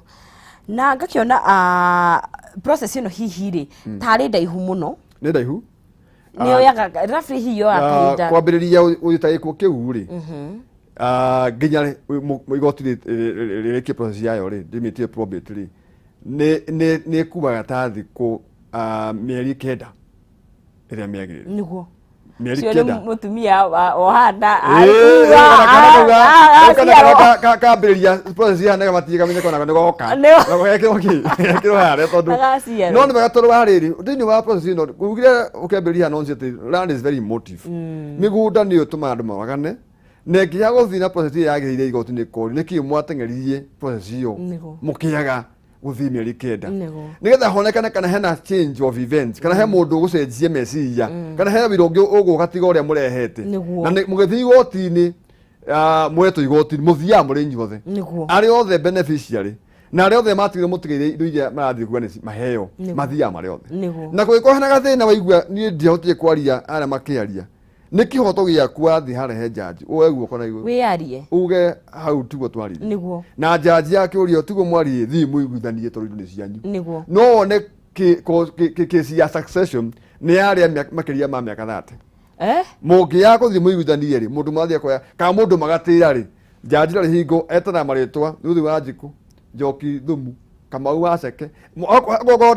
S2: na ngakĩona process ĩno hihi rĩ tarĩ ndaihu mũno.
S16: Nĩ ndaihu.
S2: Nĩ yoyaga roughly hihi yoyaga kahinda.
S16: Kwambĩrĩria gũthita gĩkuũ kĩu rĩ nginya igoti rĩrĩkie process yayo rĩ rĩmĩtie probate rĩ nĩ ĩkuaga ta thikũ mĩeri 9 ĩrĩa mĩagĩrĩru.
S2: Nĩguo.
S16: Mĩeri
S2: Ũcio nĩ
S16: 9.
S2: mũtumia ohana.
S16: Kambĩrĩria process ya nega matige kamenye kona nĩ goka.
S2: Nĩ-
S16: Na gekĩrwo kĩ gekĩrwo harĩa tondũ
S2: Agaciarwo.
S16: no nĩ wega tondũ wa rĩrĩ thĩinĩ wa process ĩno ugire ũkĩambĩrĩria nonsense atĩ land is very emotive. Mĩgũnda nĩyo ĩtũmaga andũ maragane na ĩngĩaga gũthiĩ na process ĩrĩa yagĩrĩire igoti-inĩ kori nĩkĩ mwateng'eririe process ĩyo
S2: Nĩguo.
S16: mũkĩaga gũthiĩ mĩeri 9
S2: Nĩguo.
S16: nĩgetha honekane kana hena change of events kana he mũndũ ũgũcenjia meciria kana he wĩra ũngĩ ũgũka tiga ũrĩa mũrehete.
S2: Nĩguo.
S16: Na mũgĩthiĩ igoti-inĩ mwetwo igoti-inĩ mũthiaga mũrĩ inyuothe.
S2: Nĩguo.
S16: Arĩa othe beneficiary na arĩa othe matigire mũtigĩire indo iria marathiĩ kuga nĩ maheo.
S2: Nĩguo.
S16: Mathiaga marĩ othe.
S2: Nĩguo.
S16: Na kũngĩkorwo hena gathĩna waigua niĩ ndiahotire kwaria arĩa makĩaria nĩ kĩhoto gĩaku wathiĩ harĩa he jaji woe guoko na igũrũ
S2: wĩyarie
S16: uge hau tiguo twaririe.
S2: Nĩguo.
S16: Na jaji akĩũria tiguo mwaririe thiĩ mũiguithanie tondũ indo nĩ cianyu.
S2: Nĩguo.
S16: No wone kesi ya succession nĩ yarĩa makĩria ma mĩaka 30. Mũngĩaga gũthiĩ mũiguithanie rĩ mũndũ mathiĩ akoya kana mũndũ magatĩra rĩ jaji ndarĩ hingo etana marĩtwa Ruth wa Njikũ Njoki Thumu Kamau wa Ceke okorwo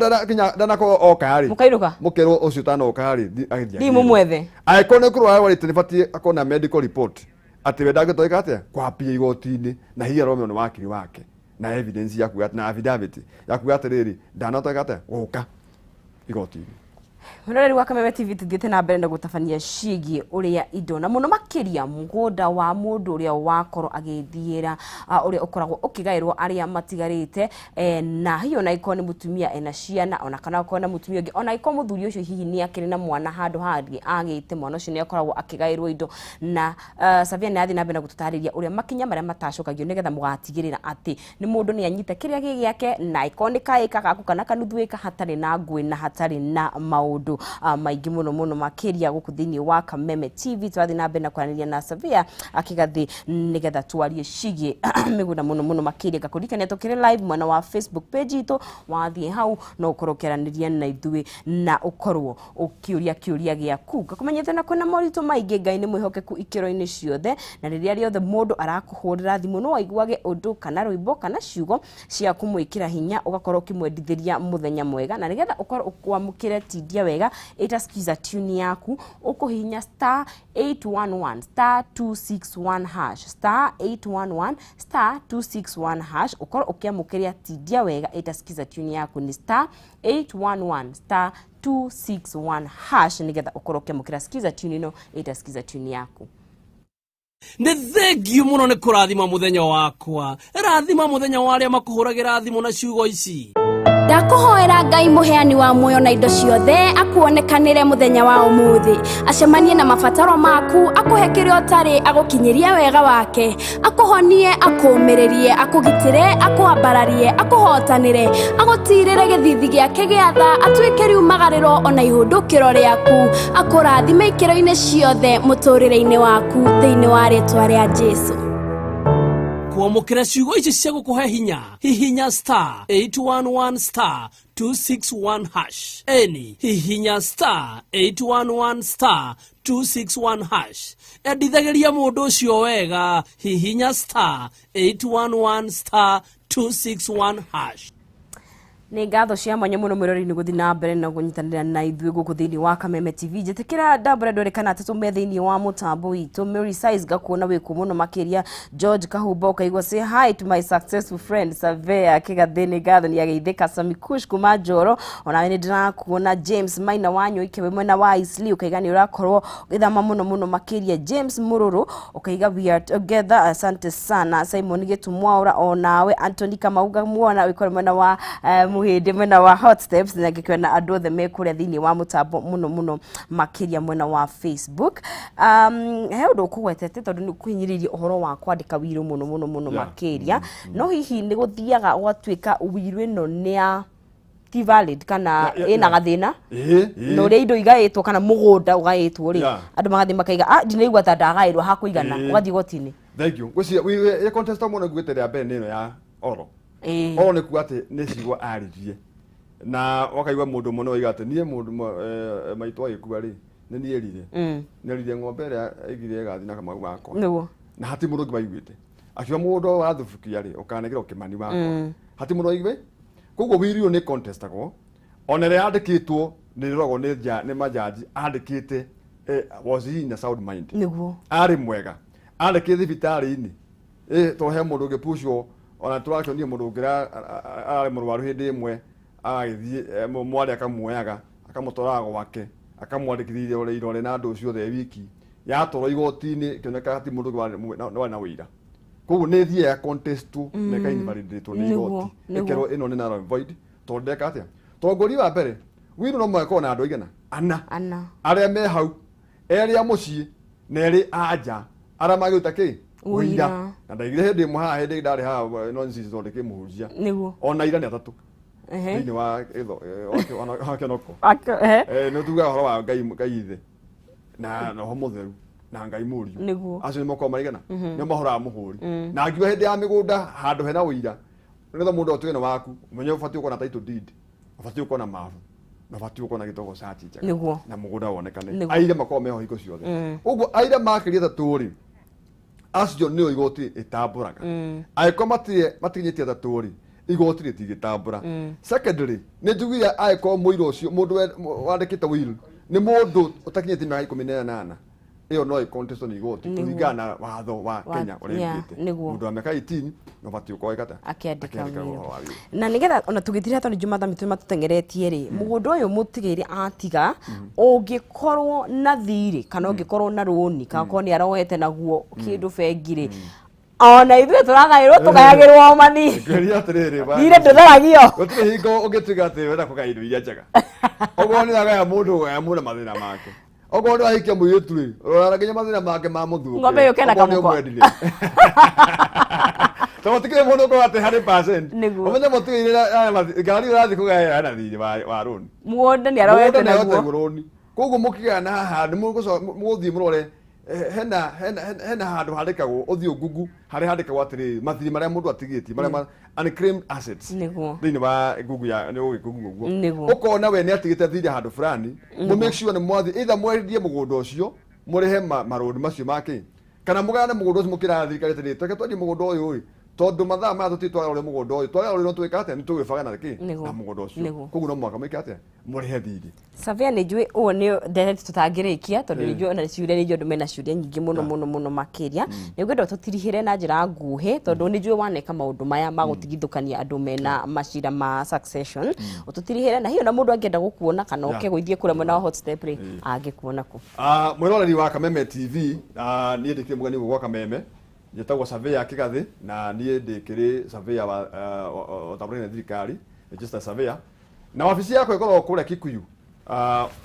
S16: ndanakorwo oka rĩ
S2: Mũkainũka?
S16: Mũkerwo ũcio ũtanoka rĩ agĩthiĩ
S2: Thiĩ
S16: agĩrwo.
S2: mũmwethe.
S16: Angĩkorwo nĩ kũrwara arwarĩte nĩ batiĩ akorwo na medical report atĩ we ndangĩtoeka atĩa kwambia igoti-inĩ na hihi aromeo nĩ wakiri wake na evidence ya kuga na affidavit ya kuga atĩrĩrĩ ndanatoeka atĩa gũka igoti-inĩ.
S2: Mwĩroreri wa Kameme TV tuthiĩte na mbere na gũtabania ciĩgiĩ ũrĩa indo na mũno makĩria mũgũnda wa mũndũ ũrĩa wakorwo agĩthiĩra ũrĩa ũkoragwo ũkĩgaĩrwo arĩa matigarĩte na hihi ona angĩkorwo nĩ mũtumia ena ciana ona kana akorwo na mũtumia ũngĩ ona angĩkorwo mũthuri ũcio hihi nĩ akĩrĩ na mwana handũ hangĩ agĩte mwana ũcio nĩ akoragwo akĩgaĩrwo indo na Savia nĩ athiĩ na mbere na gũtũtarĩria ũrĩa makinya marĩa matacokagio nĩgetha mũgatigĩrĩra atĩ nĩ mũndũ nĩ anyita kĩrĩa gĩ gĩake na angĩkorwo nĩ kaĩka gaku kana kanuthu ĩka hatarĩ na ngũĩ na hatarĩ na maũndũ maingĩ mũno mũno makĩria gũkũ thĩinĩ wa Kameme TV. Tũrathiĩ na mbere na kwaranĩria na Savia akĩgathĩ nĩgetha twarie ciĩgiĩ mĩgũnda mũno mũno makĩria. Ngakũririkania tũkĩrĩ live mwena wa Facebook page itũ, wathiĩ hau no ũkorwo ũkĩaranĩria na ithuĩ na ũkorwo ũkĩũria kĩũria gĩaku. Ngakũmenyithia na kwĩna moritũ maingĩ, Ngai nĩ mwĩhokeku ikĩro-inĩ ciothe na rĩrĩa rĩothe mũndũ arakũhũrĩra thimũ no aiguage ũndũ kana rwĩmbo kana ciugo cia kũmwĩkĩra hinya ũgakorwo ũkĩmwendithĩria mũthenya mwega na nĩgetha ũkorwo ũkwamũkĩre tindia wega ĩta skiza tune yaku ũkũhihinya star 811 star 261 hash star 811 star 261 hash ũkorwo ũkĩamũkĩria tindia wega ĩta skiza tune yaku ni star 811 star 261 hash nĩgetha ũkorwo ũkĩamũkĩra skiza tune ĩno ĩta skiza tune yaku.
S14: Nĩ thengiũ mũno nĩ kũrathima mũthenya wakwa rathima mũthenya wa arĩa makũhũragĩra thimũ na ciugo ici.
S4: Ndakũhoera Ngai mũheani wa muoyo na indo ciothe akuonekanĩre mũthenya wa ũmũthĩ acemanie na mabataro maku akũhe kĩrĩa ũtarĩ agũkinyĩrie wega wake akũhonie akũũmĩrĩrie akũgitĩre akũambararie akũhotanĩre agũtirĩre gĩthithi gĩake gĩa tha atuĩke riumagarĩro ona ihũndũkĩro rĩaku akũrathime ikĩro-inĩ ciothe mũtũrĩre-inĩ waku thĩinĩ wa rĩtwa rĩa Jesũ.
S14: Kwamũkĩra ciugo ici cia gũkũhe hinya hihinya star 811 star 261 hash eni hihinya star 811 star 261 hash endithagĩria mũndũ ũcio wega hihinya star 811 star 261 hash.
S2: Nĩ ngatho cia mwanya mũno mwĩrori nĩ gũthiĩ na mbere na kũnyitanĩra na ithuĩ gũkũ thĩinĩ wa Kameme TV. Njĩtĩkĩra ndambũra ndore kana atatũ me thĩinĩ wa mũtambo witũ. Mary Size ngakuona wĩkuo mũno makĩria. George Kahumba ũkaigua, "Say hi to my successful friend Surveyor Kĩgathĩ." Nĩ ngatho nĩ ageithĩka. Sami Kush kuma Njoro, onawe nĩ ndĩrakuona. James Maina wa Nyoike wĩ mwena wa Isli, ũkaiga nĩ ũrakorwo ũgĩthama mũno mũno makĩria. James Mũrũrũ ũkaiga, "We are together," asante sana. Simon Gĩtumwaũra, onawe Anthony Kamau ngamuona wĩkore mwena wa Mũhĩndĩ, mwena wa Hot Steps, na ngĩkĩona andũ othe me kũrĩa thĩinĩ wa mũtambo mũno mũno makĩria mwena wa Facebook. He ũndũ ũkũgwetete tondũ nĩ ũkũhinyĩrĩirie ũhoro wa kwandĩka wiro mũno mũno mũno makĩria, no hihi nĩ gũthiaga gũgatuĩka wiro ĩno nĩ ya ti valid kana ĩna gathĩna
S16: Ĩĩ.
S2: na ũrĩa indo igaĩtwo kana mũgũnda ũgaĩtwo rĩ, andũ magathiĩ makaiga, "Ah, ndinaigua ta ndagaĩrwo hakũigana," ũgathiĩ igoti-inĩ?
S16: Thank you. Gwĩciria ĩ contest mũno nguĩte rĩa mbere nĩ ĩno ya oro. Oro nĩ kuga atĩ nĩ ciugo aririe na wakaigua mũndũ mũno oiga atĩ niĩ mũndũ maitũ agĩkua rĩ, nĩ niĩ erire, nĩ erire ng'ombe ĩrĩa aigire ĩgathiĩ na kamau wakwa na hati mũndũ ũngĩ waiguĩte akiuga mũgũnda ũyũ wa thubukia rĩ, ũkanengera ũkĩmani wakwa. Hati mũndũ waigue. Koguo wiri ũyũ nĩ contestagwo, ona ĩrĩa yandĩkĩtwo nĩ ĩroragwo nĩ majaji andĩkĩte, was he in a sound mind? Arĩ mwega andĩkĩte thibitarĩ-inĩ, tondũ he mũndũ ũngĩpushwo, ona tũrakĩonire mũndũ ũngĩ ararĩ mũrwaru hĩndĩ ĩmwe, agagĩthiĩ mwarĩ akamuoyaga akamũtwaraga gwake akamwandĩkithia irore irore na andũ ciothe wiki yatwarwo igoti-inĩ ĩkĩoneka hati mũndũ ũngĩ warĩ na ũira. Koguo nĩ ĩthiaga contest na ĩkainvalidate nĩ igoti, ĩkerwo ĩno nĩ null and void tondũ ndeka atĩa. Tondũ wa mbere wino no mũhaka ũkorwo na andũ aigana ana,
S2: ana,
S16: arĩa me hau, erĩ a mũciĩ na erĩ a nja, arĩa magĩruta kĩ?
S2: Ũira.
S16: Na ndaigire hĩndĩ ĩmwe haha, hĩndĩ ndarĩ haha, no nĩ tondũ ndĩkĩmũhunjia, ona ira nĩ atatũ thĩinĩ wa wa kĩonoko. Nĩ tugaga ũhoro wa Ngai, Ngai ithe na Roho Mũtheru na Ngai Mũriũ. Acio nĩ makoragwo marigana, nĩo mahũraga mũhũri. Na ngiuga hĩndĩ ya mĩgũnda handũ hena ũira, nĩgetha mũndũ atuĩke nĩ waku, ũmenye ũbatiĩ gũkorwo na title deed, ũbatiĩ gũkorwo na mabu, na ũbatiĩ gũkorwo na gĩtogo search njega na mũgũnda wonekane. Aira makoragwo meho hingo ciothe. Ũguo aira makĩria atatũ rĩ, acio nĩo igoti ĩtambũraga. Angĩkorwo matirĩ matikinyĩtie atatũ rĩ, igoti rĩtingĩtambũra. Secondly, nĩ njugire angĩkorwo mũira ũcio mũndũ wandĩkĩte will nĩ mũndũ ũtakinyĩtie mĩaka 18, ĩyo no ĩcontestwo nĩ igoti kũringana na watho wa Kenya ũrĩa ugĩte. Mũndũ wa mĩaka 18 no ũbatiĩ gũkorwo ĩkata
S2: akĩandĩka
S16: akĩandĩka
S2: wĩra.
S16: Ũhoro wa wĩra.
S2: Na nigetha ona tũgĩtira tondũ Jumatha mitũ matũteng'eretie rĩ, mũgũnda ũyũ mũtigĩire atiga ũngĩkorwo na thirĩ kana ũngĩkorwo na rũni kana korwo nĩ aroete naguo kĩndũ bengi rĩ, ona ithuĩ tũragaĩrwo, tũgayagĩrwo o mathirĩ.
S16: Ngwĩria atĩrĩrĩ,
S2: Thirĩ ndũtharagio.
S16: Gũtirĩ hingo ũngĩtuĩka atĩ wenda kũgaya indo iria njega. Okorwo nĩ ũragaya mũndũ, ũgaya mũndũ na mathĩna make. Okorwo nĩ wahikia mũirĩtu rĩ, rora nginya mathĩna make ma mũthuũkĩre.
S2: Ng'ombe yũke na
S16: Okorwo nĩ
S2: kamũkwa.
S16: ũmwendire. Tondũ gũtikĩrĩ mũndũ ũkorwo atĩ 100%. Ũmenye mũtigĩire ngari ũrathiĩ kũgaya ena thirĩ wa rũni.
S2: Mũgũnda nĩ aroete
S16: Mũgũnda nĩ aroete
S2: naguo.
S16: rũni. Koguo mũkĩgayana haha nĩ mũgũthiĩ mũrore hena handũ handĩkagwo, ũthiĩ Google harĩa handĩkagwo atĩrĩrĩ, mathirĩ marĩa mũndũ atigĩtie, marĩa unclaimed assets, thĩinĩ wa Google ya nĩ ũgĩ Google ũguo, ũkona we nĩ atigĩte thirĩ handũ fulani. Mũ make sure nĩ mwathiĩ, either mwendie mũgũnda ũcio mũrĩhe marũni macio make, kana mũgayane mũgũnda ũcio, mũkĩraga thirikari atĩrĩrĩ, tweke twendie mũgũnda ũyũ rĩ, tondũ mathaa maya tũtirĩ twagarũre mũgũnda ũyũ, twagarũre no twĩka atĩa, nĩ tũgwĩbanga na kĩ na mũgũnda ũcio. Koguo no mũhaka mwĩke atĩa, mũrĩhe thirĩ.
S2: Savia, nĩ njũĩ ũũ nĩ ndereti tũtangĩrĩkia tondũ nĩ njũĩ ona ciũria, nĩ njũĩ andũ mena ciũria nyingĩ mũno mũno mũno makĩria. Nĩ ngwenda tũtirihĩre na njĩra nguhĩ tondũ nĩ njũĩ waneka maũndũ maya ma gũtigithũkania andũ mena macira ma succession, ũtũtirihĩre na hiyo na mũndũ angĩenda gũkuona kana oke gũithiĩ kũrĩa mwena wa Hot Step rĩ, angĩkuona kũ?
S16: Ah, mwĩroreri wa Kameme TV, niĩ ndĩkĩrĩ mũgeni gũkũ gwa Kameme. Njĩtagwo Surveyor Kĩgathĩ na niĩ ndĩkĩrĩ surveyor wa ũtambũrĩte nĩ thirikari, registered surveyor, na wabici yakwa ĩkoragwo kũrĩa Kikuyu,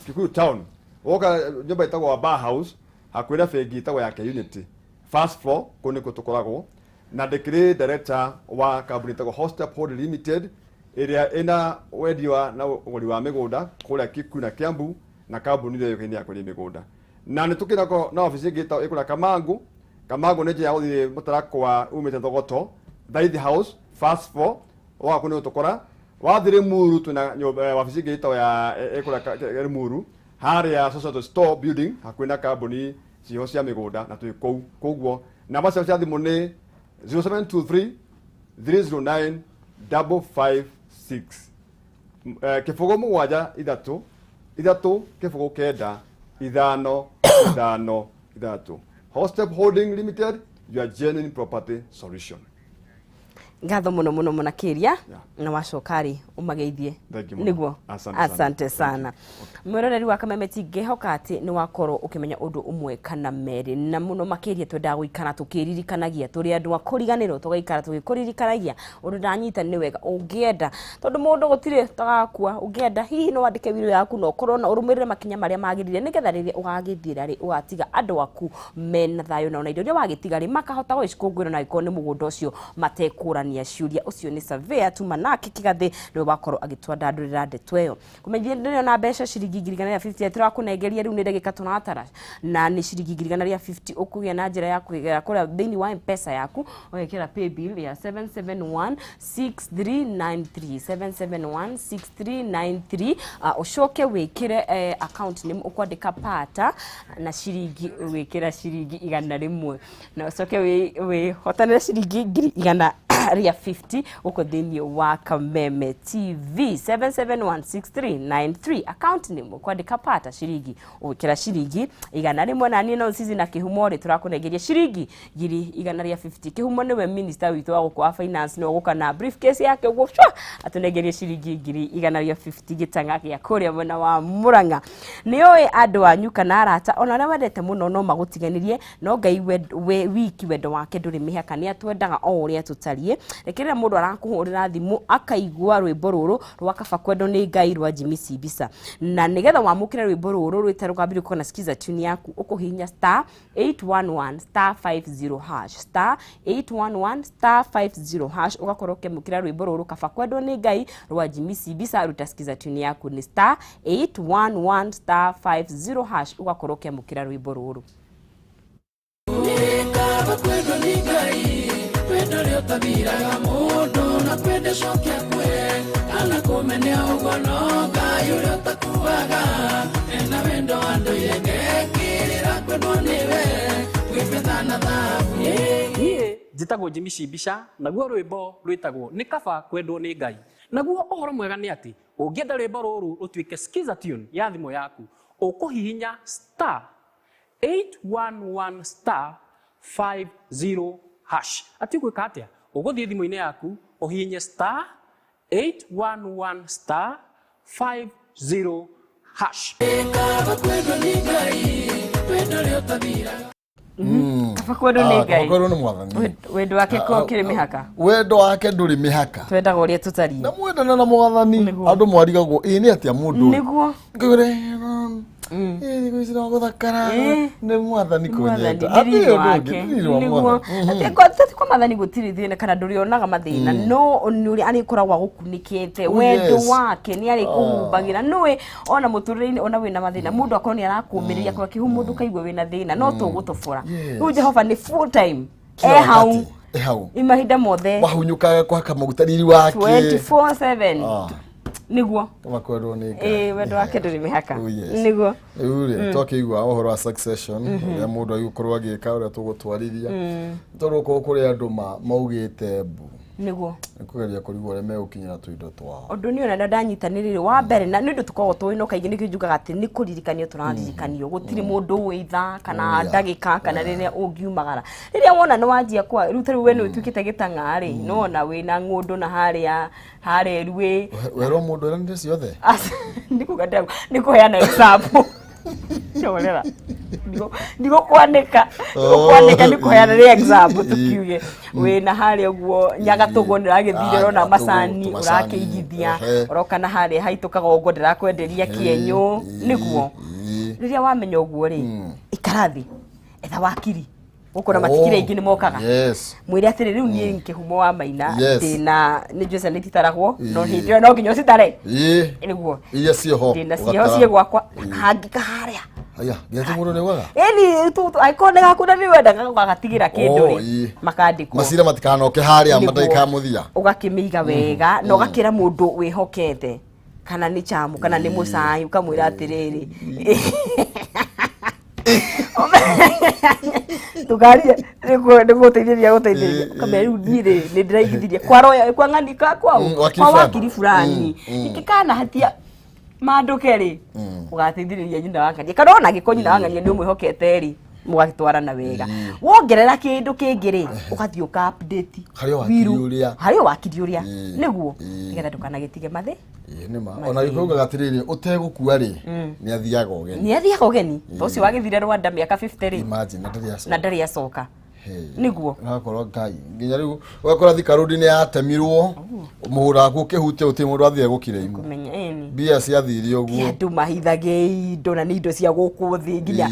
S16: Kikuyu town, woka nyũmba ĩtagwo Bar House, hakuhĩ na bengi ĩtagwo ya Unity, first floor, kũu nĩkuo tũkoragwo. Na ndĩkĩrĩ director wa kambuni ĩtagwo Hostep Holding Limited, ĩrĩa ĩna wendia wa na ũgũri wa mĩgũnda kũrĩa Kikuyu na Kiambu, na kambuni ĩrĩa yũĩkaine ya kwendia mĩgũnda. Na nĩ tũkĩrĩ na wabici ĩngĩ ĩkũrĩa Kamangu. Kamangu nĩ njĩra ya gũthiĩ mũtarakwa umĩte Thogoto, Thaithi House, first floor, waku nĩ ũtũkora. Wathiĩ Limuru, twĩna wabici ĩngĩ ĩtagwo ya ĩkũrĩa Limuru, harĩa Social Store building, hakuhĩ na kambuni ciho cia mĩgũnda, na twĩ kũu. Koguo namba ciao cia thimũ nĩ 0723 309 556. Kĩbũgũ 7 3 3 0 9 5 5 6. Hostep Holding Limited, your genuine property solution.
S2: Ngatho muno muno muno kiria na wacoka ri umageithie.
S16: Thank you mũno.
S2: Niguo.
S16: Asante sana.
S2: Asante sana mwiroreri wa Kameme TV, ngehoka ati ni wakorwo ukimenya undu umwe kana meri, na muno makiria twendaga guikara tukiririkanagia turi andu a kuriganirwo, tugaikara tugikuririkanagia undu ndanyita ni wega ungienda, tondu mundu gutire tagakua. Ungienda hihi no wandike wiro yaku na ukorwo na urumirire makinya maria magirire, nigetha riria ugagithira ri ugatiga andu aku mena thayo, na ona indo iria wagitiga ri makahota gwicikungwira, na ikorwo ni mugunda ucio matekũrania ciũria. Ucio ni surveyor tuma nake Kigathi niwe wakorwo agĩtwandandũrĩra ndeto ĩyo. Kũmenyithia ndĩrona mbeca ciringi 150 tũrakũnengeria rĩu nĩ ndagĩka tũratara, na nĩ ciringi 150 ũkũgĩa na njĩra ya kũgera kũrĩa thĩinĩ wa M-Pesa yaku, ũgekĩra paybill ya 7716393 7716393, ũcoke wĩkĩre account name, ũkwandĩka pata na ciringi, wĩkĩra ciringi 100, na ũcoke wĩhotanĩre ciringi 150 gũkũ thĩinĩ wa Kameme TV. 7716393 account name, ũkwandĩka pata ciringi, ũgĩkĩra ciringi 100, na niĩ no cici na Kĩhumo rĩ tũrakũnengeria ciringi 150. Kĩhumo nĩwe minister witũ wa gũkũ wa finance, nĩwe ũgũka na briefcase yake ũguo cwa atũnengerie ciringi 150 gĩtang'a gĩa kũrĩa mwena wa Murang'a. Nĩ ũĩ andũ anyu kana arata ona arĩa wendete mũno no magũtiganĩrie, no Ngai we wiki wendo wake ndũrĩ mĩhaka, nĩ atwendaga o ũrĩa tũtariĩ. Reke rĩrĩa mũndũ arakũhũrĩra thimũ akaigua rwĩmbo rũrũ rwa Kaba Kwendwo nĩ Ngai rwa Jimmy Sibisa, na nĩgetha wamũkĩre rwĩmbo rũrũ rwĩta rũkambĩrĩria gũkorwo na skiza tune yaku, ũkũhihinya star 811 star 50 hash, star 811 star 50 hash, ũgakorwo ũkĩamũkĩra rwĩmbo rũrũ Kaba Kwendwo nĩ Ngai rwa Jimmy Sibisa ruta skiza tune yaku nĩ star 811 star 50 hash, ũgakorwo ũkĩamũkĩra rwĩmbo rũrũ.
S17: Kaba kwendwo nĩ Ngai, wendo ũrĩa ũtathiraga mũndũ na kwenda cokia kwe, kana kũmenea ũguo no Ngai ũrĩa ũtakuaga, ena wendo wa ndũire ngekĩrĩra kwendwo nĩwe, gwĩ betha na thahabu.
S14: Niĩ njĩtagwo Jimmy Sibisa, naguo rwĩmbo rwĩtagwo nĩ Kaba Kwendwo nĩ Ngai. Naguo ũhoro mwega nĩ atĩ ũngĩenda rwĩmbo rũrũ rũtuĩke skiza tune ya thimũ yaku, ũkũhihinya star 811 star 50 hash. Ati ũgwĩka atĩa? Ũgũthiĩ thimũ-inĩ yaku ũhihinye star 811 star 50 hash.
S17: Kaba kwendwo nĩ Ngai, wendo ũrĩa ũtathiraga.
S2: Kaba kwendwo nĩ Ngai.
S18: Kaba kwendwo nĩ mwathani.
S2: Wendo wake ko ũkĩrĩ mĩhaka?
S18: Wendo wake ndũrĩ mĩhaka.
S2: Twendaga ũrĩa tũtariĩ.
S18: Na mwendana na mwathani, andũ mwarigagwo ĩ nĩ atĩa mũndũ ũyũ?
S2: Nĩguo.
S18: Ngwĩre, ĩ thikũ ici no gũthakara, nĩ mwathani kũnyenda.
S2: Mwathani, nĩ
S18: Hatirĩ
S2: riri
S18: ũndũ ũngĩ,
S2: wake.
S18: nĩ riri wa
S2: Nĩguo.
S18: mwathani.
S2: Atĩ kwa mwathani gũtirĩ thĩna kana ndũrĩonaga mathĩna, no nĩ ũrĩa arĩkoragwo agũkunĩkĩte
S18: Oh,
S2: wendo
S18: yes.
S2: wake nĩ arĩkũhumbagĩra. Nĩũĩ ona mũtũrĩre-inĩ ona wĩna mathĩna, mũndũ akorwo nĩ arakũmĩrĩria kwa kĩhumo mũndũ kaigua wĩna thĩna, no tũgũtobora.
S18: Yes.
S2: Rĩu Jehova nĩ full time
S18: Kila
S2: e hau
S18: wakati, e hau.
S2: mahinda mothe
S18: Wahunyũkaga kũhaka maguta riri wake.
S2: 24/7. Nĩguo.
S18: Kaba kwendwo nĩ Ngai.
S2: Ĩ wendo wake ndũrĩ mĩhaka.
S18: Oh, yes.
S2: Nĩguo.
S18: Rĩu rĩ twakĩigua ũhoro wa succession, ũrĩa mũndũ agĩkorwo agĩka, ũrĩa tũgũtwarithia, tondũ okorwo kũrĩ andũ maugĩte mbu
S2: Nĩguo.
S18: nĩ kũgeria kũrigwo ũrĩa megũkinyĩra tũindo twao.
S2: Ũndũ nĩ ona ndanyitanĩrĩire wa mbere, na nĩ ũndũ tũkoragwo tũĩ, no kaingĩ nĩkĩo njugaga atĩ nĩ kũririkanio tũraririkanio, gũtirĩ mũndũ ũĩ ithaa kana
S18: Oh, yeah.
S2: ndagĩka kana rĩrĩa ũngiumagara. Rĩrĩa wona nĩ wanjia kwa rĩu ta rĩu we nĩ ũtuĩkĩte gĩtang'a rĩ, nĩ wona wĩna ng'ũndũ na harĩa harĩa ruĩ.
S18: Werwo mũndũ eranire ciothe.
S2: Nĩ kuga nĩ kũheana example. Chorera. Ndigũkwanĩka, ndigũkwanĩka, nĩ kũheana nĩ example tukiuge wĩna harĩa ũguo Nyagatũgũ nĩ ũragĩthire ũrona
S18: Nyagatũgũ,
S2: macani
S18: tũmacani,
S2: ũrakĩigithia,
S18: ehe.
S2: ũroka na harĩa haitũ Kagongo ndĩrakwenderia kĩenyũ. Nĩguo rĩrĩa wamenya ũguo rĩ, ikara thĩ, etha wakiri gũkũ na matikiri aingĩ nĩ mokaga.
S18: Yes.
S2: Mwĩre atĩrĩ, rĩu niĩ Kĩhumo wa Maina
S18: Yes.
S2: ndĩna nĩ njũĩ ciana ititaragwo, no hĩndĩ ĩyo no nginya ũcitare.
S18: Ĩ.
S2: Nĩguo.
S18: Iria ciĩho.
S2: Ndĩna ciĩho ciĩ gwakwa hangĩka harĩa.
S18: Aya, nginya ti mũndũ nĩugaga.
S2: Ĩni angĩkorwo nĩ gaku na nĩ wendaga gagatigĩra kĩndũ
S18: Oh,
S2: rĩ,
S18: ĩ.
S2: makandĩkwo.
S18: Macira matikanoke harĩa
S2: Nĩguo.
S18: mandagĩka ya mũthia.
S2: Ũgakĩmĩiga wega na ũgakĩra mũndũ wĩhokete, kana nĩ chamu kana nĩ mũcai, ũkamwĩra atĩrĩrĩ, Tukaria nĩgũteithĩrĩria gũteithĩrĩria ũkamenya rĩu niĩ rĩ nĩ ndĩraigithirie kwa roya kwa ng'ani ka kwao
S18: Wakiri
S2: kwa
S18: fulani.
S2: wakiri fulani ingĩkana hatia mandũke rĩ ũgateithĩrĩria nyina wa ng'ania kana ona angĩkorwo nyina wa ng'ania nĩ ũmwĩhokete rĩ mũgagĩtwarana wega wongerera kĩndũ kĩngĩ rĩ ũgathiĩ ũka update
S18: Harĩ o wakiri
S2: wiru.
S18: ũrĩa.
S2: Harĩ o wakiri ũrĩa nĩguo nĩgetha ndũkanagĩtige mathĩ.
S18: Ĩĩ, nĩ ma ona gĩkũyũ ugaga atĩrĩrĩ ũtegũkua rĩ nĩ athiaga ũgeni.
S2: Nĩ athiaga ũgeni ta ũcio wagĩthire Rwanda mĩaka 50 rĩ
S18: Imagine, na ndarĩ acoka.
S2: Na ndarĩ acoka nĩguo.
S18: Ũgakorwo Ngai nginya rĩu ũgakora Thika Road nĩ yatemirwo mũgũnda waku ũkĩhutia gũtirĩ mũndũ athire gũkirĩimwo.
S2: Kũmenya ĩni.
S18: Mbia ciathire ũguo.
S2: Andũ mahithage indo na nĩ indo cia gũkũ thĩ nginya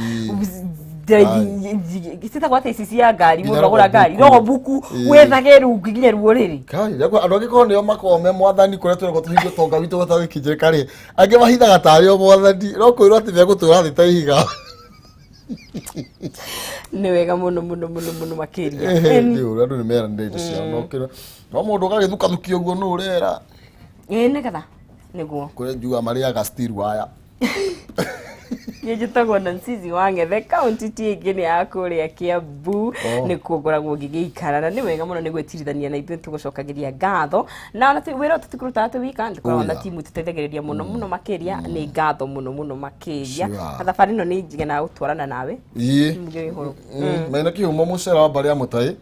S2: citagwo atĩ ici cia ngari
S18: Nginya
S2: mũndũ agũra ngari
S18: rogobuku.
S2: rogobuku
S18: Ĩĩ.
S2: wethage rĩu nginya ruo rĩrĩ.
S18: Kai, rĩu andũ angĩ korwo nĩo makoragwo me mwathani kũrĩa tũragwo tũhingie ũtonga witũ ũtagĩkinjĩka rĩ angĩ mahithaga tarĩ o mwathani no kwĩrwo atĩ megũtũra thĩ ta ihiga.
S2: Nĩ wega mũno mũno mũno mũno makĩria.
S18: Ehe,
S2: Ĩni.
S18: nĩ ũru andũ nĩ meranĩire indo ciao no no mũndũ ũgagĩthukathukia ũguo nũ ũrera.
S2: Ĩĩ nĩgetha nĩguo.
S18: Kũrĩa njugaga marĩaga steel wire.
S2: Niĩ njĩtagwo Nansizi wa Ng'ethe kaunti ti ĩngĩ nĩ ya kũrĩa Kiambu.
S18: Oh.
S2: Nĩkuo ngoragwo ngĩgĩikara na nĩ wega mũno nĩ gwĩtirithania na ithuĩ tũgũcokagĩria ngatho na ona wĩra ũyũ tũtikũrutaga twĩ wika nĩ tũkoragwo
S18: Oh,
S2: na
S18: yeah.
S2: timu tũteithagĩrĩria mũno mũno makĩria nĩ ngatho mũno mũno makĩria.
S18: Sure.
S2: Na thabarĩ ĩno nĩ ngenaga gũtwarana nawe.
S18: Ĩĩ.
S2: Mũgĩ wĩ horo.
S18: Maina kĩhumo mũcera wa mbarĩ ya mũtai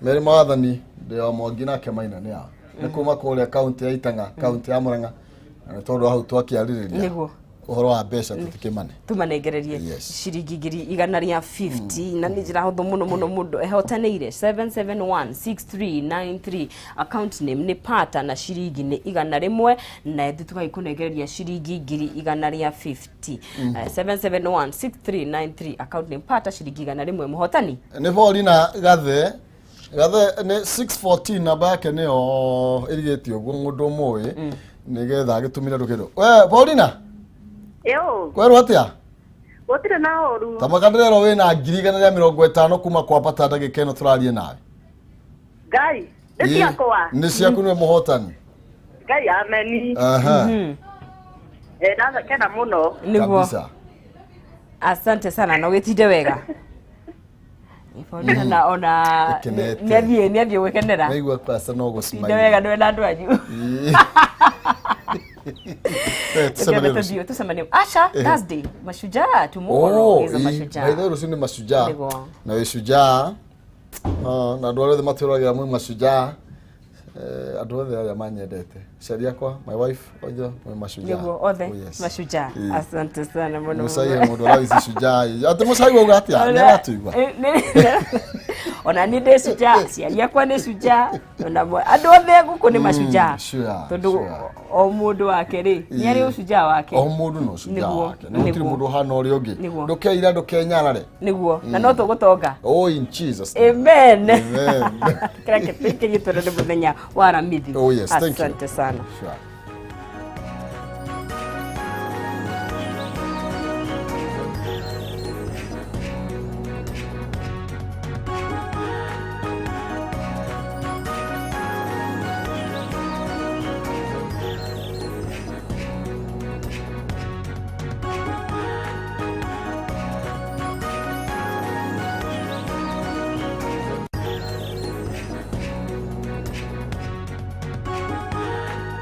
S18: merĩ mawathani ndĩ wa Mwangi nake Maina nĩ a nĩ kuma kũrĩa kaunti ya Itang'a kaunti ya Murang'a na nĩ tondũ wa hau twakĩarĩrĩria
S2: Nĩguo.
S18: ũhoro wa mbeca tũtikĩmane.
S2: Tumanengererie ciringi 150,000 na nĩ njĩra hũthũ mũno mũno mũndũ ehotanĩire 7716393 account name nĩ pata na ciringi nĩ 100 na ithuĩ tũgagĩkũnengereria ciringi 150,000. 7716393 account name pata ciringi 100 mũhotani
S18: Nĩ Paulina Gathe Gathe nĩ 614 namba yake nĩyo ĩrigĩtie ũguo mũndũ ũmũĩ nĩgetha agĩtũmire rũkĩro we Paulina.
S15: Yo,
S18: kwerwo atĩa?
S15: Gũtirĩ na ũru.
S18: Tamaka ndĩrerwo wĩna 150,000 kuma kwa pata ndagĩka ĩno tũrarie nawe.
S15: Ngai, nĩ
S18: Ĩĩ,
S15: ciakwa.
S18: Nĩ ciaku nĩwe mũhotani.
S15: Ngai ameni.
S18: Aha.
S15: Eh, ndakena mũno.
S2: Nĩguo.
S18: Kabisa.
S2: Asante sana na ũgĩtinde wega Paulina na ona
S18: Ĩkenete.
S2: nĩathiĩ gwĩkenera.
S18: Naigua kwasa no
S2: tinde wega
S18: gũcimainia.
S2: nĩwe na andũ anyu.
S18: Tũcemanie rũciũ.
S2: Tucemanie aca.
S18: Eh.
S2: Thursday mashujaa tomorrow
S18: Oh,
S2: is a
S18: ĩĩ,
S2: mashujaa.
S18: by the way, rũciũ nĩ mashujaa
S2: Nĩguo.
S18: na wĩ shujaa. Ah, na andũ arĩa othe matwĩragĩra mwĩ mashujaa. Eh, andũ othe arĩa manyendete aciari akwa my wife othe mwĩ mashujaa.
S2: Nĩguo othe.
S18: Oh, yes.
S2: Mashujaa.
S18: Ĩĩ.
S2: Asante sana mũno.
S18: Mũcai he
S2: mũno.
S18: mũndũ ũrawici shujaa atĩ mũcai wauga atĩa nĩ aratũigua.
S2: Ona niĩ ndĩ shujaa aciari akwa nĩ shujaa ona andũ othe gũkũ nĩ mashujaa
S18: sure,
S2: tondũ
S18: sure.
S2: o mũndũ wake rĩ nĩ arĩ ũshujaa wake.
S18: O mũndũ no shujaa
S2: Nĩguo,
S18: wake nĩ gũtirĩ
S2: nĩguo.
S18: mũndũ ũhana ũrĩa ũngĩ
S2: Nĩguo.
S18: ndũkeira ndũkenyarare.
S2: Nĩguo na no tũgũtonga.
S18: Oh, in Jesus name.
S2: Amen.
S18: Amen.
S2: Kĩrĩa kĩtwĩre nĩ mũthenya wa Aramithi.
S18: Oh, yes, thank you.
S2: Asante sana.
S18: Sure.